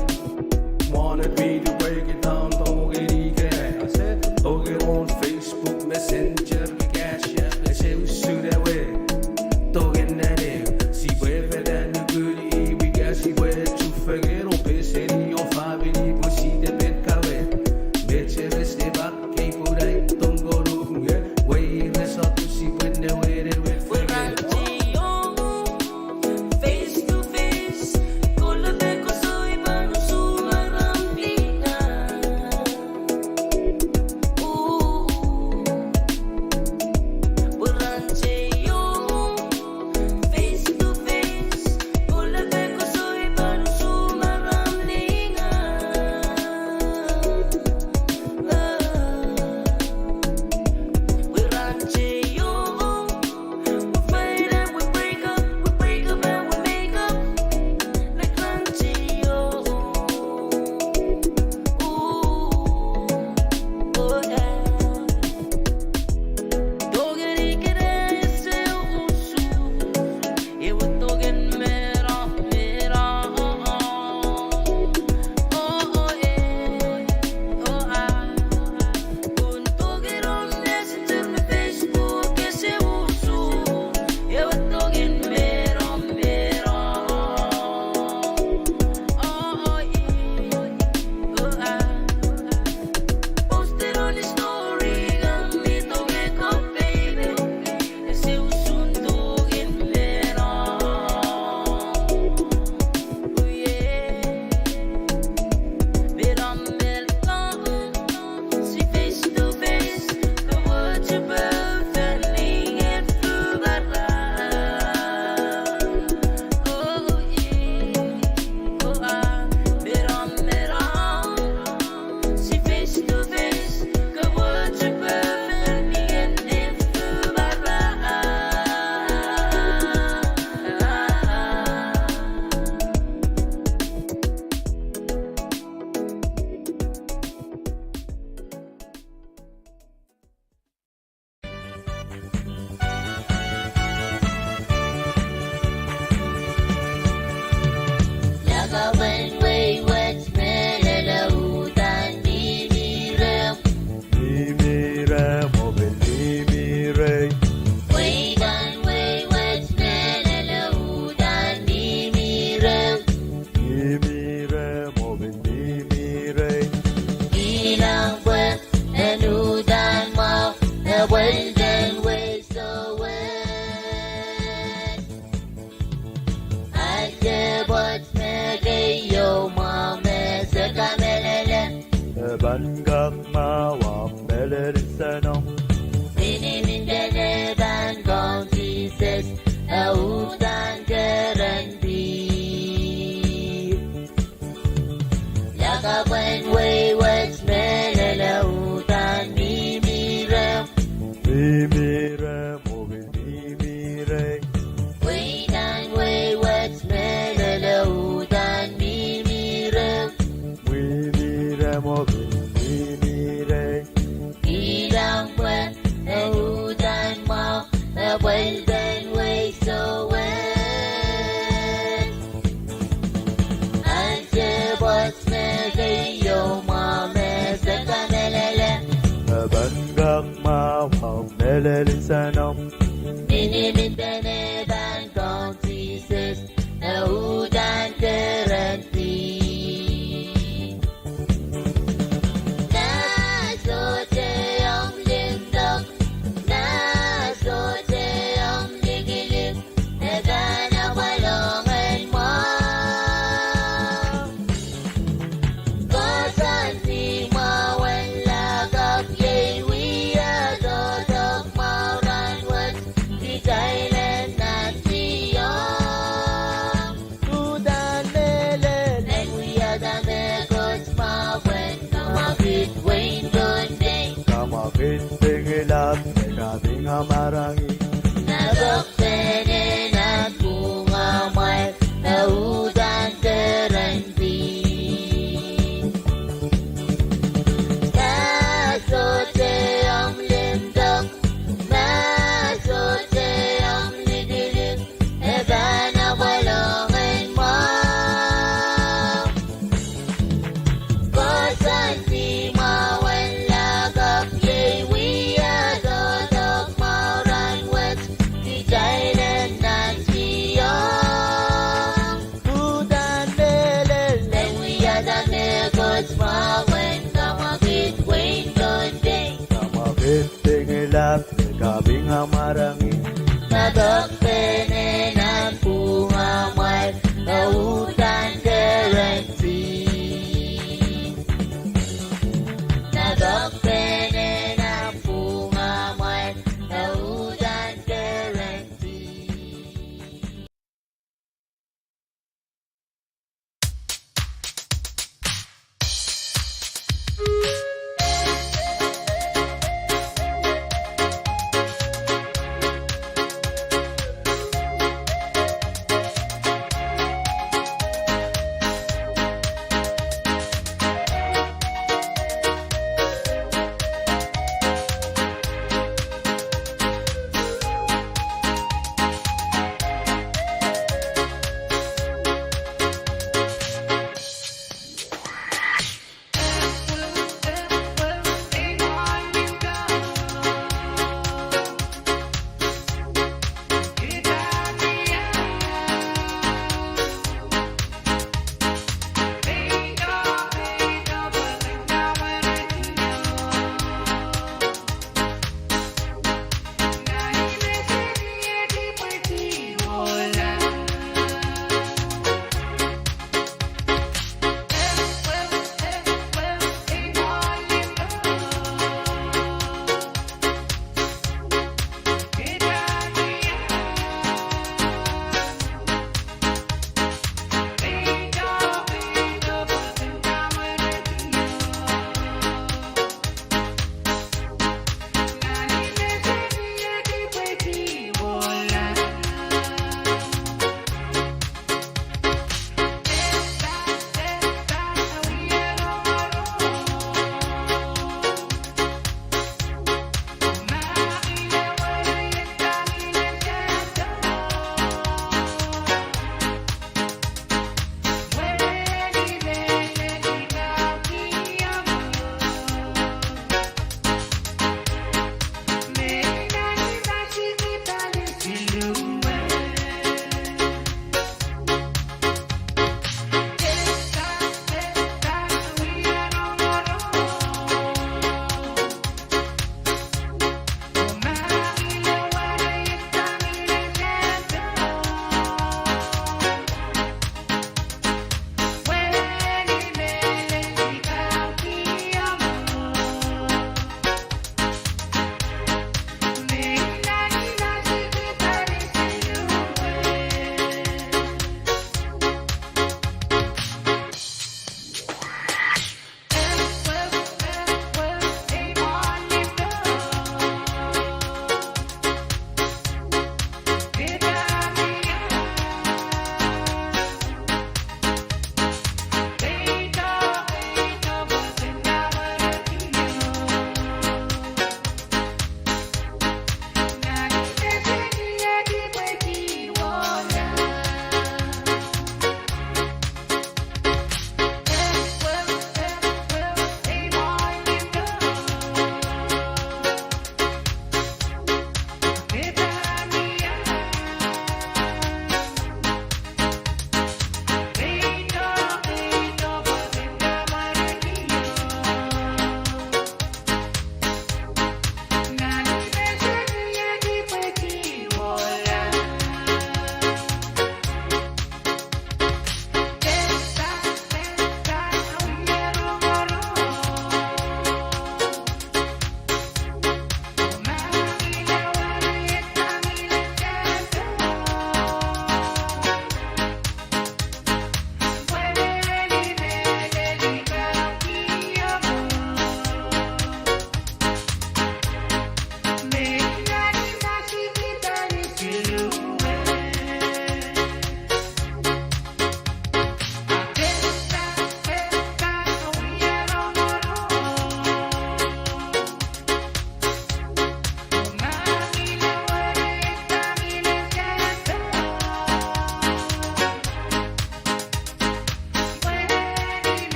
Wanted me to break it down, tohn K K. I said, tohn K K on Facebook Messenger, Cash App, ese usun ewe tohn K K nene. Sipwe fehdan nukuli, ih wika sipwe tufekero, pwe seri oh family pwe site pet kawe. Mecheres de bak Kei pwulai tongkoluk nge, weires otusi pwenne wene wefeke. Mihmi reh, mihmi reh, oh pil mihmi reh. Wehi kan wehi wet mehlel uhdahn mihmi reh. Mihmi reh, oh pil mihmi reh. Kilang pwe en uhdahn mwahu, e pwelden wehi sowet. Ahl dehpot me keieu mwahu me se kamehlele. E pahn kak mwahu ahpw mehlel nsenamw. Miniminten e pahn kong Sises, e uhdahn keren pihl. Lakapw en wehi wet me Lel nsenomw. Miniminpen e pahn Kaun Sises, e uhdahn kerendi. Nah sohte omw limpoak, nah sohte omw likilik, e pahn apwalong en mwahu. Koasoandi mwahu en lakapw iei wia doadoahk mwahu rahnwet kitail en nantihong. Uhdahn mehlel en wiahda mehkot mwahu en kamwakid wehin Pohnpei. Kamwakid Pingelap me kaping amwail rongen. Nah poakpene nan pwuhngamwail, e uhdahn kerendi. Nah sohte omw limpoak, nah sohte omw likilik, e pahn apwalong en mwahu. Koasoandi mwahu en lakapw iei wia doadoahk mwahu rahnwet kitail en nantihong. Uhdahn mehlel en wiahda mehkot mwahu en kamwakid wehin Pohnpei. Kamwakid Pingelap me kaping amwail rongen. Nah poakpene nan pwuhngamwail, e uhdahn kerendi. Nah poakpene nan pwuhngamwail, e uhdahn kerendi.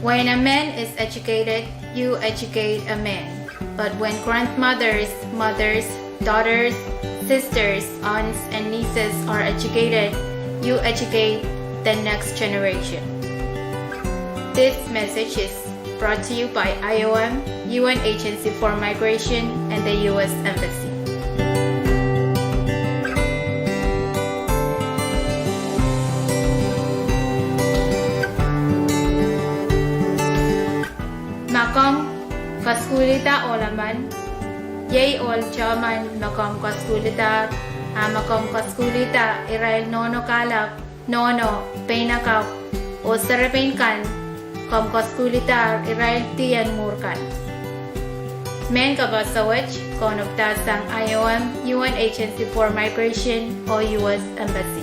When a man is educated, you educate a man. But when grandmothers, mothers, daughters, sisters, aunts, and nieces are educated, you educate the next generation. This message is brought to you by I O M, U N Agency for Migration, and the U S Embassy. Ma komw kasukuhlihda ohl emen, iei ohl tehmen me komw kasukuhlihdahr, a ma komw kasukuhlihda irail nohno kahlap, nohno, peinakapw, oh serepein kan, komw kasukuhlihdahr irail dih en mwuhr kan. Mehn kapehse wet kaunopdahsang I O M, U N Agency for Migration, oh U S Embassy.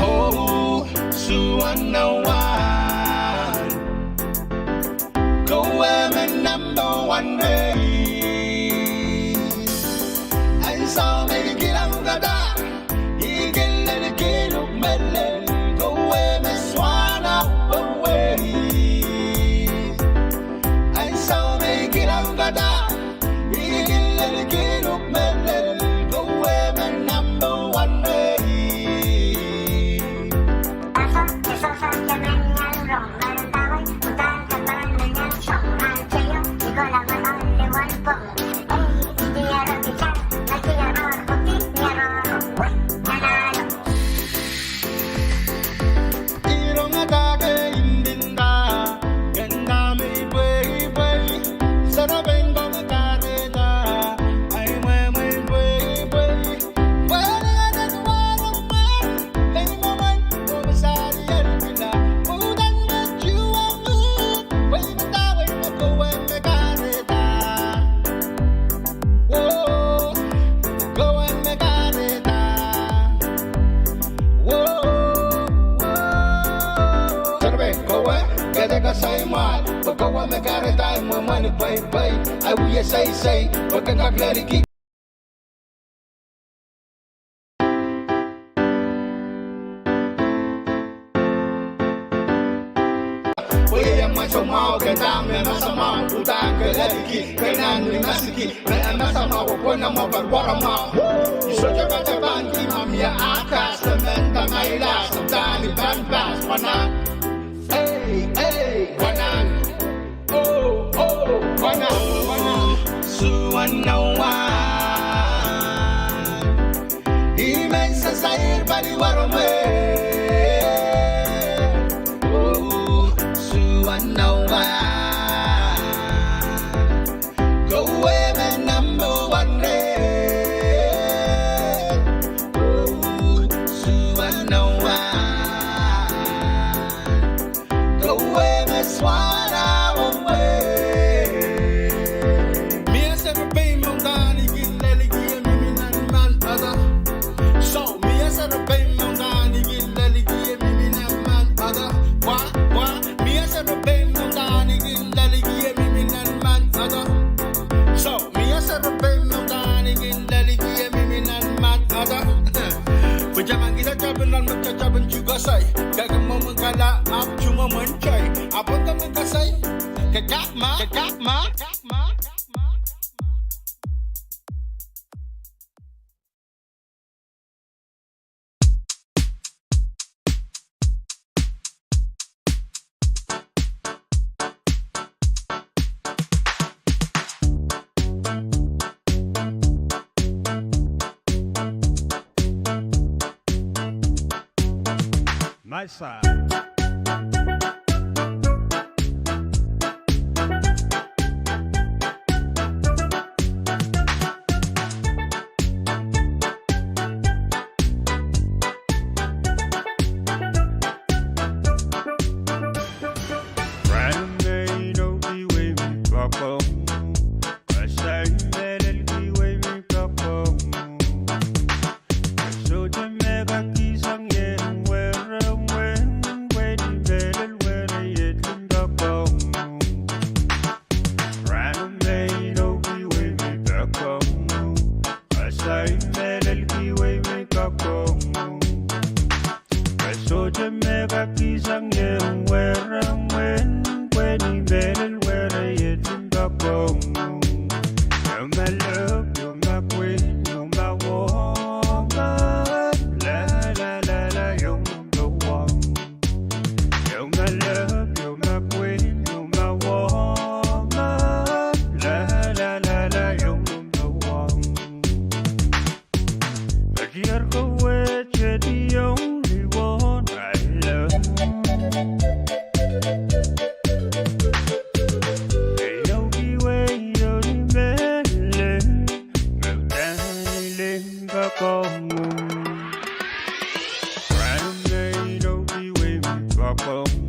Oh, Suwannah wahn, kowe me number one race. Ansou me I kilang kadahr, I kin lel kihluk mehlel, kowe me Suwannah wahn. Ansou me I kilang kadahr, I kin lel kihluk mehlel, kowe me number one race. Kowe, ke dehr kasaimwal, pwe kowe me kahrehda, I mwomwen pweipwei, I wia seisei, pwe ke kak lelki. Pwe iei mwein soumwahu ke dahme me soumwahu, udahn ke lelki, ke nan ni masiki, me e me soumwahu, pwe nan mwo pahn waramwahu. I sohte pahn tepin ki ma mie ahkas, ke men tamaila, sohte ni pahn pas, wanan. Ei, ei, wanan. Oh, oh, wanan, wanan. Suwannah wahn. I men sasair pali waromwe. Oh, Suwannah wahn. Kowe me number one race. Oh, Suwannah wahn. Kowe me Suwannah wahn. Mie serepein me udahn I kin lelki, mimi nan mehn other. So, mie serepein me udahn I kin lelki, mimi nan mehn other. Wa, wa, mie serepein me udahn I kin lelki, mimi nan mehn other. So, mie serepein me udahn I kin lelki, mimi nan mehn other. Pwe taman kihda tapin nan me tapin tuhkasai. Kak mwomwen kala, ahpw tumwomwen tai. Ahpw taman kasai. Ke kak ma, ke kak ma. My side. Dear kowe, you're the only one I love. Ehu kiwe ieu ni mehlel me uhdahn I lel poakohng. Rahn me inou kiwe me poakohng.